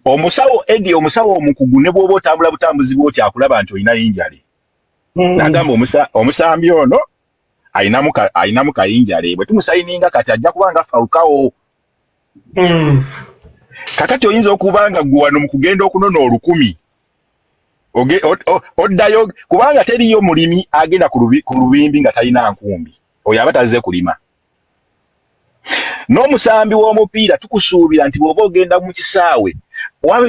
[SPEAKER 6] Omusawo Eddie, omusawo omukugu, ne bw'oba otambula butambuzi bw'oti akulaba nti olina injury. N'agamba omusambi ono alinamu ka injury, bwe tumusayininga kati ajja kuba nga Falcao. Kakati oyinza okuba nga gwe wano mu kugenda okunona 1000 oddayo, kubanga teriyo mulimi agenda ku lubimbi nga talina nkumbi, oyo aba tazze kulima. N'omusambi w'omupiira tukusuubira nti bw'oba ogenda mu kisaawe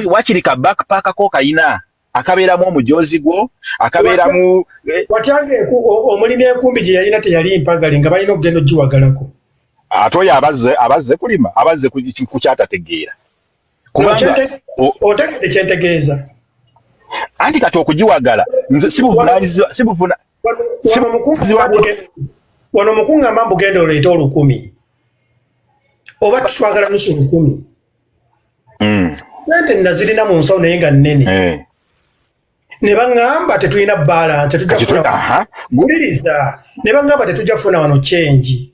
[SPEAKER 6] wakiri ka backpack ko kayina akabeeramu omujoozi gwo, akabeeramu
[SPEAKER 1] Watyanga omulimi enkumbi gye yalina teyali mpagali nga balina okugenda ogiwagalako.
[SPEAKER 6] Ate oyo abazze kulima, abazze ku kyatategeera.
[SPEAKER 1] Kubanga otegedde kyentegeeza.
[SPEAKER 6] Anti kati okugiwagala nze sibuvunaanyizibwa, sibuvuna
[SPEAKER 1] Wano mukuŋŋamba mbu genda oleete 1000 oba twagala 50,000. Sente nazirina mu nsawo naye nga nnene. Ne baŋŋamba tetulina balance, tetujja kufuna. Wuliriza, ne baŋŋamba tetujja kufuna wano change.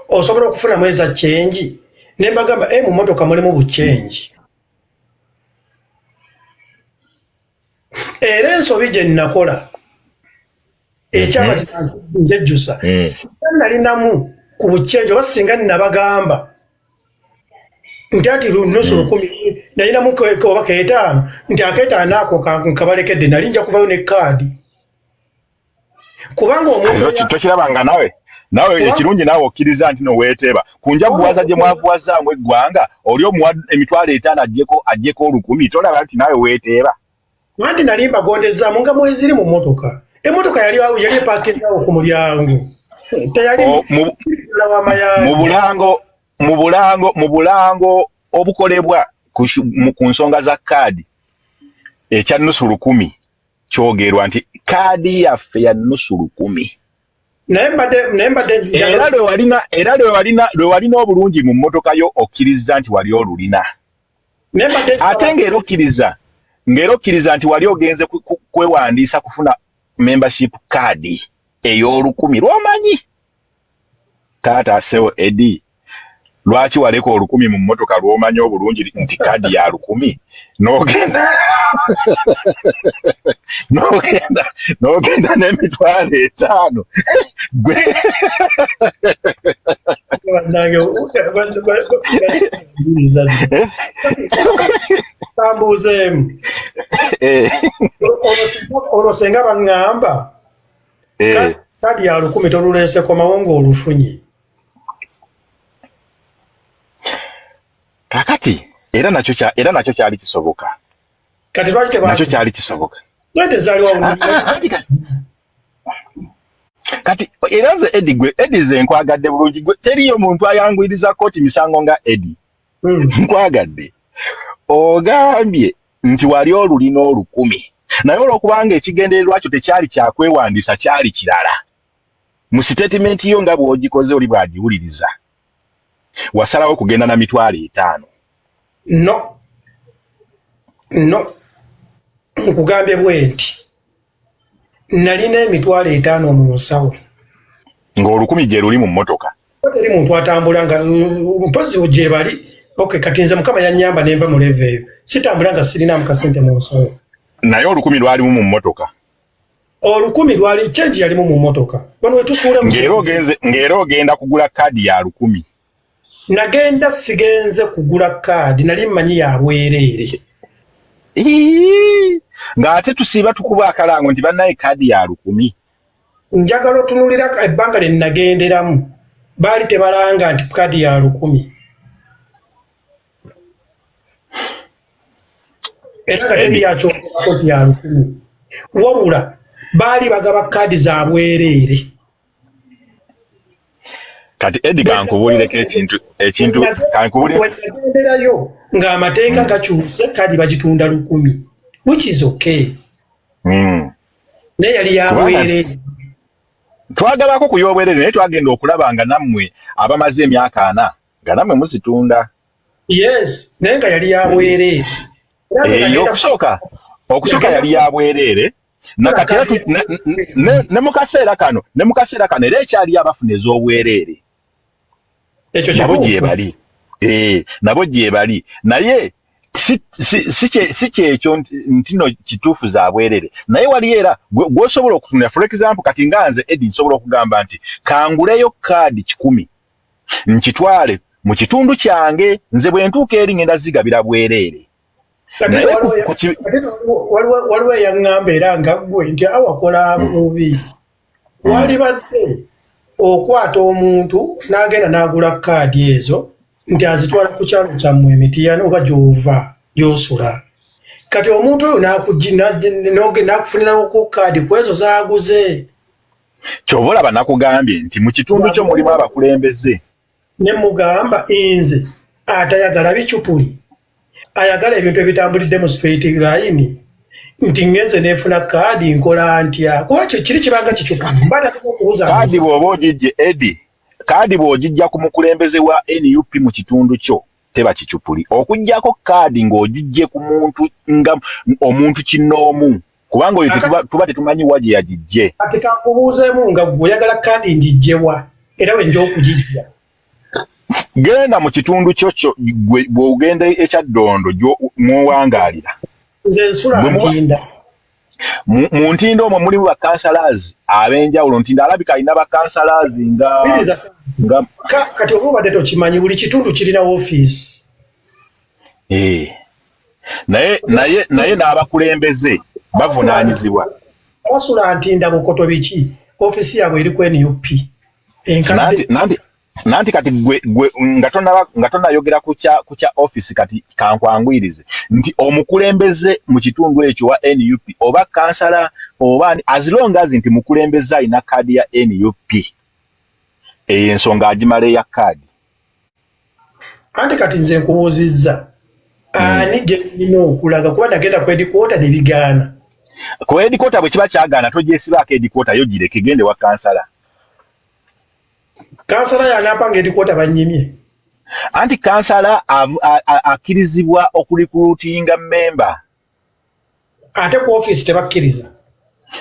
[SPEAKER 1] Osobola okufunamu eza change? Ne mbagamba mu mmotoka mulimu bu change. Era ensobi gye nnakola ekyamazima njejjusa, singa nalinamu ku buchenji oba singa nabagamba nti ati 50,000 nalinamu oba 5,000 nti aketaano ako nkabalekedde, nali nja kuvayo ne kaadi. Kubanga omuntu
[SPEAKER 6] tokirabanga nawe ekirungi naawe okkiriza nti noweeteeba ku njavuwaza gye mwavuwazaamu eggwanga, oli omuwa 500,000 aggyeko 1000, tolaba nti naawe weeteeba?
[SPEAKER 1] Anti nali mbagondezaamu nga mweziri mu mmotoka. Emmotoka yali epakizaawo ku mulyango. Teyali
[SPEAKER 6] mu bulango obukolebwa ku nsonga za kaadi ekya 50,000 kyogerwa nti kaadi yaffe ya 50,000.
[SPEAKER 1] Naye mbadde
[SPEAKER 6] era lwe walina obulungi mu mmotoka yo okkiriza nti wali olulina. Ate ng'era okkiriza nti wali ogenze kwewandiisa kufuna membership card ey'olukumi lw'omanyi. Taata Seo Eddie, lwaki waleka 1000 mu mmotoka lw'omanyi obulungi nti kaadi ya 1000 n'ogenda n'50,000 gwe?
[SPEAKER 1] Kambuuzeemu. Olwo senga baŋŋamba kaadi ya 1000 toluleese, komawo ng'olufunye.
[SPEAKER 6] Kakati era nakyo kyali kisoboka.
[SPEAKER 1] Kati lwaki
[SPEAKER 6] nakyo kyali kisoboka?
[SPEAKER 1] Sente zaaliwo.
[SPEAKER 6] Kati era nze Eddie, gwe Eddie ze nkwagadde bulungi, gwe teriyo muntu ayanguyiriza kooti misango nga Eddie. Nkwagadde. Ogambye nti wali olulina 1,000, naye olwokubanga ekigendererwa kyo tekyali kyakwewandiisa, kyali kirala, mu sitatimenti yo nga bw'ogikoze oli bw'agiwuliriza, wasalawo kugenda na 50,000.
[SPEAKER 1] No, nkugambye bwe nti nalina 50,000 mu nsawo.
[SPEAKER 6] Ng'olukumi gye luli mu mmotoka.
[SPEAKER 1] Teri muntu atambula nga mpozi gye bali. Okay, kati nze Mukama yannyamba nenva mu level eyo, sitambula nga sirinamu kasente mu nsawo.
[SPEAKER 6] Naye 1,000 lwalimu mu mmotoka.
[SPEAKER 1] 1,000 lwali, change yalimu mu mmotoka wano wetusuula.
[SPEAKER 6] Ng'era ogenda kugula kaadi ya 1,000.
[SPEAKER 1] Nagenda, sigenze kugula kaadi, nali mmanyi ya bwereere.
[SPEAKER 6] Ii, ng'ate tusiiba tukuba akalango nti bannaye kaadi ya 1,000.
[SPEAKER 1] Njagala otunulira ebbanga lye nagenderamu, baali tebalanga nti kaadi ya 1,000, era nga teri yakyogerako nti ya 1,000, wabula baali bagaba kaadi za bwereere.
[SPEAKER 6] Kati Edi, kankubuulireko ekintu kankubuulire.
[SPEAKER 1] Wenagenderayo ng'amateeka gakyuse, kaadi bagitunda 1,000, which is okay, naye yali ya bwereere.
[SPEAKER 6] Twagabako ku y'obwereere, naye twagenda okulaba nga nammwe abamaze emyaka 40 nga nammwe muzitunda.
[SPEAKER 1] Yes, naye nga yali ya bwereere. Era nze
[SPEAKER 6] Okusooka yali ya bwereere, nakati era ne mu kaseera kano era ekyaliyo abafuna ez'obwereere.
[SPEAKER 1] Ekyo
[SPEAKER 6] Nabo
[SPEAKER 1] kituufu.
[SPEAKER 6] gye bali. Nabo gye bali, naye si kyekyo nti no kituufu za bwereere, naye waliyo era gw'osobola okutunula. For example, kati nga nze Edi nsobola okugamba nti kanguleyo kaadi 100 nkitwale mu kitundu kyange, nze bwe ntuuka eri ngenda zigabira bwereere.
[SPEAKER 1] Ate
[SPEAKER 6] Naye
[SPEAKER 1] ate waliwo eyaŋŋamba era nga ggwe nti awakola bubi, walibadde okwata omuntu n'agenda n'agula kaadi ezo nti azitwala ku kyalo kyammwe Emitiyana oba gy'ova gy'osula. Kati omuntu oyo n'akufunirako kaadi ku ezo z'aguze.
[SPEAKER 6] Kyova olaba nakugambye nti mu kitundu kyo mulimu abakulembeze.
[SPEAKER 1] Ne mugamba nze atayagala bicupuli, ayagala ebintu ebitambulidde mu straight line, nti ngenze neefuna kaadi nkola ntya? Kuba kyo kiri kibanga kicupuli, mba nateka okubuza.
[SPEAKER 6] Kaadi bw'oba ogijje, Edi, kaadi bw'ogijja ku mukulembeze wa NUP mu kitundu kyo teba kicupuli, okuggyako kaadi ng'ogijje ku muntu nga omuntu kinnoomu, kubanga oyo tuba tetumanyi wa gye yagijje.
[SPEAKER 1] Kati kankubuuzeemu, nga gwe oyagala kaadi ngijjewa era wenja okugijja?
[SPEAKER 6] Genda mu kitundu kyo gwe bw'ogenda ekyaddondo mw'owangaalira.
[SPEAKER 1] Nze nsula Ntinda.
[SPEAKER 6] Mu Ntinda omwo mulimu bakansalazi ab'enjawulo. Ntinda alabika alina bakansalazi nga
[SPEAKER 1] Wuliriza,
[SPEAKER 6] nga
[SPEAKER 1] kati oba obadde tokimanyi, buli kitundu kirina woofiisi.
[SPEAKER 6] Eh. Naye n'abakulembeze bavunaanyizibwa.
[SPEAKER 1] Abasula Ntinda, Bukoto, biki, ofiisi yaabwe eri ku NUP enkadde.
[SPEAKER 6] Nanti kati gwe nga tonayogera ku kya office, kati kankwanguyirize nti omukulembeze mu kitundu ekyo wa NUP oba kansala oba ani, as long as nti mukulembeze alina kaadi ya NUP, eyo ensonga agimala eya kaadi.
[SPEAKER 1] Anti kati nze nkubuuzizza ani gye nnina okulaga, kuba nagenda ku headquarter ne bigaana.
[SPEAKER 6] Ku headquarter bwe kiba kyagaana, togyesibaako headquarter yo, gireke, gende wa kansala.
[SPEAKER 1] Kansala yanampa nga headquarter bannyimye.
[SPEAKER 6] Anti kansala akkirizibwa okurecruitinga memba.
[SPEAKER 1] Ate ku ofiisi tebakkiriza.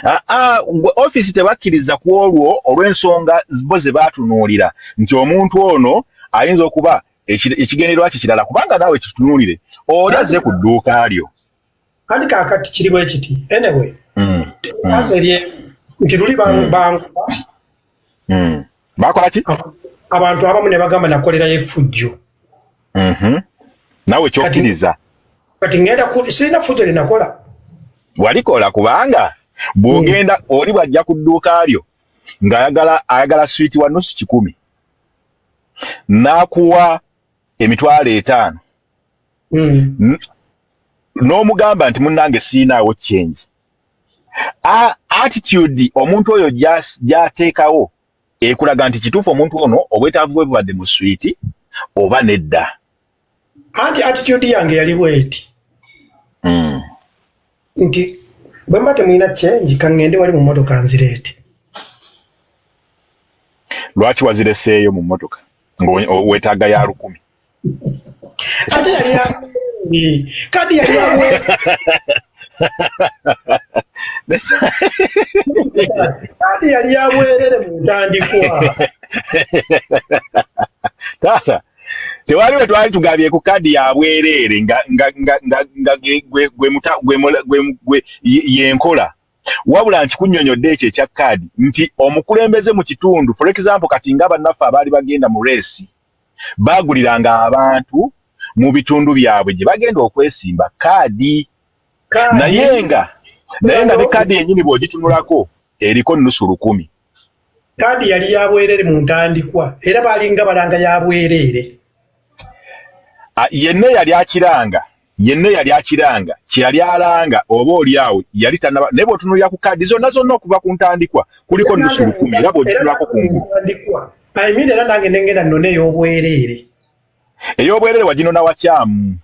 [SPEAKER 6] Aa, gwe ofiisi tebakkiriza ku olwo olw'ensonga bo ze baatunuulira nti omuntu ono ayinza okuba ekigendererwa kye kirala, kubanga naawe kitunuulire, oli azze ku dduuka lyo.
[SPEAKER 1] Anti kaakati kiri bwe kiti, anyway, asa eri nti luli banguba.
[SPEAKER 6] Bakola ki?
[SPEAKER 1] Abantu abamu ne bagamba nakolerayo effujjo.
[SPEAKER 6] Naawe kyokkiriza.
[SPEAKER 1] Kati ngenda sirina ffujjo lye nakola.
[SPEAKER 6] Walikola, kubanga bw'ogenda oli bw'ajja ku dduuka lyo ng'ayagala ayagala swiiti wa nusu kikumi n'akuwa 50,000 n'omugamba nti munnange siinaawo change, attitude omuntu oyo gy'ateekawo ekulaga nti kituufu omuntu ono obwetaavu bwe bubadde mu swiiti oba nedda.
[SPEAKER 1] Anti attitude yange yali bweti nti bwe mba temulina change, kaŋŋende wali mu mmotoka nzireete.
[SPEAKER 6] Lwaki wazireseeyo mu mmotoka nga weetaaga ya 1000?
[SPEAKER 1] Ate yali yabwereere, kadi yali yabwereere, kadi yali yabwereere mu ntandikwa.
[SPEAKER 6] Taata, tewali we twali tugabye ku kadi ya bwereere nga nga nga nga nga gwe gwe muta gwe gwe gwe yenkola, wabula nti kunnyonnyodde ekyo ekya kaadi nti omukulembeze mu kitundu, for example, kati nga bannaffe abaali bagenda mu race baaguliranga abantu mu bitundu byabwe gye bagenda okwesimba kaadi, naye nga ne kaadi yennyini bw'ogitunulako eriko 500.
[SPEAKER 1] Kaadi yali ya bwereere mu ntandikwa, era baalinga balanga ya bwereere.
[SPEAKER 6] Yenna yali akiranga, yenna yali akiranga, kye yali alanga oba oli awo yali tannaba, naye bw'otunuulira ku kaadi zonna zonna okuva ku ntandikwa kuliko 500, era bw'ogitunulako ku ngulu.
[SPEAKER 1] I mean, era nange nengenda nnone ey'obwereere.
[SPEAKER 6] Ey'obwereere waginona wakyamu.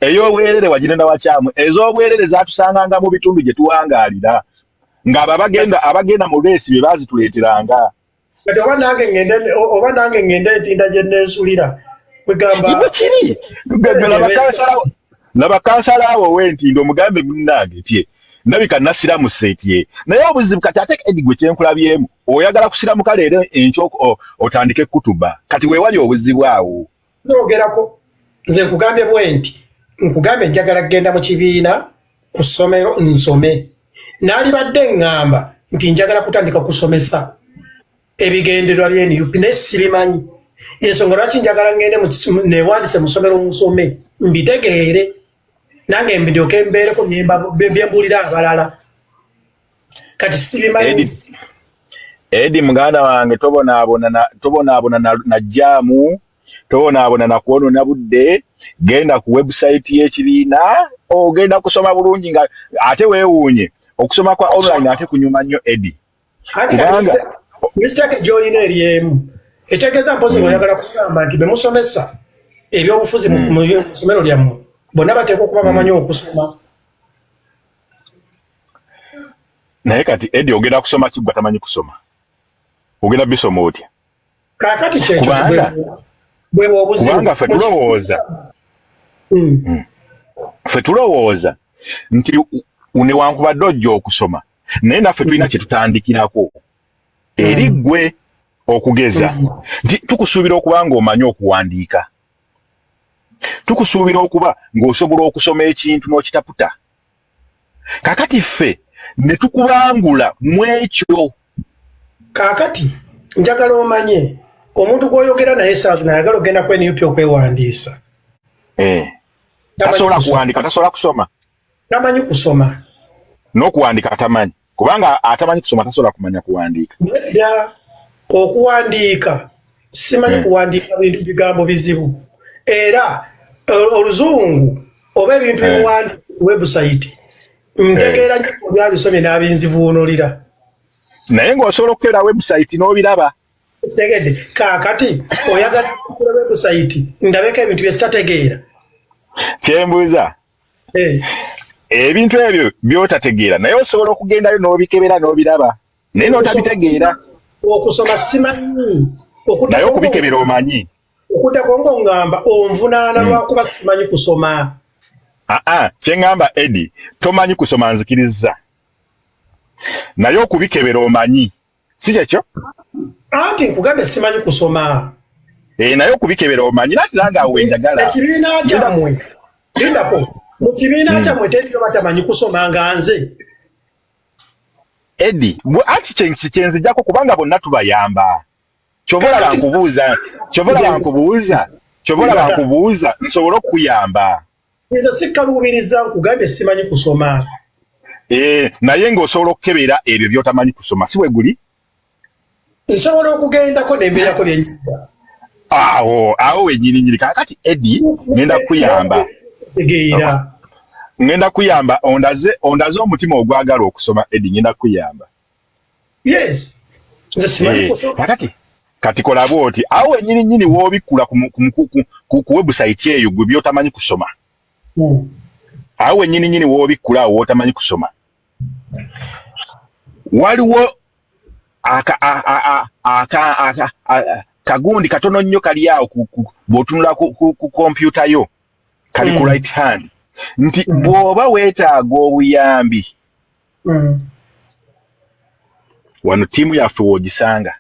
[SPEAKER 6] Ey'obwereere waginona wakyamu. Ez'obwereere zaatusanganga mu bitundu gye tuwangaalira, ng'abo abagenda mu reesi be baazituleeteranga.
[SPEAKER 1] Kati oba nange ngende entinda gye neesulira, kwegamba
[SPEAKER 6] Bwe kiri. Laba kansala awo ow'Entindo omugambe munnange tye ndabika nasiramuse tye, naye obuzibu kati ate Edi gwe kyenkulabyemu oyagala kusiramuka leero enkya otandike kutuba, kati weewali obuzibu awo.
[SPEAKER 1] Nyogerako nze nkugambye bwe nti, nkugambye njagala kugenda mu kibiina ku ssomero nsome, naalibadde ŋŋamba nti njagala kutandika kusomesa ebigendererwa bya NUP naye sibimanyi. Ensonga lwaki njagala ngende neewandise mu ssomero nsome mbitegeere, nange mbidyoke mbeereko bye mbuulira abalala. Kati sibimanyi.
[SPEAKER 6] Edi muganda wange, tobonaabona na jjaamu, tobonaabona na kwonoona budde. Genda ku website y'ekibiina ogenda kusoma bulungi, nga ate weewuunye okusoma kwa online ate kunyuma nnyo Edi.
[SPEAKER 1] Kubanga mistake gy'olina eri emu etegeeza mpozi ng'oyagala kugamba nti be musomesa ebyobufuzi mu ssomero lyammwe bonna bateekwa okuba bamanyi okusoma.
[SPEAKER 6] Naye kati Edi ogenda kusoma ki gwe atamanyi kusoma? Ogenda bisoma otya?
[SPEAKER 1] Kaakati kyekyo bwe obuzibu.
[SPEAKER 6] Kubanga ffe tulowooza ffe tulowooza nti newankubadde ojja okusoma, naye naffe tulina kye tutandikirako eri ggwe okugeza nti tukusuubira okuba ng'omanyi okuwandiika, tukusuubira okuba ng'osobola okusoma ekintu n'okitaputa. Kaakati ffe ne tukubangula mu ekyo.
[SPEAKER 1] Kaakati njagala omanye omuntu gw'oyogera naye saa zino ayagala okugenda ku NUP okwewandiisa.
[SPEAKER 6] Tasobola kuwandiika, tasobola kusoma.
[SPEAKER 1] Tamanyi kusoma.
[SPEAKER 6] N'okuwandiika tamanyi. Kubanga atamanyi kusoma tasobola kumanya kuwandiika.
[SPEAKER 1] Nedda, okuwandiika simanyi kuwandiika bintu bigambo bizibu. Era oluzungu oba ebintu ebiwandiika ku website ntegeera nnyo byabisomye n'abinzivuunulira.
[SPEAKER 6] Naye ng'osobola okukeera website n'obiraba.
[SPEAKER 1] Tegedde. Kaakati oyagala kukula website ndabeko ebintu bye sitategeera.
[SPEAKER 6] Kyembuuza. Ebintu ebyo by'otategeera naye osobola okugendayo n'obikebera n'obiraba, naye n'otabitegeera.
[SPEAKER 1] Okusoma simanyi.
[SPEAKER 6] Naye okubikebera omanyi.
[SPEAKER 1] Okuddako ng'oŋŋamba onvunaana lwakuba simanyi kusoma.
[SPEAKER 6] Kye ŋŋamba Edi, tomanyi kusoma nzikirizza, naye okubikebera omanyi, si kyekyo?
[SPEAKER 1] Anti nkugambye simanyi kusoma.
[SPEAKER 6] Naye okubikebera omanyi, nati nange awo wenjagala.
[SPEAKER 1] Ekibiina kyammwe, lindako, mu kibiina kyammwe teriyo batamanyi kusoma nga nze.
[SPEAKER 6] Edi, anti kyenzijjako kubanga bonna tubayamba. Kyova olaba nkubuuza, nsobole okukuyamba.
[SPEAKER 1] Nze sikkaluubiriza, nkugambye simanyi kusoma.
[SPEAKER 6] Naye ng'osobola okukebera ebyo by'otamanyi kusoma, si bwe guli?
[SPEAKER 1] Nsobola okugendako ne mbeerako bye nyiga.
[SPEAKER 6] Awo wennyininyini. Kaakati Edi, ngenda kukuyamba.
[SPEAKER 1] Tegeera.
[SPEAKER 6] Ngenda kukuyamba, ondaze omutima ogwagala okusoma Edi, ngenda kukuyamba.
[SPEAKER 1] Yes. Nze simanyi kusoma.
[SPEAKER 6] Kakati kati kola bw'oti, awo wennyini nnyini w'obikkula ku website eyo, gwe by'otamanyi kusoma, awo wennyini nnyini w'obikkula, awo w'otamanyi kusoma, waliwo aka a- a- a- aka aka kagundi katono nnyo kali awo bw'otunula ku kompyuta yo, kali ku right hand, nti bw'oba weetaaga obuyambi, wano ttiimu yaffe w'ogisanga,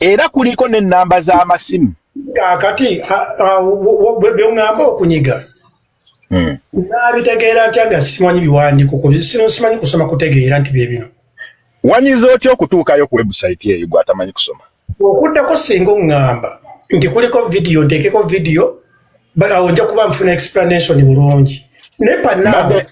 [SPEAKER 6] era kuliko n'ennamba z'amasimu.
[SPEAKER 1] Kaakati byoŋŋamba okunyiga, naabitegeera ntya nga simanyi biwandiiko? Simanyi kusoma kutegeera nti bye bino.
[SPEAKER 6] Wanyiza otya okutuukayo ku website eyo gw'atamanyi kusoma?
[SPEAKER 1] Okuddako, singa oŋŋamba nti kuliko vidiyo, nteekeko vidiyo, awo nja kuba nfuna explanation bulungi, naye panaawo.
[SPEAKER 6] Mbadde